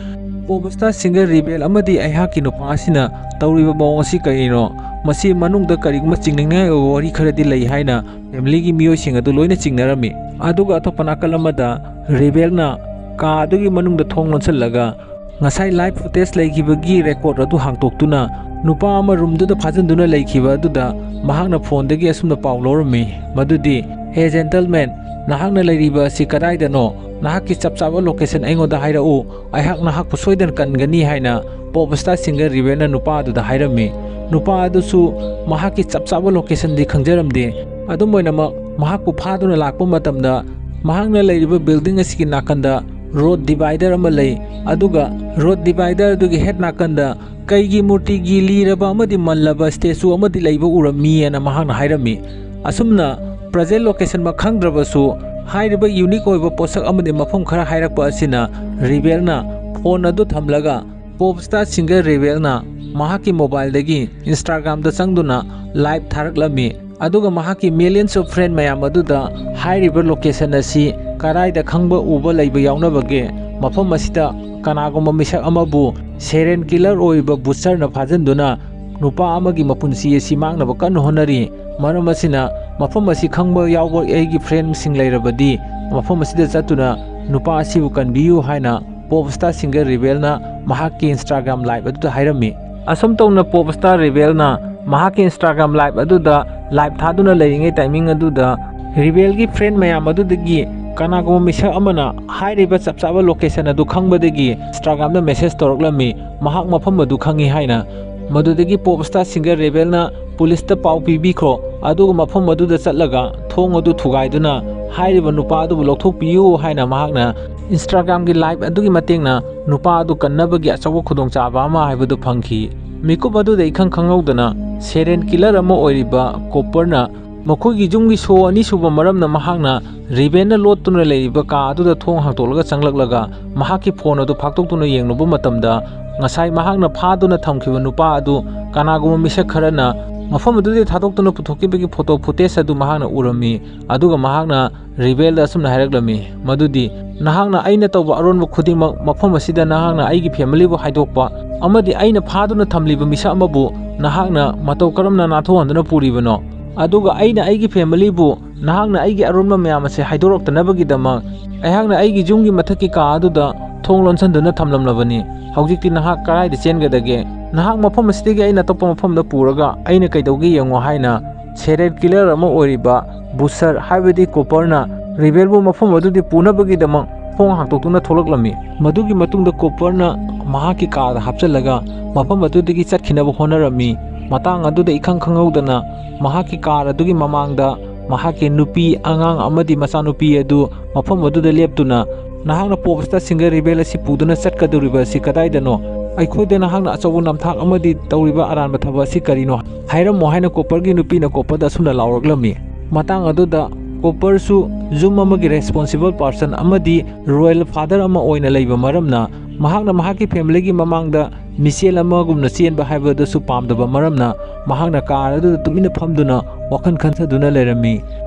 ꯄꯣꯞ ꯁ꯭ꯇꯥꯔ ꯁꯤꯡꯒꯔ ꯔꯤꯕꯦꯜ ꯑꯃꯗꯤ ꯑꯩꯍꯥꯛꯀꯤ ꯅꯨꯄꯥ ꯑꯁꯤꯅ ꯇꯧꯔꯤꯕ ꯃꯑꯣꯡ ꯑꯁꯤ ꯀꯔꯤꯅꯣ? ꯃꯁꯤ ꯃꯅꯨꯡꯗ ꯀꯔꯤꯒꯨꯝꯕ ꯆꯤꯡꯅꯅꯤꯡꯉꯥꯏ ꯑꯣꯏꯕ ꯋꯥꯔꯤ ꯈꯔꯗꯤ ꯂꯩ ꯍꯥꯏꯅ ꯐꯦꯃꯤꯂꯤꯒꯤ ꯃꯤꯑꯣꯏꯁꯤꯡ ꯑꯗꯨ ꯂꯣꯏꯅ ꯆꯤꯡꯅꯔꯝꯃꯤ꯫ ꯑꯗꯨꯒ ꯑꯇꯣꯞꯄ ꯅꯥꯀꯜ ꯑꯃꯗ ꯔꯤꯕꯦꯜꯅ ꯀꯥ ꯑꯗꯨꯒꯤ ꯃꯅꯨꯡꯗ ꯊꯣꯡ ꯂꯣꯟꯁꯤꯜꯂꯒ ꯉꯁꯥꯏ ꯂꯥꯏꯚ ꯐꯨꯇꯦꯖ ꯂꯩꯈꯤꯕꯒꯤ ꯔꯦꯀꯣꯔꯗ ꯑꯗꯨ ꯍꯥꯡꯇꯣꯛꯇꯨꯅ ꯅꯨꯄꯥ ꯑꯃ ꯔꯨꯝꯗꯨꯗ ꯐꯥꯖꯤꯟꯗꯨꯅ ꯂꯩꯈꯤꯕ ꯑꯗꯨꯗ ꯃꯍꯥꯛꯅ ꯐꯣꯟꯗꯒꯤ ꯑꯁꯨꯝꯅ ꯄꯥꯎ ꯂꯧꯔꯝꯃꯤ꯫ ꯃꯗꯨꯗꯤ, "ꯍꯦ ꯖꯦꯟꯇꯜꯃꯦꯟ, ꯅꯍꯥꯛꯅ ꯂꯩꯔꯤꯕ ꯑꯁꯤ ꯀꯗꯥꯏꯗꯅꯣ? ꯅꯍꯥꯛꯀꯤ ꯆꯞ ꯆꯥꯕ ꯂꯣꯀꯦꯁꯟ ꯑꯩꯉꯣꯟꯗ ꯍꯥꯏꯔꯛꯎ꯫ ꯑꯩꯍꯥꯛ ꯅꯍꯥꯛꯄꯨ ꯁꯣꯏꯗꯅ ꯀꯟꯒꯅꯤ" ꯍꯥꯏꯅ ꯄꯣꯞ ꯁ꯭ꯇꯥꯔ ꯁꯤꯡꯒꯔ ꯔꯤꯕꯦꯜꯅ ꯅꯨꯄꯥ ꯑꯗꯨꯗ ꯍꯥꯏꯔꯝꯃꯤ꯫ ꯅꯨꯄꯥ ꯑꯗꯨꯁꯨ ꯃꯍꯥꯛꯀꯤ ꯆꯞ ꯆꯥꯕ ꯂꯣꯀꯦꯁꯟꯗꯤ ꯈꯪꯖꯔꯝꯗꯦ꯫ ꯑꯗꯨꯝ ꯑꯣꯏꯅꯃꯛ, ꯃꯍꯥꯛꯄꯨ ꯐꯥꯗꯨꯅ ꯂꯥꯛꯄ ꯃꯇꯝꯗ ꯃꯍꯥꯛꯅ ꯂꯩꯔꯤꯕ ꯕꯤꯜꯗꯤꯡ ꯑꯁꯤꯒꯤ ꯅꯥꯀꯟꯗ ꯔꯣꯗ ꯗꯤꯚꯥꯏꯗꯔ ꯑꯃ ꯂꯩ꯫ ꯑꯗꯨꯒ ꯔꯣꯗ ꯗꯤꯚꯥꯏꯗꯔ ꯑꯗꯨꯒꯤ ꯍꯦꯠ ꯅꯥꯀꯟꯗ ꯀꯩꯒꯤ ꯃꯨꯔꯇꯤꯒꯤ ꯂꯤꯔꯕ ꯑꯃꯗꯤ ꯃꯜꯂꯕ ꯁ꯭ꯇꯦꯆꯨ ꯑꯃꯗꯤ ꯂꯩꯕ ꯎꯔꯝꯃꯤ ꯍꯥꯏꯅ ꯃꯍꯥꯛꯅ ꯍꯥꯏꯔꯝꯃꯤ꯫ ꯑꯁꯨꯝꯅ ꯄ꯭ꯔꯖꯦꯟ ꯂꯣꯀꯦꯁꯟꯃꯛ ꯈꯪꯗ꯭ꯔꯕꯁꯨ, ꯍꯥꯏꯔꯤꯕ ꯌꯨꯅꯤꯛ ꯑꯣꯏꯕ ꯄꯣꯠꯁꯛ ꯑꯃꯗꯤ ꯃꯐꯝ ꯈꯔ ꯍꯥꯏꯔꯛꯄ ꯑꯁꯤꯅ ꯔꯤꯕꯦꯜꯅ ꯐꯣꯟ ꯑꯗꯨ ꯊꯝꯂꯒ ꯄꯣꯞ ꯁ꯭ꯇꯥꯔ ꯁꯤꯡꯒꯔ ꯔꯤꯕꯦꯜꯅ ꯃꯍꯥꯛꯀꯤ ꯃꯣꯕꯥꯏꯜꯗꯒꯤ ꯏꯟꯁꯇꯥꯒ꯭ꯔꯥꯝꯗ ꯆꯪꯗꯨꯅ ꯂꯥꯏꯚ ꯊꯥꯔꯛꯂꯝꯃꯤ꯫ ꯑꯗꯨꯒ ꯃꯍꯥꯛꯀꯤ millions of friend ꯃꯌꯥꯝ ꯑꯗꯨꯗ ꯍꯥꯏꯔꯤꯕ ꯂꯣꯀꯦꯁꯟ ꯑꯁꯤ ꯀꯗꯥꯏꯗ ꯈꯪꯕ ꯎꯕ ꯂꯩꯕ ꯌꯥꯎꯅꯕꯒꯦ? ꯃꯐꯝ ꯑꯁꯤꯗ ꯀꯅꯥꯒꯨꯝꯕ ꯃꯤꯁꯛ ꯑꯃꯕꯨ ꯁꯦꯔꯦꯟ ꯀꯤꯂꯔ ꯑꯣꯏꯕ ꯕꯨꯆꯔꯅ ꯐꯥꯖꯤꯟꯗꯨꯅ ꯅꯨꯄꯥ ꯑꯃꯒꯤ ꯃꯄꯨꯟꯁꯤ ꯑꯁꯤ ꯃꯥꯡꯅꯕ ꯀꯟꯅ ꯍꯣꯠꯅꯔꯤ꯫ ꯃꯔꯝ ꯑꯁꯤꯅ, ꯃꯐꯝ ꯑꯁꯤ ꯈꯪꯕ ꯌꯥꯎꯕ ꯑꯩꯒꯤ ꯐ꯭ꯔꯦꯟꯁꯤꯡ ꯂꯩꯔꯕꯗꯤ ꯃꯐꯝ ꯑꯁꯤꯗ ꯆꯠꯇꯨꯅ ꯅꯨꯄꯥ ꯑꯁꯤꯕꯨ ꯀꯟꯕꯤꯌꯨ ꯍꯥꯏꯅ ꯄꯣꯞ ꯁ꯭ꯇꯥꯔ ꯁꯤꯡꯒꯔ ꯔꯤꯕꯦꯜꯅ ꯃꯍꯥꯛꯀꯤ ꯏꯟꯁꯇꯥꯒ꯭ꯔꯥꯝ ꯂꯥꯏꯚ ꯑꯗꯨꯗ ꯍꯥꯏꯔꯝꯃꯤ꯫ ꯑꯁꯨꯝ ꯇꯧꯅ ꯄꯣꯞ ꯁ꯭ꯇꯥꯔ ꯔꯤꯕꯦꯜꯅ ꯃꯍꯥꯛꯀꯤ ꯏꯟꯁꯇꯥꯒ꯭ꯔꯥꯝ ꯂꯥꯏꯚ ꯑꯗꯨꯗ ꯂꯥꯏꯚ ꯊꯥꯗꯨꯅ ꯂꯩꯔꯤꯉꯩ ꯇꯥꯏꯃꯤꯡ ꯑꯗꯨꯗ ꯔꯤꯕꯦꯜꯒꯤ ꯐ꯭ꯔꯦꯟ ꯃꯌꯥꯝ ꯑꯗꯨꯗꯒꯤ ꯀꯅꯥꯒꯨꯝꯕ ꯃꯤꯁꯛ ꯑꯃꯅ ꯍꯥꯏꯔꯤꯕ ꯆꯞ ꯆꯥꯕ ꯂꯣꯀꯦꯁꯟ ꯑꯗꯨ ꯈꯪꯕꯗꯒꯤ ꯏꯟꯁꯇꯥꯒ꯭ꯔꯥꯝꯗ ꯃꯦꯁꯦꯖ ꯇꯧꯔꯛꯂꯝꯃꯤ, ꯃꯍꯥꯛ ꯃꯐꯝ ꯑꯗꯨ ꯈꯪꯏ ꯍꯥꯏꯅ꯫ ꯃꯗꯨꯗꯒꯤ ꯄꯣꯞ ꯁ꯭ꯇꯥꯔ ꯁꯤꯡꯒꯔ ꯔꯤꯕꯦꯜꯅ ꯄꯨꯂꯤꯁꯇ ꯄꯥꯎ ꯄꯤꯕꯤꯈ꯭ꯔꯣ, ꯑꯗꯨꯒ ꯃꯐꯝ ꯑꯗꯨꯗ ꯆꯠꯂꯒ ꯊꯣꯡ ꯑꯗꯨ ꯊꯨꯒꯥꯏꯗꯨꯅ ꯍꯥꯏꯔꯤꯕ ꯅꯨꯄꯥ ꯑꯗꯨꯕꯨ ꯂꯧꯊꯣꯛꯄꯤꯌꯨ ꯍꯥꯏꯅ ꯃꯍꯥꯛꯅ ꯏꯟꯁꯇꯥꯒ꯭ꯔꯥꯝꯒꯤ ꯂꯥꯏꯚ ꯑꯗꯨꯒꯤ ꯃꯇꯦꯡꯅ ꯅꯨꯄꯥ ꯑꯗꯨ ꯀꯟꯅꯕꯒꯤ ꯑꯆꯧꯕ ꯈꯨꯗꯣꯡꯆꯥꯕ ꯑꯃ ꯍꯥꯏꯕꯗꯨ ꯐꯪꯈꯤ꯫ ꯃꯤꯀꯨꯞ ꯑꯗꯨꯗ ꯏꯈꯪ ꯈꯪꯍꯧꯗꯅ ꯁꯦꯔꯦꯟ ꯀꯤꯂꯔ ꯑꯃ ꯑꯣꯏꯔꯤꯕ ꯀꯣꯄꯔꯅ ꯃꯈꯣꯏꯒꯤ ꯌꯨꯝꯒꯤ ꯁꯣ ꯑꯅꯤꯁꯨꯕ ꯃꯔꯝꯅ ꯃꯍꯥꯛꯅ ꯔꯤꯕꯦꯟꯅ ꯂꯣꯠꯇꯨꯅ ꯂꯩꯔꯤꯕ ꯀꯥ ꯑꯗꯨꯗ ꯊꯣꯡ ꯍꯥꯡꯗꯣꯛꯂꯒ ꯆꯪꯂꯛꯂꯒ ꯃꯍꯥꯛꯀꯤ ꯐꯣꯟ ꯑꯗꯨ ꯐꯥꯛꯇꯣꯛꯇꯨꯅ ꯌꯦꯡꯂꯨꯕ ꯃꯇꯝꯗ, ꯉꯁꯥꯏ ꯃꯍꯥꯛꯅ ꯐꯥꯗꯨꯅ ꯊꯝꯈꯤꯕ ꯅꯨꯄꯥ ꯑꯗꯨ ꯀꯅꯥꯒꯨꯝꯕ ꯃꯤꯁꯛ ꯈꯔꯅ ꯃꯐꯝ ꯑꯗꯨꯗꯒꯤ ꯊꯥꯗꯣꯛꯇꯨꯅ ꯄꯨꯊꯣꯛꯈꯤꯕꯒꯤ ꯐꯣꯇꯣ ꯐꯨꯇꯦꯖ ꯑꯗꯨ ꯃꯍꯥꯛꯅ ꯎꯔꯝꯃꯤ꯫ ꯑꯗꯨꯒ ꯃꯍꯥꯛꯅ ꯔꯤꯕꯦꯜꯗ ꯑꯁꯨꯝꯅ ꯍꯥꯏꯔꯛꯂꯝꯃꯤ, ꯃꯗꯨꯗꯤ, "ꯅꯍꯥꯛꯅ ꯑꯩꯅ ꯇꯧꯕ ꯑꯔꯣꯟꯕ ꯈꯨꯗꯤꯡꯃꯛ ꯃꯐꯝ ꯑꯁꯤꯗ ꯅꯍꯥꯛꯅ ꯑꯩꯒꯤ ꯐꯦꯃꯤꯂꯤꯕꯨ ꯍꯥꯏꯗꯣꯛꯄ ꯑꯃꯗꯤ ꯑꯩꯅ ꯐꯥꯗꯨꯅ ꯊꯝꯂꯤꯕ ꯃꯤꯁꯛ ꯑꯃꯕꯨ ꯅꯍꯥꯛꯅ ꯃꯇꯧ ꯀꯔꯝꯅ ꯅꯥꯟꯊꯣꯛꯍꯟꯗꯨꯅ ꯄꯨꯔꯤꯕꯅꯣ? ꯑꯗꯨꯒ ꯑꯩꯅ ꯑꯩꯒꯤ ꯐꯦꯃꯤꯂꯤꯕꯨ ꯅꯍꯥꯛꯅ ꯑꯩꯒꯤ ꯑꯔꯣꯟꯕ ꯃꯌꯥꯝ ꯑꯁꯦ ꯍꯥꯏꯗꯣꯔꯛꯇꯅꯕꯒꯤꯗꯃꯛ ꯑꯩꯍꯥꯛꯅ ꯑꯩꯒꯤ ꯌꯨꯝꯒꯤ ꯃꯊꯛꯀꯤ ꯀꯥ ꯑꯗꯨꯗ ꯊꯣꯡ ꯂꯣꯟꯁꯤꯟꯗꯨꯅ ꯊꯝꯂꯝꯂꯕꯅꯤ꯫ ꯍꯧꯖꯤꯛꯇꯤ ꯅꯍꯥꯛ ꯀꯗꯥꯏꯗ ꯆꯦꯟꯒꯗꯒꯦ? ꯅꯍꯥꯛ ꯃꯐꯝ ꯑꯁꯤꯗꯒꯤ ꯑꯩꯅ ꯑꯇꯣꯞꯄ ꯃꯐꯝꯗ ꯄꯨꯔꯒ ꯑꯩꯅ ꯀꯩꯗꯧꯒꯦ ꯌꯦꯡꯉꯣ" ꯍꯥꯏꯅ ꯁꯦꯔꯦꯜ ꯀꯤꯂꯔ ꯑꯃ ꯑꯣꯏꯔꯤꯕ ꯕꯨꯁꯔ, ꯍꯥꯏꯕꯗꯤ ꯀꯣꯄꯔꯅ, ꯔꯤꯕꯦꯜꯕꯨ ꯃꯐꯝ ꯑꯗꯨꯗꯤ ꯄꯨꯅꯕꯒꯤꯗꯃꯛ ꯊꯣꯡ ꯍꯥꯡꯇꯣꯛꯇꯨꯅ ꯊꯣꯛꯂꯛꯂꯝꯃꯤ꯫ ꯃꯗꯨꯒꯤ ꯃꯇꯨꯡꯗ ꯀꯣꯄꯔꯅ ꯃꯍꯥꯛꯀꯤ ꯀꯥꯔꯗ ꯍꯥꯞꯆꯤꯜꯂꯒ ꯃꯐꯝ ꯑꯗꯨꯗꯒꯤ ꯆꯠꯈꯤꯅꯕ ꯍꯣꯠꯅꯔꯝꯃꯤ꯫ ꯃꯇꯥꯡ ꯑꯗꯨꯗ ꯏꯈꯪ ꯈꯪꯍꯧꯗꯅ ꯃꯍꯥꯛꯀꯤ ꯀꯥꯔ ꯑꯗꯨꯒꯤ ꯃꯃꯥꯡꯗ ꯃꯍꯥꯛꯀꯤ ꯅꯨꯄꯤ, ꯑꯉꯥꯡ ꯑꯃꯗꯤ ꯃꯆꯥꯅꯨꯄꯤ ꯑꯗꯨ ꯃꯐꯝ ꯑꯗꯨꯗ ꯂꯦꯞꯇꯨꯅ, "ꯅꯍꯥꯛꯅ ꯄꯣꯞ ꯁ꯭ꯇꯥꯔ ꯁꯤꯡꯒꯔ ꯔꯤꯕꯦꯜ ꯑꯁꯤ ꯄꯨꯗꯨꯅ ꯆꯠꯀꯗꯧꯔꯤꯕ ꯑꯁꯤ ꯀꯗꯥꯏꯗꯅꯣ? ꯑꯩꯈꯣꯏꯗ ꯅꯍꯥꯛꯅ ꯑꯆꯧꯕ ꯅꯝꯊꯥꯛ ꯑꯃꯗꯤ ꯇꯧꯔꯤꯕ ꯑꯔꯥꯟꯕ ꯊꯕꯛ ꯑꯁꯤ ꯀꯔꯤꯅꯣ? ꯍꯥꯏꯔꯝꯃꯣ" ꯍꯥꯏꯅ ꯀꯣꯄꯔꯒꯤ ꯅꯨꯄꯤꯅ ꯀꯣꯄꯔꯗ ꯑꯁꯨꯝꯅ ꯂꯥꯎꯔꯛꯂꯝꯃꯤ꯫ ꯃꯇꯥꯡ ꯑꯗꯨꯗ ꯀꯣꯄꯔꯁꯨ ꯌꯨꯝ ꯑꯃꯒꯤ ꯔꯦꯁꯄꯣꯟꯁꯤꯕꯜ ꯄꯥꯔꯁꯟ ꯑꯃꯗꯤ ꯔꯣꯌꯦꯜ ꯐꯥꯗꯔ ꯑꯃ ꯑꯣꯏꯅ ꯂꯩꯕ ꯃꯔꯝꯅ, ꯃꯍꯥꯛꯅ ꯃꯍꯥꯛꯀꯤ ꯐꯦꯃꯤꯂꯤꯒꯤ ꯃꯃꯥꯡꯗ ꯃꯤꯆꯦꯜ ꯑꯃꯒꯨꯝꯅ ꯆꯦꯟꯕ ꯍꯥꯏꯕꯗꯨꯁꯨ ꯄꯥꯝꯗꯕ ꯃꯔꯝꯅ, ꯃꯍꯥꯛꯅ ꯀꯥꯔ ꯑꯗꯨꯗ ꯇꯨꯃꯤꯟꯅ ꯐꯝꯗꯨꯅ ꯋꯥꯈꯜ ꯈꯟꯊꯗꯨꯅ ꯂꯩꯔꯝꯃꯤ꯫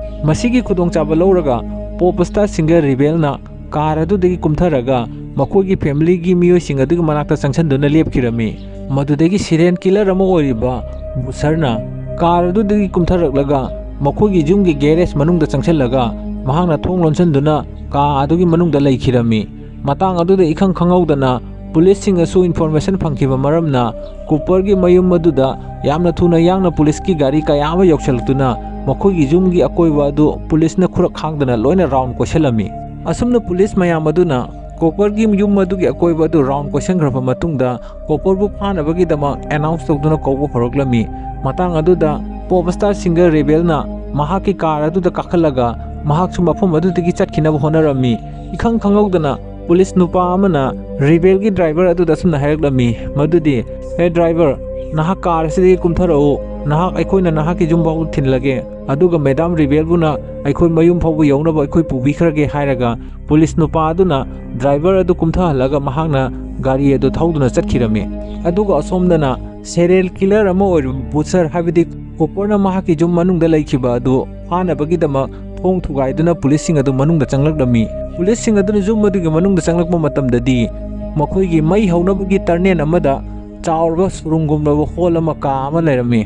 ꯃꯁꯤꯒꯤ ꯈꯨꯗꯣꯡꯆꯥꯕ ꯂꯧꯔꯒ ꯄꯣꯞ ꯁ꯭ꯇꯥꯔ ꯁꯤꯡꯒꯔ ꯔꯤꯕꯦꯜꯅ ꯀꯥꯔ ꯑꯗꯨꯗꯒꯤ ꯀꯨꯝꯊꯔꯒ ꯃꯈꯣꯏꯒꯤ ꯐꯦꯃꯤꯂꯤꯒꯤ ꯃꯤꯑꯣꯏꯁꯤꯡ ꯑꯗꯨꯒꯤ ꯃꯅꯥꯛꯇ ꯆꯪꯁꯤꯟꯗꯨꯅ ꯂꯦꯞꯈꯤꯔꯝꯃꯤ꯫ ꯃꯗꯨꯗꯒꯤ ꯁꯤꯔꯦꯟ ꯀꯤꯂꯔ ꯑꯃ ꯑꯣꯏꯔꯤꯕ ꯕꯨꯁꯔꯅ ꯀꯥꯔ ꯑꯗꯨꯗꯒꯤ ꯀꯨꯝꯊꯔꯛꯂꯒ ꯃꯈꯣꯏꯒꯤ ꯌꯨꯝꯒꯤ ꯒꯦꯔꯦꯖ ꯃꯅꯨꯡꯗ ꯆꯪꯁꯤꯜꯂꯒ ꯃꯍꯥꯛꯅ ꯊꯣꯡ ꯂꯣꯟꯁꯤꯟꯗꯨꯅ ꯀꯥ ꯑꯗꯨꯒꯤ ꯃꯅꯨꯡꯗ ꯂꯩꯈꯤꯔꯝꯃꯤ꯫ ꯃꯇꯥꯡ ꯑꯗꯨꯗ ꯏꯈꯪ ꯈꯪꯍꯧꯗꯅ ꯄꯨꯂꯤꯁꯁꯤꯡꯅꯁꯨ ꯏꯟꯐꯣꯔꯃꯦꯁꯟ ꯐꯪꯈꯤꯕ ꯃꯔꯝꯅ ꯀꯨꯄꯔꯒꯤ ꯃꯌꯨꯝ ꯑꯗꯨꯗ ꯌꯥꯝꯅ ꯊꯨꯅ ꯌꯥꯡꯅ ꯄꯨꯂꯤꯁꯀꯤ ꯒꯥꯔꯤ ꯀꯌꯥ ꯑꯃ ꯌꯧꯁꯤꯜꯂꯛꯇꯨꯅ ꯃꯈꯣꯏꯒꯤ ꯌꯨꯝꯒꯤ ꯑꯀꯣꯏꯕ ꯑꯗꯨ ꯄꯨꯂꯤꯁꯅ ꯈꯨꯔꯛ ꯈꯥꯡꯗꯅ ꯂꯣꯏꯅ ꯔꯥꯎꯟ ꯀꯣꯏꯁꯤꯜꯂꯝꯃꯤ꯫ ꯑꯁꯨꯝꯅ ꯄꯨꯂꯤꯁ ꯃꯌꯥꯝ ꯑꯗꯨꯅ ꯀꯣꯄꯔꯒꯤ ꯌꯨꯝ ꯑꯗꯨꯒꯤ ꯑꯀꯣꯏꯕ ꯑꯗꯨ ꯔꯥꯎꯟ ꯀꯣꯏꯁꯤꯟꯈ꯭ꯔꯕ ꯃꯇꯨꯡꯗ ꯀꯣꯄꯔꯕꯨ ꯐꯥꯅꯕꯒꯤꯗꯃꯛ ꯑꯦꯅꯥꯎꯟꯁ ꯇꯧꯗꯨꯅ ꯀꯧꯕ ꯍꯧꯔꯛꯂꯝꯃꯤ꯫ ꯃꯇꯥꯡ ꯑꯗꯨꯗ ꯄꯣꯞ ꯁ꯭ꯇꯥꯔ ꯁꯤꯡꯒꯔ ꯔꯤꯕꯦꯜꯅ ꯃꯍꯥꯛꯀꯤ ꯀꯥꯔ ꯑꯗꯨꯗ ꯀꯥꯈꯠꯂꯒ ꯃꯍꯥꯛꯁꯨ ꯃꯐꯝ ꯑꯗꯨꯗꯒꯤ ꯆꯠꯈꯤꯅꯕ ꯍꯣꯠꯅꯔꯝꯃꯤ꯫ ꯏꯈꯪ ꯈꯪꯍꯧꯗꯅ ꯄꯨꯂꯤꯁ ꯅꯨꯄꯥ ꯑꯃꯅ ꯔꯤꯕꯦꯜꯒꯤ ꯗ꯭ꯔꯥꯏꯚꯔ ꯑꯗꯨꯗ ꯑꯁꯨꯝꯅ ꯍꯥꯏꯔꯛꯂꯝꯃꯤ, ꯃꯗꯨꯗꯤ, "ꯍꯦ ꯗ꯭ꯔꯥꯏꯚꯔ, ꯅꯍꯥꯛ ꯀꯥꯔ ꯑꯁꯤꯗꯒꯤ ꯀꯨꯝꯊꯔꯛꯎ, ꯅꯍꯥꯛ, ꯑꯩꯈꯣꯏꯅ ꯅꯍꯥꯛꯀꯤ ꯌꯨꯝ ꯐꯥꯎ ꯊꯤꯜꯂꯒꯦ, ꯑꯗꯨꯒ ꯃꯦꯗꯥꯝ ꯔꯤꯕꯦꯜꯕꯨꯅ ꯑꯩꯈꯣꯏ ꯃꯌꯨꯝ ꯐꯥꯎꯕ ꯌꯧꯅꯕ ꯑꯩꯈꯣꯏ ꯄꯨꯕꯤꯈ꯭ꯔꯒꯦ" ꯍꯥꯏꯔꯒ ꯄꯨꯂꯤꯁ ꯅꯨꯄꯥ ꯑꯗꯨꯅ ꯗ꯭ꯔꯥꯏꯚꯔ ꯑꯗꯨ ꯀꯨꯝꯊꯍꯜꯂꯒ ꯃꯍꯥꯛꯅ ꯒꯥꯔꯤ ꯑꯗꯨ ꯊꯧꯗꯨꯅ ꯆꯠꯈꯤꯔꯝꯃꯤ꯫ ꯑꯗꯨꯒ ꯑꯁꯣꯝꯗꯅ ꯁꯦꯔꯤꯌꯦꯜ ꯀꯤꯂꯔ ꯑꯃ ꯑꯣꯏꯔꯤꯕ ꯕꯨꯆꯔ, ꯍꯥꯏꯕꯗꯤ ꯀꯣꯄꯔꯅ ꯃꯍꯥꯛꯀꯤ ꯌꯨꯝ ꯃꯅꯨꯡꯗ ꯂꯩꯈꯤꯕ ꯑꯗꯨ ꯐꯥꯅꯕꯒꯤꯗꯃꯛ ꯊꯣꯡ ꯊꯨꯒꯥꯏꯗꯨꯅ ꯄꯨꯂꯤꯁꯁꯤꯡ ꯑꯗꯨ ꯃꯅꯨꯡꯗ ꯆꯪꯂꯛꯂꯝꯃꯤ꯫ ꯄꯨꯂꯤꯁꯁꯤꯡ ꯑꯗꯨꯅ ꯌꯨꯝ ꯑꯗꯨꯒꯤ ꯃꯅꯨꯡꯗ ꯆꯪꯂꯛꯄ ꯃꯇꯝꯗꯗꯤ ꯃꯈꯣꯏꯒꯤ ꯃꯩ ꯍꯧꯅꯕꯒꯤ ꯇꯔꯅꯦꯟ ꯑꯃꯗ ꯆꯥꯎꯔꯕ ꯁꯨꯔꯨꯡꯒꯨꯝꯂꯕ ꯍꯣꯜ ꯑꯃ, ꯀꯥ ꯑꯃ ꯂꯩꯔꯝꯃꯤ꯫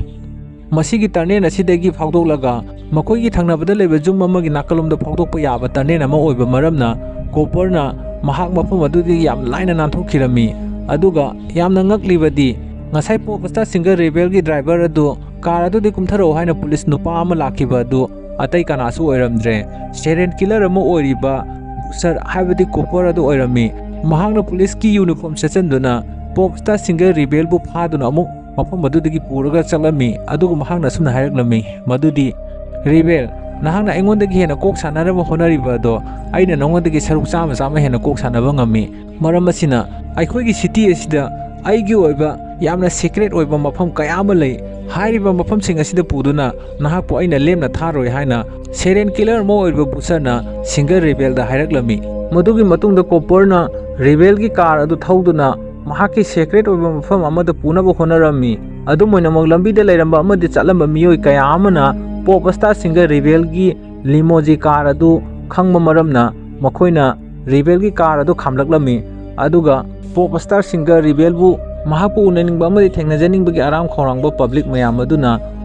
ꯃꯁꯤꯒꯤ ꯇꯔꯅꯦꯟ ꯑꯁꯤꯗꯒꯤ ꯐꯥꯎꯗꯣꯛꯂꯒ ꯃꯈꯣꯏꯒꯤ ꯊꯪꯅꯕꯗ ꯂꯩꯕ ꯌꯨꯝ ꯑꯃꯒꯤ ꯅꯥꯀꯜꯂꯣꯝꯗ ꯐꯥꯎꯗꯣꯛꯄ ꯌꯥꯕ ꯇꯔꯅꯦꯟ ꯑꯃ ꯑꯣꯏꯕ ꯃꯔꯝꯅ ꯀꯣꯄꯔꯅ ꯃꯍꯥꯛ ꯃꯐꯝ ꯑꯗꯨꯗꯒꯤ ꯌꯥꯝ ꯂꯥꯏꯅ ꯅꯥꯟꯊꯣꯛꯈꯤꯔꯝꯃꯤ꯫ ꯑꯗꯨꯒ ꯌꯥꯝꯅ ꯉꯛꯂꯤꯕꯗꯤ, ꯉꯁꯥꯏ ꯄꯣꯞ ꯁ꯭ꯇꯥꯔ ꯁꯤꯡꯒꯔ ꯔꯤꯕꯦꯜꯒꯤ ꯗ꯭ꯔꯥꯏꯚꯔ ꯑꯗꯨ ꯀꯥꯔ ꯑꯗꯨꯗꯒꯤ ꯀꯨꯝꯊꯔꯛꯎ ꯍꯥꯏꯅ ꯄꯨꯂꯤꯁ ꯅꯨꯄꯥ ꯑꯃ ꯂꯥꯛꯈꯤꯕ ꯑꯗꯨ ꯑꯇꯩ ꯀꯅꯥꯁꯨ ꯑꯣꯏꯔꯝꯗ꯭ꯔꯦ, ꯁꯦꯔꯤꯌꯦꯜ ꯀꯤꯂꯔ ꯑꯃ ꯑꯣꯏꯔꯤꯕ ꯕꯨꯆꯔ, ꯍꯥꯏꯕꯗꯤ ꯀꯣꯄꯔ ꯑꯗꯨ ꯑꯣꯏꯔꯝꯃꯤ꯫ ꯃꯍꯥꯛꯅ ꯄꯨꯂꯤꯁꯀꯤ ꯌꯨꯅꯤꯐꯣꯔꯝ ꯁꯦꯠꯆꯟꯗꯨꯅ ꯄꯣꯞ ꯁ꯭ꯇꯥꯔ ꯁꯤꯡꯒꯔ ꯔꯤꯕꯦꯜꯕꯨ ꯐꯥꯗꯨꯅ ꯑꯃꯨꯛ ꯃꯐꯝ ꯑꯗꯨꯗꯒꯤ ꯄꯨꯔꯒ ꯆꯠꯂꯝꯃꯤ꯫ ꯑꯗꯨꯒ ꯃꯍꯥꯛꯅ ꯑꯁꯨꯝꯅ ꯍꯥꯏꯔꯛꯂꯝꯃꯤ, ꯃꯗꯨꯗꯤ, "ꯔꯤꯕꯦꯜ, ꯅꯍꯥꯛꯅ ꯑꯩꯉꯣꯟꯗꯒꯤ ꯍꯦꯟꯅ ꯀꯣꯛ ꯁꯥꯟꯅꯅꯕ ꯍꯣꯠꯅꯔꯤꯕ ꯑꯗꯣ ꯑꯩꯅ ꯅꯉꯣꯟꯗꯒꯤ ꯁꯔꯨꯛ ꯆꯥꯝꯃ ꯆꯥꯝꯃ ꯍꯦꯟꯅ ꯀꯣꯛ ꯁꯥꯟꯅꯕ ꯉꯝꯃꯤ꯫ ꯃꯔꯝ ꯑꯁꯤꯅ, ꯑꯩꯈꯣꯏꯒꯤ ꯁꯤꯇꯤ ꯑꯁꯤꯗ ꯑꯩꯒꯤ ꯑꯣꯏꯕ ꯌꯥꯝꯅ ꯁꯤꯀ꯭ꯔꯦꯠ ꯑꯣꯏꯕ ꯃꯐꯝ ꯀꯌꯥ ꯑꯃ ꯂꯩ꯫ ꯍꯥꯏꯔꯤꯕ ꯃꯐꯝꯁꯤꯡ ꯑꯁꯤꯗ ꯄꯨꯗꯨꯅ ꯅꯍꯥꯛꯄꯨ ꯑꯩꯅ ꯂꯦꯝꯅ ꯊꯥꯔꯣꯏ" ꯍꯥꯏꯅ ꯁꯦꯔꯤꯌꯦꯜ ꯀꯤꯂꯔ ꯑꯃ ꯑꯣꯏꯔꯤꯕ ꯕꯨꯆꯔꯅ ꯁꯤꯡꯒꯔ ꯔꯤꯕꯦꯜꯗ ꯍꯥꯏꯔꯛꯂꯝꯃꯤ꯫ ꯃꯗꯨꯒꯤ ꯃꯇꯨꯡꯗ ꯀꯣꯄꯔꯅ ꯔꯤꯕꯦꯜꯒꯤ ꯀꯥꯔ ꯑꯗꯨ ꯊꯧꯗꯨꯅ ꯃꯍꯥꯛꯀꯤ ꯁꯤꯀ꯭ꯔꯦꯠ ꯑꯣꯏꯕ ꯃꯐꯝ ꯑꯃꯗ ꯄꯨꯅꯕ ꯍꯣꯠꯅꯔꯝꯃꯤ꯫ ꯑꯗꯨꯝ ꯑꯣꯏꯅꯃꯛ, ꯂꯝꯕꯤꯗ ꯂꯩꯔꯝꯕ ꯑꯃꯗꯤ ꯆꯠꯂꯝꯕ ꯃꯤꯑꯣꯏ ꯀꯌꯥ ꯑꯃꯅ ꯄꯣꯞ ꯁ꯭ꯇꯥꯔ ꯁꯤꯡꯒꯔ ꯔꯤꯕꯦꯜꯒꯤ ꯂꯤꯃꯣꯖꯤ ꯀꯥꯔ ꯑꯗꯨ ꯈꯪꯕ ꯃꯔꯝꯅ ꯃꯈꯣꯏꯅ ꯔꯤꯕꯦꯜꯒꯤ ꯀꯥꯔ ꯑꯗꯨ ꯈꯥꯝꯂꯛꯂꯝꯃꯤ꯫ ꯑꯗꯨꯒ ꯄꯣꯞ ꯁ꯭ꯇꯥꯔ ꯁꯤꯡꯒꯔ ꯔꯤꯕꯦꯜꯕꯨ ꯃꯍꯥꯛꯄꯨ ꯎꯅꯅꯤꯡꯕ ꯑꯃꯗꯤ ꯊꯦꯡꯅꯖꯅꯤꯡꯕꯒꯤ ꯑꯔꯥꯝ ꯈꯧꯔꯥꯡꯕ ꯄꯕ꯭ꯂꯤꯛ ꯃꯌꯥꯝ ꯑꯗꯨꯅ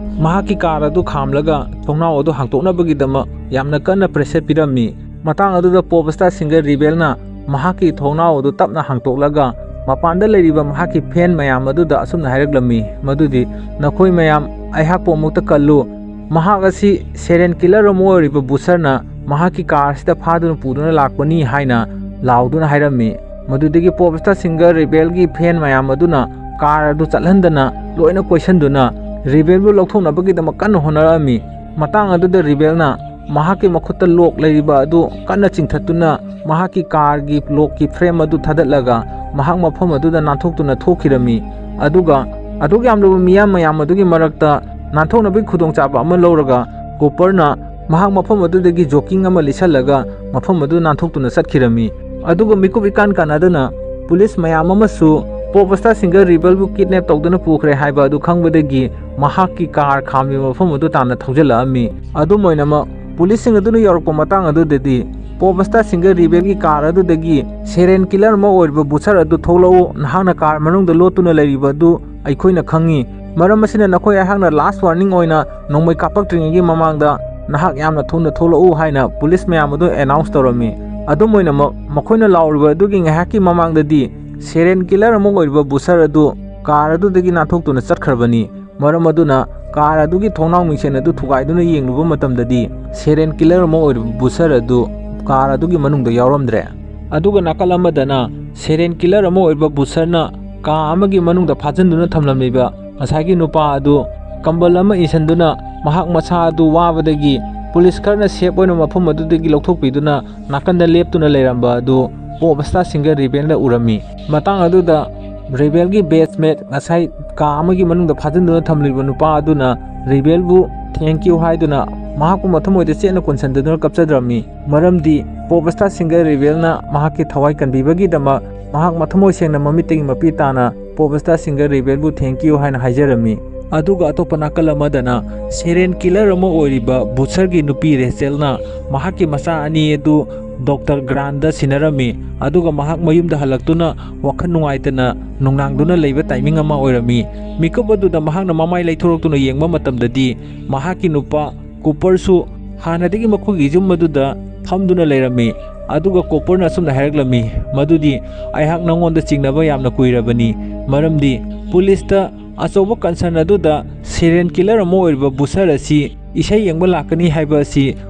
ꯃꯍꯥꯛꯀꯤ ꯀꯥꯔ ꯑꯗꯨ ꯈꯥꯝꯂꯒ ꯊꯣꯡꯅꯥꯎ ꯑꯗꯨ ꯍꯥꯡꯇꯣꯛꯅꯕꯒꯤꯗꯃꯛ ꯌꯥꯝꯅ ꯀꯟꯅ ꯄ꯭ꯔꯦꯁꯔ ꯄꯤꯔꯝꯃꯤ꯫ ꯃꯇꯥꯡ ꯑꯗꯨꯗ ꯄꯣꯞ ꯁ꯭ꯇꯥꯔ ꯁꯤꯡꯒꯔ ꯔꯤꯕꯦꯜꯅ ꯃꯍꯥꯛꯀꯤ ꯊꯣꯡꯅꯥꯎ ꯑꯗꯨ ꯇꯞꯅ ꯍꯥꯡꯇꯣꯛꯂꯒ ꯃꯄꯥꯟꯗ ꯂꯩꯔꯤꯕ ꯃꯍꯥꯛꯀꯤ ꯐꯦꯟ ꯃꯌꯥꯝ ꯑꯗꯨꯗ ꯑꯁꯨꯝꯅ ꯍꯥꯏꯔꯛꯂꯝꯃꯤ, ꯃꯗꯨꯗꯤ, "ꯅꯈꯣꯏ ꯃꯌꯥꯝ, ꯑꯩꯍꯥꯛꯄꯨ ꯑꯃꯨꯛꯇ ꯀꯜꯂꯨ꯫ ꯃꯍꯥꯛ ꯑꯁꯤ ꯁꯦꯔꯤꯌꯦꯜ ꯀꯤꯂꯔ ꯑꯃ ꯑꯣꯏꯔꯤꯕ ꯕꯨꯆꯔꯅ ꯃꯍꯥꯛꯀꯤ ꯀꯥꯔ ꯑꯁꯤꯗ ꯐꯥꯗꯨꯅ ꯄꯨꯗꯨꯅ ꯂꯥꯛꯄꯅꯤ" ꯍꯥꯏꯅ ꯂꯥꯎꯗꯨꯅ ꯍꯥꯏꯔꯝꯃꯤ꯫ ꯃꯗꯨꯗꯒꯤ ꯄꯣꯞ ꯁ꯭ꯇꯥꯔ ꯁꯤꯡꯒꯔ ꯔꯤꯕꯦꯜꯒꯤ ꯐꯦꯟ ꯃꯌꯥꯝ ꯑꯗꯨꯅ ꯀꯥꯔ ꯑꯗꯨ ꯆꯠꯍꯟꯗꯅ ꯂꯣꯏꯅ ꯀꯣꯏꯁꯟꯗꯨꯅ ꯔꯤꯕꯦꯜꯕꯨ ꯂꯧꯊꯣꯛꯅꯕꯒꯤꯗꯃꯛ ꯀꯟꯅ ꯍꯣꯠꯅꯔꯛꯑꯝꯃꯤ꯫ ꯃꯇꯥꯡ ꯑꯗꯨꯗ ꯔꯤꯕꯦꯜꯅ ꯃꯍꯥꯛꯀꯤ ꯃꯈꯨꯠꯇ ꯂꯣꯛ ꯂꯩꯔꯤꯕ ꯑꯗꯨ ꯀꯟꯅ ꯆꯤꯡꯊꯠꯇꯨꯅ ꯃꯍꯥꯛꯀꯤ ꯀꯥꯔꯒꯤ ꯂꯣꯛꯀꯤ ꯐ꯭ꯔꯦꯝ ꯑꯗꯨ ꯊꯥꯗꯠꯂꯒ ꯃꯍꯥꯛ ꯃꯐꯝ ꯑꯗꯨꯗ ꯅꯥꯟꯊꯣꯛꯇꯨꯅ ꯊꯣꯛꯈꯤꯔꯝꯃꯤ꯫ ꯑꯗꯨꯒ ꯑꯗꯨꯛ ꯌꯥꯝꯂꯕ ꯃꯤꯌꯥꯝ ꯃꯌꯥꯝ ꯑꯗꯨꯒꯤ ꯃꯔꯛꯇ ꯅꯥꯟꯊꯣꯛꯅꯕꯒꯤ ꯈꯨꯗꯣꯡꯆꯥꯕ ꯑꯃ ꯂꯧꯔꯒ ꯀꯨꯄꯔꯅ ꯃꯍꯥꯛ ꯃꯐꯝ ꯑꯗꯨꯗꯒꯤ ꯖꯣꯀꯤꯡ ꯑꯃ ꯂꯤꯠꯁꯜꯂꯒ ꯃꯐꯝ ꯑꯗꯨ ꯅꯥꯟꯊꯣꯛꯇꯨꯅ ꯆꯠꯈꯤꯔꯝꯃꯤ꯫ ꯑꯗꯨꯒ ꯃꯤꯀꯨꯞ ꯏꯀꯥꯟ ꯀꯥꯟꯅꯗꯅ ꯄꯨꯂꯤꯁ ꯃꯌꯥꯝ ꯑꯃꯁꯨ ꯄꯣꯞ ꯁ꯭ꯇꯥꯔ ꯁꯤꯡꯒꯔ ꯔꯤꯕꯦꯜꯕꯨ ꯀꯤꯗꯅꯦꯞ ꯇꯧꯗꯨꯅ ꯄꯨꯈ꯭ꯔꯦ ꯍꯥꯏꯕ ꯑꯗꯨ ꯈꯪꯕꯗꯒꯤ ꯃꯍꯥꯛꯀꯤ ꯀꯥꯔ ꯈꯥꯝꯂꯤꯕ ꯃꯐꯝ ꯑꯗꯨ ꯇꯥꯟꯅ ꯊꯧꯖꯤꯜꯂꯛꯑꯝꯃꯤ꯫ ꯑꯗꯨꯝ ꯑꯣꯏꯅꯃꯛ ꯄꯨꯂꯤꯁꯁꯤꯡ ꯑꯗꯨꯅ ꯌꯧꯔꯛꯄ ꯃꯇꯥꯡ ꯑꯗꯨꯗꯗꯤ ꯄꯣꯞ ꯁ꯭ꯇꯥꯔ ꯁꯤꯡꯒꯔ ꯔꯤꯕꯦꯜꯒꯤ ꯀꯥꯔ ꯑꯗꯨꯗꯒꯤ ꯁꯦꯔꯦꯟ ꯀꯤꯂꯔ ꯑꯃ ꯑꯣꯏꯔꯤꯕ ꯕꯨꯁꯔ ꯑꯗꯨ ꯊꯣꯛꯂꯛꯎ, ꯅꯍꯥꯛꯅ ꯀꯥꯔ ꯃꯅꯨꯡꯗ ꯂꯣꯠꯇꯨꯅ ꯂꯩꯔꯤꯕ ꯑꯗꯨ ꯑꯩꯈꯣꯏꯅ ꯈꯪꯉꯤ꯫ ꯃꯔꯝ ꯑꯁꯤꯅ ꯅꯈꯣꯏ ꯑꯩꯍꯥꯛꯅ ꯂꯥꯁ ꯋꯥꯔꯅꯤꯡ ꯑꯣꯏꯅ ꯅꯣꯡꯃꯩ ꯀꯥꯞꯄꯛꯇ꯭ꯔꯤꯉꯩꯒꯤ ꯃꯃꯥꯡꯗ ꯅꯍꯥꯛ ꯌꯥꯝꯅ ꯊꯨꯅ ꯊꯣꯛꯂꯛꯎ ꯍꯥꯏꯅ ꯄꯨꯂꯤꯁ ꯃꯌꯥꯝ ꯑꯗꯨ ꯑꯦꯅꯥꯎꯟꯁ ꯇꯧꯔꯝꯃꯤ꯫ ꯑꯗꯨꯝ ꯑꯣꯏꯅꯃꯛ ꯃꯈꯣꯏꯅ ꯂꯥꯎꯔꯤꯕ ꯑꯗꯨꯒꯤ ꯉꯥꯏꯍꯥꯛꯀꯤ ꯃꯃꯥꯡꯗꯗꯤ ꯁꯦꯔꯦꯟ ꯀꯤꯂꯔ ꯑꯃ ꯑꯣꯏꯔꯤꯕ ꯕꯨꯁꯔ ꯑꯗꯨ ꯀꯥꯔ ꯑꯗꯨꯗꯒꯤ ꯅꯥꯟꯊꯣꯛꯇꯨꯅ ꯆꯠꯈ꯭ꯔꯕꯅꯤ꯫ ꯃꯔꯝ ꯑꯗꯨꯅ ꯀꯥꯔ ꯑꯗꯨꯒꯤ ꯊꯣꯡꯅꯥꯎ ꯃꯤꯡꯁꯦꯟ ꯑꯗꯨ ꯊꯨꯒꯥꯏꯗꯨꯅ ꯌꯦꯡꯂꯨꯕ ꯃꯇꯝꯗꯗꯤ ꯁꯦꯔꯦꯟ ꯀꯤꯂꯔ ꯑꯃ ꯑꯣꯏꯔꯤꯕ ꯕꯨꯁꯔ ꯑꯗꯨ ꯀꯥꯔ ꯑꯗꯨꯒꯤ ꯃꯅꯨꯡꯗ ꯌꯥꯎꯔꯝꯗ꯭ꯔꯦ꯫ ꯑꯗꯨꯒ ꯅꯥꯀꯜ ꯑꯃꯗꯅ ꯁꯦꯔꯦꯟ ꯀꯤꯂꯔ ꯑꯃ ꯑꯣꯏꯔꯤꯕ ꯕꯨꯁꯔꯅ ꯀꯥ ꯑꯃꯒꯤ ꯃꯅꯨꯡꯗ ꯐꯥꯖꯤꯟꯗꯨꯅ ꯊꯝꯂꯝꯂꯤꯕ ꯉꯁꯥꯏꯒꯤ ꯅꯨꯄꯥ ꯑꯗꯨ ꯀꯝꯕꯜ ꯑꯃ ꯏꯟꯁꯤꯟꯗꯨꯅ ꯃꯍꯥꯛ ꯃꯁꯥ ꯑꯗꯨ ꯋꯥꯕꯗꯒꯤ ꯄꯨꯂꯤꯁ ꯈꯔꯅ ꯁꯦꯞ ꯑꯣꯏꯅ ꯃꯐꯝ ꯑꯗꯨꯗꯒꯤ ꯂꯧꯊꯣꯛꯄꯤꯗꯨꯅ ꯅꯥꯀꯟꯗ ꯂꯦꯞꯇꯨꯅ ꯂꯩꯔꯝꯕ ꯑꯗꯨ ꯄꯣꯞ ꯁ꯭ꯇꯥꯔ ꯁꯤꯡꯒꯔ ꯔꯤꯕꯦꯜꯅ ꯎꯔꯝꯃꯤ꯫ ꯃꯇꯥꯡ ꯑꯗꯨꯗ ꯔꯤꯕꯦꯜꯒꯤ ꯕꯦꯁꯃꯦꯠ, ꯉꯁꯥꯏ ꯀꯥ ꯑꯃꯒꯤ ꯃꯅꯨꯡꯗ ꯐꯥꯖꯤꯟꯗꯨꯅ ꯊꯝꯂꯤꯕ ꯅꯨꯄꯥ ꯑꯗꯨꯅ ꯔꯤꯕꯦꯜꯕꯨ "ꯊꯦꯡꯀ꯭ꯌꯨ" ꯍꯥꯏꯗꯨꯅ ꯃꯍꯥꯛꯄꯨ ꯃꯊꯃꯣꯏꯗ ꯆꯦꯠꯅ ꯀꯣꯟꯁꯤꯟꯗꯨꯅ ꯀꯞꯆꯗ꯭ꯔꯝꯃꯤ꯫ ꯃꯔꯝꯗꯤ ꯄꯣꯞ ꯁ꯭ꯇꯥꯔ ꯁꯤꯡꯒꯔ ꯔꯤꯕꯦꯜꯅ ꯃꯍꯥꯛꯀꯤ ꯊꯋꯥꯏ ꯀꯟꯕꯤꯕꯒꯤꯗꯃꯛ ꯃꯍꯥꯛ ꯃꯊꯃꯣꯏ ꯁꯦꯡꯅ ꯃꯃꯤꯠꯇꯒꯤ ꯃꯄꯤ ꯇꯥꯅ ꯄꯣꯞ ꯁ꯭ꯇꯥꯔ ꯁꯤꯡꯒꯔ ꯔꯤꯕꯦꯜꯕꯨ "ꯊꯦꯡꯀ꯭ꯌꯨ" ꯍꯥꯏꯅ ꯍꯥꯏꯖꯔꯝꯃꯤ꯫ ꯑꯗꯨꯒ ꯑꯇꯣꯞꯄ ꯅꯥꯀꯜ ꯑꯃꯗꯅ ꯁꯦꯔꯦꯟ ꯀꯤꯂꯔ ꯑꯃ ꯑꯣꯏꯔꯤꯕ ꯕꯨꯁꯔꯒꯤ ꯅꯨꯄꯤ ꯔꯦꯆꯦꯜꯅ ꯃꯍꯥꯛꯀꯤ ꯃꯆꯥ ꯑꯅꯤ ꯑꯗꯨ ꯗꯣꯛꯇꯔ ꯒ꯭ꯔꯥꯟꯗ ꯁꯤꯟꯅꯔꯝꯃꯤ꯫ ꯑꯗꯨꯒ ꯃꯍꯥꯛ ꯃꯌꯨꯝꯗ ꯍꯜꯂꯛꯇꯨꯅ ꯋꯥꯈꯜ ꯅꯨꯡꯉꯥꯏꯇꯅ ꯅꯨꯡꯅꯥꯡꯗꯨꯅ ꯂꯩꯕ ꯇꯥꯏꯃꯤꯡ ꯑꯃ ꯑꯣꯏꯔꯝꯃꯤ꯫ ꯃꯤꯀꯨꯞ ꯑꯗꯨꯗ ꯃꯍꯥꯛꯅ ꯃꯃꯥꯏ ꯂꯩꯊꯣꯔꯛꯇꯨꯅ ꯌꯦꯡꯕ ꯃꯇꯝꯗꯗꯤ ꯃꯍꯥꯛꯀꯤ ꯅꯨꯄꯥ ꯀꯨꯄꯔꯁꯨ ꯍꯥꯟꯅꯗꯒꯤ ꯃꯈꯣꯏꯒꯤ ꯌꯨꯝ ꯑꯗꯨꯗ ꯐꯝꯗꯨꯅ ꯂꯩꯔꯝꯃꯤ꯫ ꯑꯗꯨꯒ ꯀꯨꯄꯔꯅ ꯑꯁꯨꯝꯅ ꯍꯥꯏꯔꯛꯂꯝꯃꯤ, "ꯃꯗꯨꯗꯤ ꯑꯩꯍꯥꯛ ꯅꯉꯣꯟꯗ ꯆꯤꯡꯅꯕ ꯌꯥꯝꯅ ꯀꯨꯏꯔꯕꯅꯤ, ꯃꯔꯝꯗꯤ ꯄꯨꯂꯤꯁꯇ ꯑꯆꯧꯕ ꯀꯟꯁꯔꯟ ꯑꯗꯨꯗ ꯁꯦꯔꯦꯟ ꯀꯤꯂꯔ ꯑꯃ ꯑꯣꯏꯔꯤꯕ ꯕꯨꯁꯔ ꯑꯁꯤ ꯏꯁꯩ ꯌꯦꯡꯕ ꯂꯥꯛꯀꯅꯤ ꯍꯥꯏꯕ ꯑꯁꯤ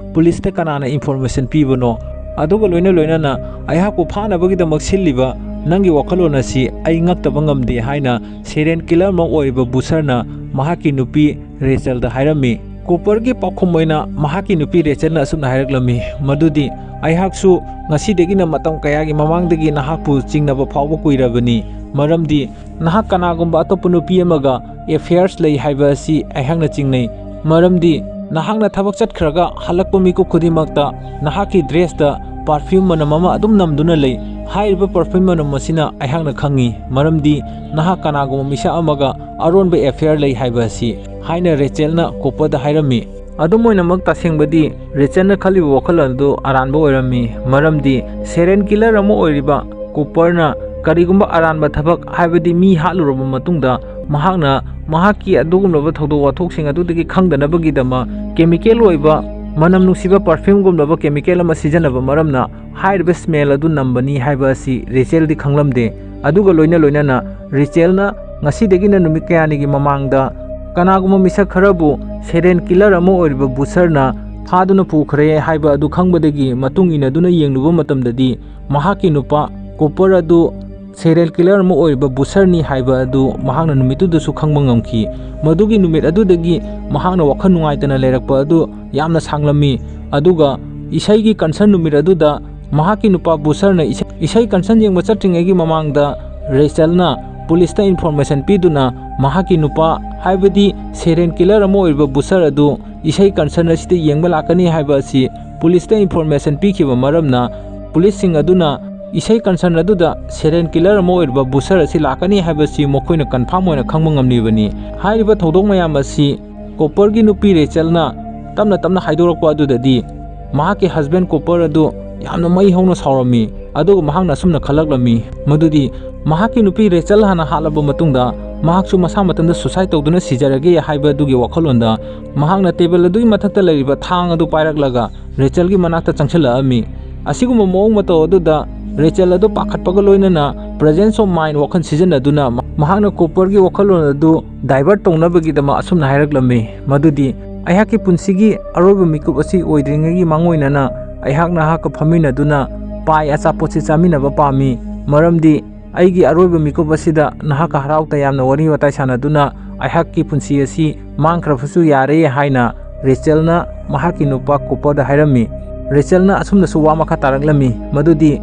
ꯄꯨꯂꯤꯁꯇ ꯀꯅꯥꯅ ꯏꯟꯐꯣꯔꯃꯦꯁꯟ ꯄꯤꯕꯅꯣ? ꯑꯗꯨꯒ ꯂꯣꯏꯅ ꯂꯣꯏꯅꯅ ꯑꯩꯍꯥꯛꯄꯨ ꯐꯥꯅꯕꯒꯤꯗꯃꯛ ꯁꯤꯜꯂꯤꯕ ꯅꯪꯒꯤ ꯋꯥꯈꯜꯂꯣꯟ ꯑꯁꯤ ꯑꯩ ꯉꯛꯇꯕ ꯉꯝꯗꯦ" ꯍꯥꯏꯅ ꯁꯦꯔꯦꯟ ꯀꯤꯂꯔ ꯑꯃ ꯑꯣꯏꯔꯤꯕ ꯕꯨꯁꯔꯅ ꯃꯍꯥꯛꯀꯤ ꯅꯨꯄꯤ ꯔꯦꯆꯦꯜꯗ ꯍꯥꯏꯔꯝꯃꯤ꯫ ꯀꯨꯄꯔꯒꯤ ꯄꯥꯎꯈꯨꯝ ꯑꯣꯏꯅ ꯃꯍꯥꯛꯀꯤ ꯅꯨꯄꯤ ꯔꯦꯆꯦꯜꯅ ꯑꯁꯨꯝꯅ ꯍꯥꯏꯔꯛꯂꯝꯃꯤ, ꯃꯗꯨꯗꯤ, "ꯑꯩꯍꯥꯛꯁꯨ ꯉꯁꯤꯗꯒꯤꯅ ꯃꯇꯝ ꯀꯌꯥꯒꯤ ꯃꯃꯥꯡꯗꯒꯤ ꯅꯍꯥꯛꯄꯨ ꯆꯤꯡꯅꯕ ꯐꯥꯎꯕ ꯀꯨꯏꯔꯕꯅꯤ, ꯃꯔꯝꯗꯤ ꯅꯍꯥꯛ ꯀꯅꯥꯒꯨꯝꯕ ꯑꯇꯣꯞꯄ ꯅꯨꯄꯤ ꯑꯃꯒ ꯑꯦꯐꯤꯌꯔꯁ ꯂꯩ ꯍꯥꯏꯕ ꯑꯁꯤ ꯑꯩꯍꯥꯛꯅ ꯆꯤꯡꯅꯩ, ꯃꯔꯝꯗꯤ ꯅꯍꯥꯛꯅ ꯊꯕꯛ ꯆꯠꯈ꯭ꯔꯒ ꯍꯜꯂꯛꯄ ꯃꯤꯀꯨꯞ ꯈꯨꯗꯤꯡꯃꯛꯇ ꯅꯍꯥꯛꯀꯤ ꯗ꯭ꯔꯦꯁꯇ ꯄꯔꯐ꯭ꯌꯨꯝ ꯃꯅꯝ ꯑꯃ ꯑꯗꯨꯝ ꯅꯝꯗꯨꯅ ꯂꯩ꯫ ꯍꯥꯏꯔꯤꯕ ꯄꯔꯐ꯭ꯌꯨꯝ ꯃꯅꯝ ꯑꯁꯤꯅ ꯑꯩꯍꯥꯛꯅ ꯈꯪꯉꯤ, ꯃꯔꯝꯗꯤ ꯅꯍꯥꯛ ꯀꯅꯥꯒꯨꯝꯕ ꯃꯤꯁꯛ ꯑꯃꯒ ꯑꯔꯣꯟꯕ ꯑꯦꯐꯤꯌꯔ ꯂꯩ ꯍꯥꯏꯕ ꯑꯁꯤ," ꯍꯥꯏꯅ ꯔꯦꯆꯦꯜꯅ ꯀꯨꯄꯔꯗ ꯍꯥꯏꯔꯝꯃꯤ꯫ ꯑꯗꯨꯝ ꯑꯣꯏꯅꯃꯛ, ꯇꯁꯦꯡꯕꯗꯤ ꯔꯦꯆꯦꯜꯅ ꯈꯜꯂꯤꯕ ꯋꯥꯈꯜ ꯑꯗꯨ ꯑꯔꯥꯟꯕ ꯑꯣꯏꯔꯝꯃꯤ, ꯃꯔꯝꯗꯤ ꯁꯦꯔꯦꯟ ꯀꯤꯂꯔ ꯑꯃ ꯑꯣꯏꯔꯤꯕ ꯀꯨꯄꯔꯅ ꯀꯔꯤꯒꯨꯝꯕ ꯑꯔꯥꯟꯕ ꯊꯕꯛ, ꯍꯥꯏꯕꯗꯤ ꯃꯤ ꯍꯥꯠꯂꯨꯔꯕ ꯃꯇꯨꯡꯗ, ꯃꯍꯥꯛꯅ ꯃꯍꯥꯛꯀꯤ ꯑꯗꯨꯒꯨꯝꯂꯕ ꯊꯧꯗꯣꯛ ꯋꯥꯊꯣꯛꯁꯤꯡ ꯑꯗꯨꯗꯒꯤ ꯈꯪꯗꯅꯕꯒꯤꯗꯃꯛ ꯀꯦꯃꯤꯀꯦꯜ ꯑꯣꯏꯕ, ꯃꯅꯝ ꯅꯨꯡꯁꯤꯕ ꯄꯔꯐ꯭ꯌꯨꯝꯒꯨꯝꯂꯕ ꯀꯦꯃꯤꯀꯦꯜ ꯑꯃ ꯁꯤꯖꯤꯟꯅꯕ ꯃꯔꯝꯅ ꯍꯥꯏꯔꯤꯕ ꯁ꯭ꯃꯦꯜ ꯑꯗꯨ ꯅꯝꯕꯅꯤ ꯍꯥꯏꯕ ꯑꯁꯤ ꯔꯦꯆꯦꯜꯗꯤ ꯈꯪꯂꯝꯗꯦ꯫ ꯑꯗꯨꯒ ꯂꯣꯏꯅ ꯂꯣꯏꯅꯅ ꯔꯦꯆꯦꯜꯅ ꯉꯁꯤꯗꯒꯤꯅ ꯅꯨꯃꯤꯠ ꯀꯌꯥꯅꯤꯒꯤ ꯃꯃꯥꯡꯗ ꯀꯅꯥꯒꯨꯝꯕ ꯃꯤꯁꯛ ꯈꯔꯕꯨ ꯁꯦꯔꯦꯟ ꯀꯤꯂꯔ ꯑꯃ ꯑꯣꯏꯔꯤꯕ ꯕꯨꯁꯔꯅ ꯐꯥꯗꯨꯅ ꯄꯨꯈ꯭ꯔꯦ ꯍꯥꯏꯕ ꯑꯗꯨ ꯈꯪꯕꯗꯒꯤ ꯃꯇꯨꯡ ꯏꯟꯅꯗꯨꯅ ꯌꯦꯡꯂꯨꯕ ꯃꯇꯝꯗꯗꯤ, ꯃꯍꯥꯛꯀꯤ ꯅꯨꯄꯥ ꯀꯨꯄꯔ ꯑꯗꯨ ꯁꯦꯔꯤꯌꯦꯜ ꯀꯤꯂꯔ ꯑꯃ ꯑꯣꯏꯔꯤꯕ ꯕꯨꯁꯔꯅꯤ ꯍꯥꯏꯕ ꯑꯗꯨ ꯃꯍꯥꯛꯅ ꯅꯨꯃꯤꯠꯇꯨꯗꯁꯨ ꯈꯪꯕ ꯉꯝꯈꯤ꯫ ꯃꯗꯨꯒꯤ ꯅꯨꯃꯤꯠ ꯑꯗꯨꯗꯒꯤ ꯃꯍꯥꯛꯅ ꯋꯥꯈꯜ ꯅꯨꯡꯉꯥꯏꯇꯅ ꯂꯩꯔꯛꯄ ꯑꯗꯨ ꯌꯥꯝꯅ ꯁꯥꯡꯂꯝꯃꯤ꯫ ꯑꯗꯨꯒ ꯏꯁꯩꯒꯤ ꯀꯟꯁꯔꯟ ꯅꯨꯃꯤꯠ ꯑꯗꯨꯗ ꯃꯍꯥꯛꯀꯤ ꯅꯨꯄꯥ ꯕꯨꯁꯔꯅ ꯏꯁꯩ, ꯏꯁꯩ ꯀꯟꯁꯔꯟ ꯌꯦꯡꯕ ꯆꯠꯇ꯭ꯔꯤꯉꯩꯒꯤ ꯃꯃꯥꯡꯗ ꯔꯦꯆꯦꯜꯅ ꯄꯨꯂꯤꯁꯇ ꯏꯟꯐꯣꯔꯃꯦꯁꯟ ꯄꯤꯗꯨꯅ ꯃꯍꯥꯛꯀꯤ ꯅꯨꯄꯥ, ꯍꯥꯏꯕꯗꯤ ꯁꯦꯔꯤꯌꯦꯜ ꯀꯤꯂꯔ ꯑꯃ ꯑꯣꯏꯔꯤꯕ ꯕꯨꯁꯔ ꯑꯗꯨ ꯏꯁꯩ ꯀꯟꯁꯔꯟ ꯑꯁꯤꯗ ꯌꯦꯡꯕ ꯂꯥꯛꯀꯅꯤ ꯍꯥꯏꯕ ꯑꯁꯤ ꯄꯨꯂꯤꯁꯇ ꯏꯟꯐꯣꯔꯃꯦꯁꯟ ꯄꯤꯈꯤꯕ ꯃꯔꯝꯅ, ꯄꯨꯂꯤꯁꯁꯤꯡ ꯑꯗꯨꯅ ꯏꯁꯩ ꯀꯟꯁꯔꯟ ꯑꯗꯨꯗ ꯁꯦꯔꯤꯌꯦꯜ ꯀꯤꯂꯔ ꯑꯃ ꯑꯣꯏꯔꯤꯕ ꯕꯨꯁꯔ ꯑꯁꯤ ꯂꯥꯛꯀꯅꯤ ꯍꯥꯏꯕꯁꯤ ꯃꯈꯣꯏꯅ ꯀꯟꯐꯥꯔꯝ ꯑꯣꯏꯅ ꯈꯪꯕ ꯉꯝꯂꯤꯕꯅꯤ꯫ ꯍꯥꯏꯔꯤꯕ ꯊꯧꯗꯣꯛ ꯃꯌꯥꯝ ꯑꯁꯤ ꯀꯣꯄꯔꯒꯤ ꯅꯨꯄꯤ ꯔꯦꯆꯦꯜꯅ ꯇꯞꯅ ꯇꯞꯅ ꯍꯥꯏꯗꯣꯔꯛꯄ ꯑꯗꯨꯗꯗꯤ, ꯃꯍꯥꯛꯀꯤ ꯍꯁꯕꯦꯟ ꯀꯣꯄꯔ ꯑꯗꯨ ꯌꯥꯝꯅ ꯃꯩ ꯍꯧꯅ ꯁꯥꯎꯔꯝꯃꯤ꯫ ꯑꯗꯨꯒ ꯃꯍꯥꯛꯅ ꯑꯁꯨꯝꯅ ꯈꯜꯂꯛꯂꯝꯃꯤ, ꯃꯗꯨꯗꯤ ꯃꯍꯥꯛꯀꯤ ꯅꯨꯄꯤ ꯔꯦꯆꯦꯜ ꯍꯥꯟꯅ ꯍꯥꯠꯂꯕ ꯃꯇꯨꯡꯗ ꯃꯍꯥꯛꯁꯨ ꯃꯁꯥ ꯃꯊꯟꯇ ꯁꯨꯁꯥꯏꯗ ꯇꯧꯗꯨꯅ ꯁꯤꯖꯔꯒꯦ ꯍꯥꯏꯕ ꯑꯗꯨꯒꯤ ꯋꯥꯈꯜꯂꯣꯟꯗ ꯃꯍꯥꯛꯅ ꯇꯦꯕꯜ ꯑꯗꯨꯒꯤ ꯃꯊꯛꯇ ꯂꯩꯔꯤꯕ ꯊꯥꯡ ꯑꯗꯨ ꯄꯥꯏꯔꯛꯂꯒ ꯔꯦꯆꯦꯜꯒꯤ ꯃꯅꯥꯛꯇ ꯆꯪꯁꯤꯜꯂꯛꯑꯝꯃꯤ꯫ ꯑꯁꯤꯒꯨꯝꯕ ꯃꯑꯣꯡ ꯃꯇꯧ ꯑꯗꯨꯗ ꯔꯦꯆꯦꯜ ꯑꯗꯨ ꯄꯥꯈꯠꯄꯒ ꯂꯣꯏꯅꯅ presence of mind ꯋꯥꯈꯜ ꯁꯤꯖꯤꯟꯅꯗꯨꯅ ꯃꯍꯥꯛꯅ ꯀꯣꯄꯔꯒꯤ ꯋꯥꯈꯜꯂꯣꯟ ꯑꯗꯨ divert ꯇꯧꯅꯕꯒꯤꯗꯃꯛ ꯑꯁꯨꯝꯅ ꯍꯥꯏꯔꯛꯂꯝꯃꯤ, ꯃꯗꯨꯗꯤ, "ꯑꯩꯍꯥꯛꯀꯤ ꯄꯨꯟꯁꯤꯒꯤ ꯑꯔꯣꯏꯕ ꯃꯤꯀꯨꯞ ꯑꯁꯤ ꯑꯣꯏꯗ꯭ꯔꯤꯉꯩꯒꯤ ꯃꯥꯡꯑꯣꯏꯅꯅ ꯑꯩꯍꯥꯛ ꯅꯍꯥꯛꯀ ꯐꯝꯃꯤꯟꯅꯗꯨꯅ ꯄꯥꯏ ꯑꯆꯥꯄꯣꯠꯁꯤ ꯆꯥꯃꯤꯟꯅꯕ ꯄꯥꯝꯃꯤ, ꯃꯔꯝꯗꯤ ꯑꯩꯒꯤ ꯑꯔꯣꯏꯕ ꯃꯤꯀꯨꯞ ꯑꯁꯤꯗ ꯅꯍꯥꯛꯀ ꯍꯔꯥꯎ ꯇꯌꯥꯝꯅ ꯋꯥꯔꯤ ꯋꯥꯇꯥꯏ ꯁꯥꯟꯅꯗꯨꯅ ꯑꯩꯍꯥꯛꯀꯤ ꯄꯨꯟꯁꯤ ꯑꯁꯤ ꯃꯥꯡꯈ꯭ꯔꯕꯁꯨ ꯌꯥꯔꯦ ꯍꯥꯏꯅ ꯔꯦꯆꯦꯜꯅ ꯃꯍꯥꯛꯀꯤ ꯅꯨꯄꯥ ꯀꯨꯄꯔꯗ ꯍꯥꯏꯔꯝꯃꯤ꯫ ꯔꯦꯆꯦꯜꯅ ꯑꯁꯨꯝꯅꯁꯨ ꯋꯥ ꯃꯈꯥ ꯇꯥꯔꯛꯂꯝꯃꯤ, ꯃꯗꯨꯗꯤ,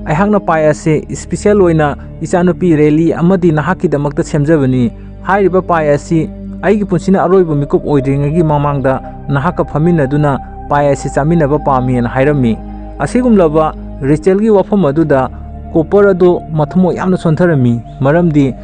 "ꯑꯩꯍꯥꯛꯅ ꯄꯥꯏ ꯑꯁꯤ ꯏꯁꯄꯤꯁꯦꯜ ꯑꯣꯏꯅ ꯏꯆꯥꯅꯨꯄꯤ ꯔꯦꯂꯤ ꯑꯃꯗꯤ ꯅꯍꯥꯛꯀꯤꯗꯃꯛꯇ ꯁꯦꯝꯖꯕꯅꯤ꯫ ꯍꯥꯏꯔꯤꯕ ꯄꯥꯏ ꯑꯁꯤ ꯑꯩꯒꯤ ꯄꯨꯟꯁꯤꯅ ꯑꯔꯣꯏꯕ ꯃꯤꯀꯨꯞ ꯑꯣꯏꯗ꯭ꯔꯤꯉꯩꯒꯤ ꯃꯃꯥꯡꯗ ꯅꯍꯥꯛꯀ ꯐꯝꯃꯤꯟꯅꯗꯨꯅ ꯄꯥꯏ ꯑꯁꯤ ꯆꯥꯃꯤꯟꯅꯕ ꯄꯥꯝꯃꯤ" ꯍꯥꯏꯅ ꯍꯥꯏꯔꯝꯃꯤ꯫ ꯑꯁꯤꯒꯨꯝꯂꯕ ꯔꯦꯆꯦꯜꯒꯤ ꯋꯥꯐꯝ ꯑꯗꯨꯗ ꯀꯣꯄꯔ ꯑꯗꯨ ꯃꯊꯃꯣꯏ ꯌꯥꯝꯅ ꯁꯣꯟꯊꯔꯝꯃꯤ, ꯃꯔꯝꯗꯤ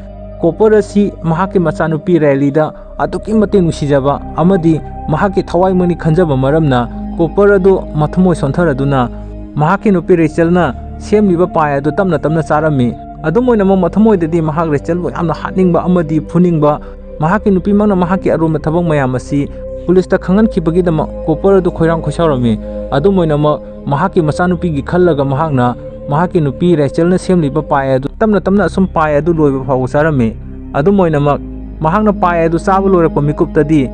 ꯀꯣꯄꯔ ꯑꯁꯤ ꯃꯍꯥꯛꯀꯤ ꯃꯆꯥꯅꯨꯄꯤ ꯔꯦꯂꯤꯗ ꯑꯗꯨꯛꯀꯤ ꯃꯇꯤꯛ ꯅꯨꯡꯁꯤꯖꯕ ꯑꯃꯗꯤ ꯃꯍꯥꯛꯀꯤ ꯊꯋꯥꯏꯃꯛꯅꯤ ꯈꯟꯖꯕ ꯃꯔꯝꯅ, ꯀꯣꯄꯔ ꯑꯗꯨ ꯃꯊꯃꯣꯏ ꯁꯣꯟꯊꯔꯗꯨꯅ ꯃꯍꯥꯛꯀꯤ ꯅꯨꯄꯤ ꯔꯦꯆꯦꯜꯅ ꯁꯦꯝꯂꯤꯕ ꯄꯥꯏ ꯑꯗꯨ ꯇꯞꯅ ꯇꯞꯅ ꯆꯥꯔꯝꯃꯤ꯫ ꯑꯗꯨꯝ ꯑꯣꯏꯅꯃꯛ, ꯃꯊꯃꯣꯏꯗꯗꯤ ꯃꯍꯥꯛ ꯔꯦꯆꯦꯜꯕꯨ ꯌꯥꯝꯅ ꯍꯥꯠꯅꯤꯡꯕ ꯑꯃꯗꯤ ꯐꯨꯅꯤꯡꯕ, ꯃꯍꯥꯛꯀꯤ ꯅꯨꯄꯤꯃꯛꯅ ꯃꯍꯥꯛꯀꯤ ꯑꯔꯣꯟꯕ ꯊꯕꯛ ꯃꯌꯥꯝ ꯑꯁꯤ ꯄꯨꯂꯤꯁꯇ ꯈꯪꯍꯟꯈꯤꯕꯒꯤꯗꯃꯛ ꯀꯣꯄꯔ ꯑꯗꯨ ꯈꯣꯏꯔꯥꯡ ꯈꯣꯏꯁꯥꯎꯔꯝꯃꯤ꯫ ꯑꯗꯨꯝ ꯑꯣꯏꯅꯃꯛ, ꯃꯍꯥꯛꯀꯤ ꯃꯆꯥꯅꯨꯄꯤꯒꯤ ꯈꯜꯂꯒ ꯃꯍꯥꯛꯅ ꯃꯍꯥꯛꯀꯤ ꯅꯨꯄꯤ ꯔꯦꯆꯦꯜꯅ ꯁꯦꯝꯂꯤꯕ ꯄꯥꯏ ꯑꯗꯨ ꯇꯞꯅ ꯇꯞꯅ ꯑꯁꯨꯝ ꯄꯥꯏ ꯑꯗꯨ ꯂꯣꯏꯕ ꯐꯥꯎꯕ ꯆꯥꯔꯝꯃꯤ꯫ ꯑꯗꯨꯝ ꯑꯣꯏꯅꯃꯛ, ꯃꯍꯥꯛꯅ ꯄꯥꯏ ꯑꯗꯨ ꯆꯥꯕ ꯂꯣꯏꯔꯛꯄ ꯃꯤꯀꯨꯞꯇꯗꯤ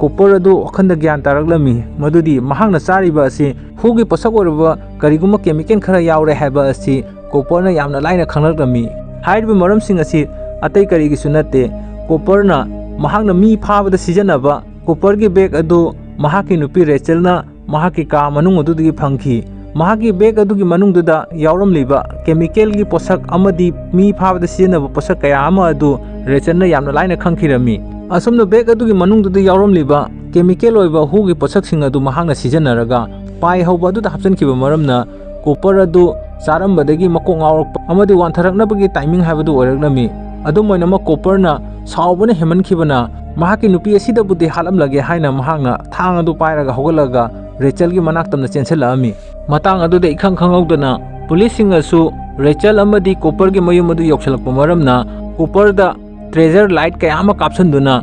ꯀꯣꯄꯔ ꯑꯗꯨ ꯋꯥꯈꯜꯗ ꯒ꯭ꯌꯥꯟ ꯇꯥꯔꯛꯂꯝꯃꯤ, ꯃꯗꯨꯗꯤ ꯃꯍꯥꯛꯅ ꯆꯥꯔꯤꯕ ꯑꯁꯤ ꯍꯨꯒꯤ ꯄꯣꯠꯁꯛ ꯑꯣꯏꯔꯕ ꯀꯔꯤꯒꯨꯝꯕ ꯀꯦꯃꯤꯀꯦꯜ ꯈꯔ ꯌꯥꯎꯔꯦ ꯍꯥꯏꯕ ꯑꯁꯤ ꯀꯣꯄꯔꯅ ꯌꯥꯝꯅ ꯂꯥꯏꯅ ꯈꯪꯂꯛꯂꯝꯃꯤ꯫ ꯍꯥꯏꯔꯤꯕ ꯃꯔꯝꯁꯤꯡ ꯑꯁꯤ ꯑꯇꯩ ꯀꯔꯤꯒꯤꯁꯨ ꯅꯠꯇꯦ, ꯀꯣꯄꯔꯅ ꯃꯍꯥꯛꯅ ꯃꯤ ꯐꯥꯕꯗ ꯁꯤꯖꯤꯟꯅꯕ ꯀꯣꯄꯔꯒꯤ ꯕꯦꯒ ꯑꯗꯨ ꯃꯍꯥꯛꯀꯤ ꯅꯨꯄꯤ ꯔꯦꯆꯦꯜꯅ ꯃꯍꯥꯛꯀꯤ ꯀꯥ ꯃꯅꯨꯡ ꯑꯗꯨꯗꯒꯤ ꯐꯪꯈꯤ꯫ ꯃꯍꯥꯛꯀꯤ ꯕꯦꯒ ꯑꯗꯨꯒꯤ ꯃꯅꯨꯡꯗꯨꯗ ꯌꯥꯎꯔꯝꯂꯤꯕ ꯀꯦꯃꯤꯀꯦꯜꯒꯤ ꯄꯣꯠꯁꯛ ꯑꯃꯗꯤ ꯃꯤ ꯐꯥꯕꯗ ꯁꯤꯖꯤꯟꯅꯕ ꯄꯣꯠꯁꯛ ꯀꯌꯥ ꯑꯃ ꯑꯗꯨ ꯔꯦꯆꯦꯜꯅ ꯌꯥꯝꯅ ꯂꯥꯏꯅ ꯈꯪꯈꯤꯔꯝꯃꯤ꯫ ꯑꯁꯨꯝꯅ ꯕꯦꯒ ꯑꯗꯨꯒꯤ ꯃꯅꯨꯡꯗꯨꯗ ꯌꯥꯎꯔꯝꯂꯤꯕ ꯀꯦꯃꯤꯀꯦꯜ ꯑꯣꯏꯕ ꯍꯨꯒꯤ ꯄꯣꯠꯁꯛꯁꯤꯡ ꯑꯗꯨ ꯃꯍꯥꯛꯅ ꯁꯤꯖꯤꯟꯅꯔꯒ ꯄꯥꯏ ꯍꯧꯕ ꯑꯗꯨꯗ ꯍꯥꯞꯆꯤꯟꯈꯤꯕ ꯃꯔꯝꯅ ꯀꯣꯄꯔ ꯑꯗꯨ ꯆꯥꯔꯝꯕꯗꯒꯤ ꯃꯀꯣꯛ ꯉꯥꯎꯔꯛꯄ ꯑꯃꯗꯤ ꯋꯥꯟꯊꯔꯛꯅꯕꯒꯤ ꯇꯥꯏꯃꯤꯡ ꯍꯥꯏꯕꯗꯨ ꯑꯣꯏꯔꯛꯂꯝꯃꯤ꯫ ꯑꯗꯨꯝ ꯑꯣꯏꯅꯃꯛ, ꯀꯣꯄꯔꯅ ꯁꯥꯎꯕꯅ ꯍꯦꯟꯃꯟꯈꯤꯕꯅ ꯃꯍꯥꯛꯀꯤ ꯅꯨꯄꯤ ꯑꯁꯤꯗꯕꯨꯗꯤ ꯍꯥꯠꯂꯝꯂꯒꯦ ꯍꯥꯏꯅ ꯃꯍꯥꯛꯅ ꯊꯥꯡ ꯑꯗꯨ ꯄꯥꯏꯔꯒ ꯍꯧꯒꯠꯂꯒ ꯔꯦꯆꯦꯜꯒꯤ ꯃꯅꯥꯛꯇꯝꯅ ꯆꯦꯟꯁꯤꯜꯂꯛꯑꯝꯃꯤ꯫ ꯃꯇꯥꯡ ꯑꯗꯨꯗ ꯏꯈꯪ ꯈꯪꯍꯧꯗꯅ ꯄꯨꯂꯤꯁꯁꯤꯡꯅꯁꯨ ꯔꯦꯆꯦꯜ ꯑꯃꯗꯤ ꯀꯣꯄꯔꯒꯤ ꯃꯌꯨꯝ ꯑꯗꯨ ꯌꯧꯁꯤꯜꯂꯛꯄ ꯃꯔꯝꯅ ꯀꯣꯄꯔꯗ ꯇ꯭ꯔꯦꯖꯔ ꯂꯥꯏꯠ ꯀꯌꯥ ꯑꯃ ꯀꯥꯞꯁꯤꯟꯗꯨꯅ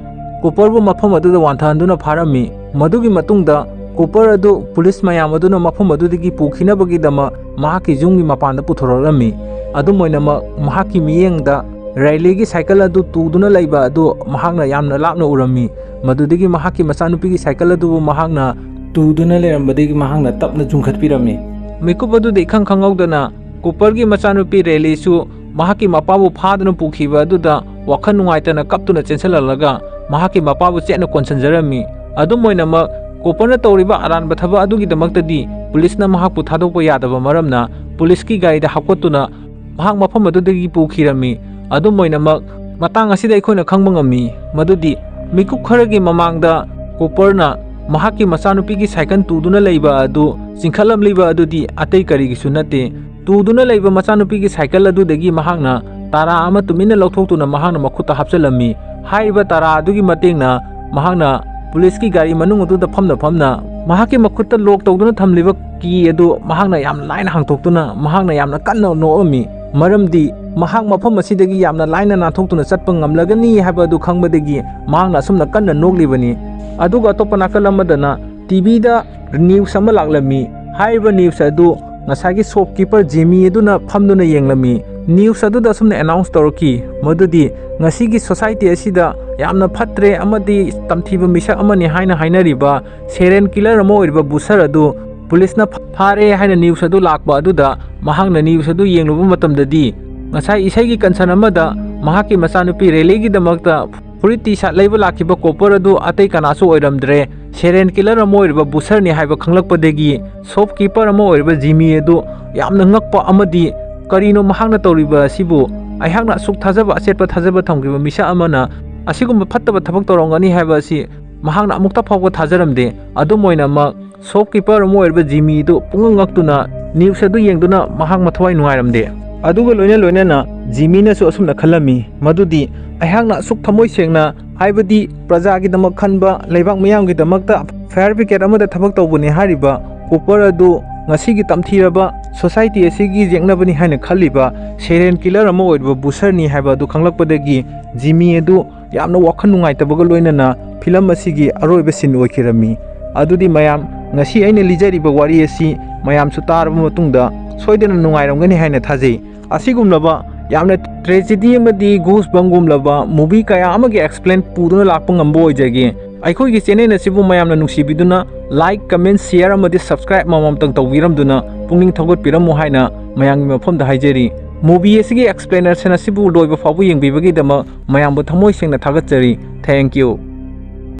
ꯀꯨꯄꯔꯕꯨ ꯃꯐꯝ ꯑꯗꯨꯗ ꯋꯥꯟꯊꯍꯟꯗꯨꯅ ꯐꯥꯔꯝꯃꯤ꯫ ꯃꯗꯨꯒꯤ ꯃꯇꯨꯡꯗ ꯀꯨꯄꯔ ꯑꯗꯨ ꯄꯨꯂꯤꯁ ꯃꯌꯥꯝ ꯑꯗꯨꯅ ꯃꯐꯝ ꯑꯗꯨꯗꯒꯤ ꯄꯨꯈꯤꯅꯕꯒꯤꯗꯃꯛ ꯃꯍꯥꯛꯀꯤ ꯌꯨꯝꯒꯤ ꯃꯄꯥꯟꯗ ꯄꯨꯊꯣꯔꯛꯂꯝꯃꯤ꯫ ꯑꯗꯨꯝ ꯑꯣꯏꯅꯃꯛ, ꯃꯍꯥꯛꯀꯤ ꯃꯤꯠꯌꯦꯡꯗ ꯔꯥꯏꯂꯤꯒꯤ ꯁꯥꯏꯀꯜ ꯑꯗꯨ ꯇꯨꯗꯨꯅ ꯂꯩꯕ ꯑꯗꯨ ꯃꯍꯥꯛꯅ ꯌꯥꯝꯅ ꯂꯥꯞꯅ ꯎꯔꯝꯃꯤ꯫ ꯃꯗꯨꯗꯒꯤ ꯃꯍꯥꯛꯀꯤ ꯃꯆꯥꯅꯨꯄꯤꯒꯤ ꯁꯥꯏꯀꯜ ꯑꯗꯨꯕꯨ ꯃꯍꯥꯛꯅ ꯇꯨꯗꯨꯅ ꯂꯩꯔꯝꯕꯗꯒꯤ ꯃꯍꯥꯛꯅ ꯇꯞꯅ ꯆꯨꯡꯈꯠꯄꯤꯔꯝꯃꯤ꯫ ꯃꯤꯀꯨꯞ ꯑꯗꯨꯗ ꯏꯈꯪ ꯈꯪꯍꯧꯗꯅ ꯀꯨꯄꯔꯒꯤ ꯃꯆꯥꯅꯨꯄꯤ ꯔꯦꯂꯤꯁꯨ ꯃꯍꯥꯛꯀꯤ ꯃꯄꯥꯕꯨ ꯐꯥꯗꯨꯅ ꯄꯨꯈꯤꯕ ꯑꯗꯨꯗ ꯋꯥꯈꯜ ꯅꯨꯡꯉꯥꯏꯇꯅ ꯀꯞꯇꯨꯅ ꯆꯦꯟꯁꯤꯜꯍꯜꯂꯒ ꯃꯍꯥꯛꯀꯤ ꯃꯄꯥꯕꯨ ꯆꯦꯠꯅ ꯀꯣꯟꯁꯤꯟꯖꯔꯝꯃꯤ꯫ ꯑꯗꯨꯝ ꯑꯣꯏꯅꯃꯛ, ꯀꯣꯄꯔꯅ ꯇꯧꯔꯤꯕ ꯑꯔꯥꯟꯕ ꯊꯕꯛ ꯑꯗꯨꯒꯤꯗꯃꯛꯇꯗꯤ ꯄꯨꯂꯤꯁꯅ ꯃꯍꯥꯛꯄꯨ ꯊꯥꯗꯣꯛꯄ ꯌꯥꯗꯕ ꯃꯔꯝꯅ ꯄꯨꯂꯤꯁꯀꯤ ꯒꯥꯔꯤꯗ ꯍꯥꯞꯀꯠꯇꯨꯅ ꯃꯍꯥꯛ ꯃꯐꯝ ꯑꯗꯨꯗꯒꯤ ꯄꯨꯈꯤꯔꯝꯃꯤ꯫ ꯑꯗꯨꯝ ꯑꯣꯏꯅꯃꯛ, ꯃꯇꯥꯡ ꯑꯁꯤꯗ ꯑꯩꯈꯣꯏꯅ ꯈꯪꯕ ꯉꯝꯃꯤ ꯃꯗꯨꯗꯤ ꯃꯤꯀꯨꯞ ꯈꯔꯒꯤ ꯃꯃꯥꯡꯗ ꯀꯣꯄꯔꯅ ꯃꯍꯥꯛꯀꯤ ꯃꯆꯥꯅꯨꯄꯤꯒꯤ ꯁꯥꯏꯀꯜ ꯇꯨꯗꯨꯅ ꯂꯩꯕ ꯑꯗꯨ ꯆꯤꯡꯈꯠꯂꯝꯂꯤꯕ ꯑꯗꯨꯗꯤ ꯑꯇꯩ ꯀꯔꯤꯒꯤꯁꯨ ꯅꯠꯇꯦ, ꯇꯨꯗꯨꯅ ꯂꯩꯕ ꯃꯆꯥꯅꯨꯄꯤꯒꯤ ꯁꯥꯏꯀꯜ ꯑꯗꯨꯗꯒꯤ ꯃꯍꯥꯛꯅ ꯇꯔꯥ ꯑꯃ ꯇꯨꯃꯤꯟꯅ ꯂꯧꯊꯣꯛꯇꯨꯅ ꯃꯍꯥꯛꯅ ꯃꯈꯨꯠꯇ ꯍꯥꯞꯆꯤꯜꯂꯝꯃꯤ꯫ ꯍꯥꯏꯔꯤꯕ ꯇꯔꯥ ꯑꯗꯨꯒꯤ ꯃꯇꯦꯡꯅ ꯃꯍꯥꯛꯅ ꯄꯨꯂꯤꯁꯀꯤ ꯒꯥꯔꯤ ꯃꯅꯨꯡ ꯑꯗꯨꯗ ꯐꯝꯅ ꯐꯝꯅ ꯃꯍꯥꯛꯀꯤ ꯃꯈꯨꯠꯇ ꯂꯣꯛ ꯇꯧꯗꯨꯅ ꯊꯝꯂꯤꯕ ꯀꯤ ꯑꯗꯨ ꯃꯍꯥꯛꯅ ꯌꯥꯝ ꯂꯥꯏꯅ ꯍꯥꯡꯇꯣꯛꯇꯨꯅ ꯃꯍꯥꯛꯅ ꯌꯥꯝꯅ ꯀꯟꯅ ꯅꯣꯛꯑꯝꯃꯤ꯫ ꯃꯔꯝꯗꯤ ꯃꯍꯥꯛ ꯃꯐꯝ ꯑꯁꯤꯗꯒꯤ ꯌꯥꯝꯅ ꯂꯥꯏꯅ ꯅꯥꯟꯊꯣꯛꯇꯨꯅ ꯆꯠꯄ ꯉꯝꯂꯒꯅꯤ ꯍꯥꯏꯕ ꯑꯗꯨ ꯈꯪꯕꯗꯒꯤ ꯃꯍꯥꯛꯅ ꯑꯁꯨꯝꯅ ꯀꯟꯅ ꯅꯣꯛꯂꯤꯕꯅꯤ꯫ ꯑꯗꯨꯒ ꯑꯇꯣꯞꯄ ꯅꯥꯀꯜ ꯑꯃꯗꯅ ꯇꯤꯚꯤꯗ ꯅ꯭ꯌꯨꯁ ꯑꯃ ꯂꯥꯛꯂꯝꯃꯤ꯫ ꯍꯥꯏꯔꯤꯕ ꯅ꯭ꯌꯨꯁ ꯑꯗꯨ ꯉꯁꯥꯏꯒꯤ ꯁꯣꯞꯀꯤꯄꯔ ꯖꯤꯃꯤ ꯑꯗꯨꯅ ꯐꯝꯗꯨꯅ ꯌꯦꯡꯂꯝꯃꯤ꯫ ꯅ꯭ꯌꯨꯁ ꯑꯗꯨꯗ ꯑꯁꯨꯝꯅ ꯑꯦꯅꯥꯎꯟꯁ ꯇꯧꯔꯛꯈꯤ ꯃꯗꯨꯗꯤ ꯉꯁꯤꯒꯤ ꯁꯣꯁꯥꯏꯇꯤ ꯑꯁꯤꯗ ꯌꯥꯝꯅ ꯐꯠꯇ꯭ꯔꯦ ꯑꯃꯗꯤ ꯇꯝꯊꯤꯕ ꯃꯤꯁꯛ ꯑꯃꯅꯤ ꯍꯥꯏꯅ ꯍꯥꯏꯅꯔꯤꯕ ꯁꯦꯔꯦꯟ ꯀꯤꯂꯔ ꯑꯃ ꯑꯣꯏꯔꯤꯕ ꯕꯨꯁꯔ ꯑꯗꯨ ꯄꯨꯂꯤꯁꯅ ꯐꯥꯔꯦ ꯍꯥꯏꯅ ꯅ꯭ꯌꯨꯁ ꯑꯗꯨ ꯂꯥꯛꯄ ꯑꯗꯨꯗ ꯃꯍꯥꯛꯅ ꯅ꯭ꯌꯨꯁ ꯑꯗꯨ ꯌꯦꯡꯂꯨꯕ ꯃꯇꯝꯗꯗꯤ ꯉꯁꯥꯏ ꯏꯁꯩꯒꯤ ꯀꯟꯁꯔꯟ ꯑꯃꯗ ꯃꯍꯥꯛꯀꯤ ꯃꯆꯥꯅꯨꯄꯤ ꯔꯦꯂꯤꯒꯤꯗꯃꯛꯇ ꯐꯨꯔꯤꯠ ꯇꯤ ꯁꯥꯔꯠ ꯂꯩꯕ ꯂꯥꯛꯈꯤꯕ ꯀꯣꯄꯔ ꯑꯗꯨ ꯑꯇꯩ ꯀꯅꯥꯁꯨ ꯑꯣꯏꯔꯝꯗ꯭ꯔꯦ, ꯁꯦꯔꯦꯟ ꯀꯤꯂꯔ ꯑꯃ ꯑꯣꯏꯔꯤꯕ ꯕꯨꯁꯔꯅꯤ ꯍꯥꯏꯕ ꯈꯪꯂꯛꯄꯗꯒꯤ ꯁꯣꯞꯀꯤꯄꯔ ꯑꯃ ꯑꯣꯏꯔꯤꯕ ꯖꯤꯃꯤ ꯑꯗꯨ ꯌꯥꯝꯅ ꯉꯛꯄ ꯑꯃꯗꯤ ꯀꯔꯤꯅꯣ ꯃꯍꯥꯛꯅ ꯇꯧꯔꯤꯕ ꯑꯁꯤꯕꯨ? ꯑꯩꯍꯥꯛꯅ ꯑꯁꯨꯛ ꯊꯥꯖꯕ, ꯑꯆꯦꯠꯄ ꯊꯥꯖꯕ ꯊꯝꯈꯤꯕ ꯃꯤꯁꯛ ꯑꯃꯅ ꯑꯁꯤꯒꯨꯝꯕ ꯐꯠꯇꯕ ꯊꯕꯛ ꯇꯧꯔꯝꯒꯅꯤ ꯍꯥꯏꯕ ꯑꯁꯤ ꯃꯍꯥꯛꯅ ꯑꯃꯨꯛꯇ ꯐꯥꯎꯕ ꯊꯥꯖꯔꯝꯗꯦ꯫ ꯑꯗꯨꯝ ꯑꯣꯏꯅꯃꯛ, ꯁꯣꯞꯀꯤꯄꯔ ꯑꯃ ꯑꯣꯏꯔꯤꯕ ꯖꯤꯃꯤꯗꯨ ꯄꯨꯡꯉꯛ ꯉꯛꯇꯨꯅ ꯅ꯭ꯌꯨꯁ ꯑꯗꯨ ꯌꯦꯡꯗꯨꯅ ꯃꯍꯥꯛ ꯃꯊꯋꯥꯏ ꯅꯨꯡꯉꯥꯏꯔꯝꯗꯦ꯫ ꯑꯗꯨꯒ ꯂꯣꯏꯅ ꯂꯣꯏꯅꯅ ꯖꯤꯃꯤꯅꯁꯨ ꯑꯁꯨꯝꯅ ꯈꯜꯂꯝꯃꯤ ꯃꯗꯨꯗꯤ ꯑꯩꯍꯥꯛꯅ ꯑꯁꯨꯛ ꯊꯃꯣꯏ ꯁꯦꯡꯅ, ꯍꯥꯏꯕꯗꯤ ꯄ꯭ꯔꯖꯥꯒꯤꯗꯃꯛ ꯈꯟꯕ, ꯂꯩꯕꯥꯛ ꯃꯤꯌꯥꯝꯒꯤꯗꯃꯛꯇ ꯐꯥꯌꯔ ꯕ꯭ꯔꯤꯒꯦꯗ ꯑꯃꯗ ꯊꯕꯛ ꯇꯧꯕꯅꯤ ꯍꯥꯏꯔꯤꯕ ꯀꯣꯄꯔ ꯑꯗꯨ ꯉꯁꯤꯒꯤ ꯇꯝꯊꯤꯔꯕ ꯁꯣꯁꯥꯏꯇꯤ ꯑꯁꯤꯒꯤ ꯌꯦꯛꯅꯕꯅꯤ ꯍꯥꯏꯅ ꯈꯜꯂꯤꯕ ꯁꯦꯔꯦꯟ ꯀꯤꯂꯔ ꯑꯃ ꯑꯣꯏꯔꯤꯕ ꯕꯨꯁꯔꯅꯤ ꯍꯥꯏꯕ ꯑꯗꯨ ꯈꯪꯂꯛꯄꯗꯒꯤ ꯖꯤꯃꯤ ꯑꯗꯨ ꯌꯥꯝꯅ ꯋꯥꯈꯜ ꯅꯨꯡꯉꯥꯏꯇꯕꯒ ꯂꯣꯏꯅꯅ ꯐꯤꯂꯝ ꯑꯁꯤꯒꯤ ꯑꯔꯣꯏꯕ ꯁꯤꯟ ꯑꯣꯏꯈꯤꯔꯝꯃꯤ꯫ ꯑꯗꯨꯗꯤ ꯃꯌꯥꯝ, ꯉꯁꯤ ꯑꯩꯅ ꯂꯤꯖꯔꯤꯕ ꯋꯥꯔꯤ ꯑꯁꯤ ꯃꯌꯥꯝꯁꯨ ꯇꯥꯔꯕ ꯃꯇꯨꯡꯗ ꯁꯣꯏꯗꯅ ꯅꯨꯡꯉꯥꯏꯔꯝꯒꯅꯤ ꯍꯥꯏꯅ ꯊꯥꯖꯩ꯫ ꯑꯁꯤꯒꯨꯝꯂꯕ ꯌꯥꯝꯅ ꯇ꯭ꯔꯦꯖꯦꯗꯤ ꯑꯃꯗꯤ ꯒꯨꯁ ꯕꯝꯒꯨꯝꯂꯕ ꯃꯨꯚꯤ ꯀꯌꯥ ꯑꯃꯒꯤ ꯑꯦꯛꯁꯄ꯭ꯂꯦꯟ ꯄꯨꯗꯨꯅ ꯂꯥꯛꯄ ꯉꯝꯕ ꯑꯣꯏꯖꯒꯦ꯫ ꯑꯩꯈꯣꯏꯒꯤ ꯆꯦꯅꯦꯜ ꯑꯁꯤꯕꯨ ꯃꯌꯥꯝꯅ ꯅꯨꯡꯁꯤꯕꯤꯗꯨꯅ ꯂꯥꯏꯛ, ꯀꯃꯦꯟ, ꯁꯤꯌꯔ ꯑꯃꯗꯤ ꯁꯕꯁꯀ꯭ꯔꯥꯏꯕ ꯑꯃꯃꯝꯇꯪ ꯇꯧꯕꯤꯔꯝꯗꯨꯅ ꯄꯨꯛꯅꯤꯡ ꯊꯧꯒꯠꯄꯤꯔꯝꯃꯨ ꯍꯥꯏꯅ ꯃꯌꯥꯝꯒꯤ ꯃꯐꯝꯗ ꯍꯥꯏꯖꯔꯤ꯫ Movie ꯑꯁꯤꯒꯤ explanation ꯑꯁꯤꯕꯨ ꯂꯣꯏꯕ ꯐꯥꯎꯕ ꯌꯦꯡꯕꯤꯕꯒꯤꯗꯃꯛ ꯃꯌꯥꯝꯕꯨ ꯊꯃꯣꯏ ꯁꯦꯡꯅ ꯊꯥꯒꯠꯆꯔꯤ꯫ Thank you꯫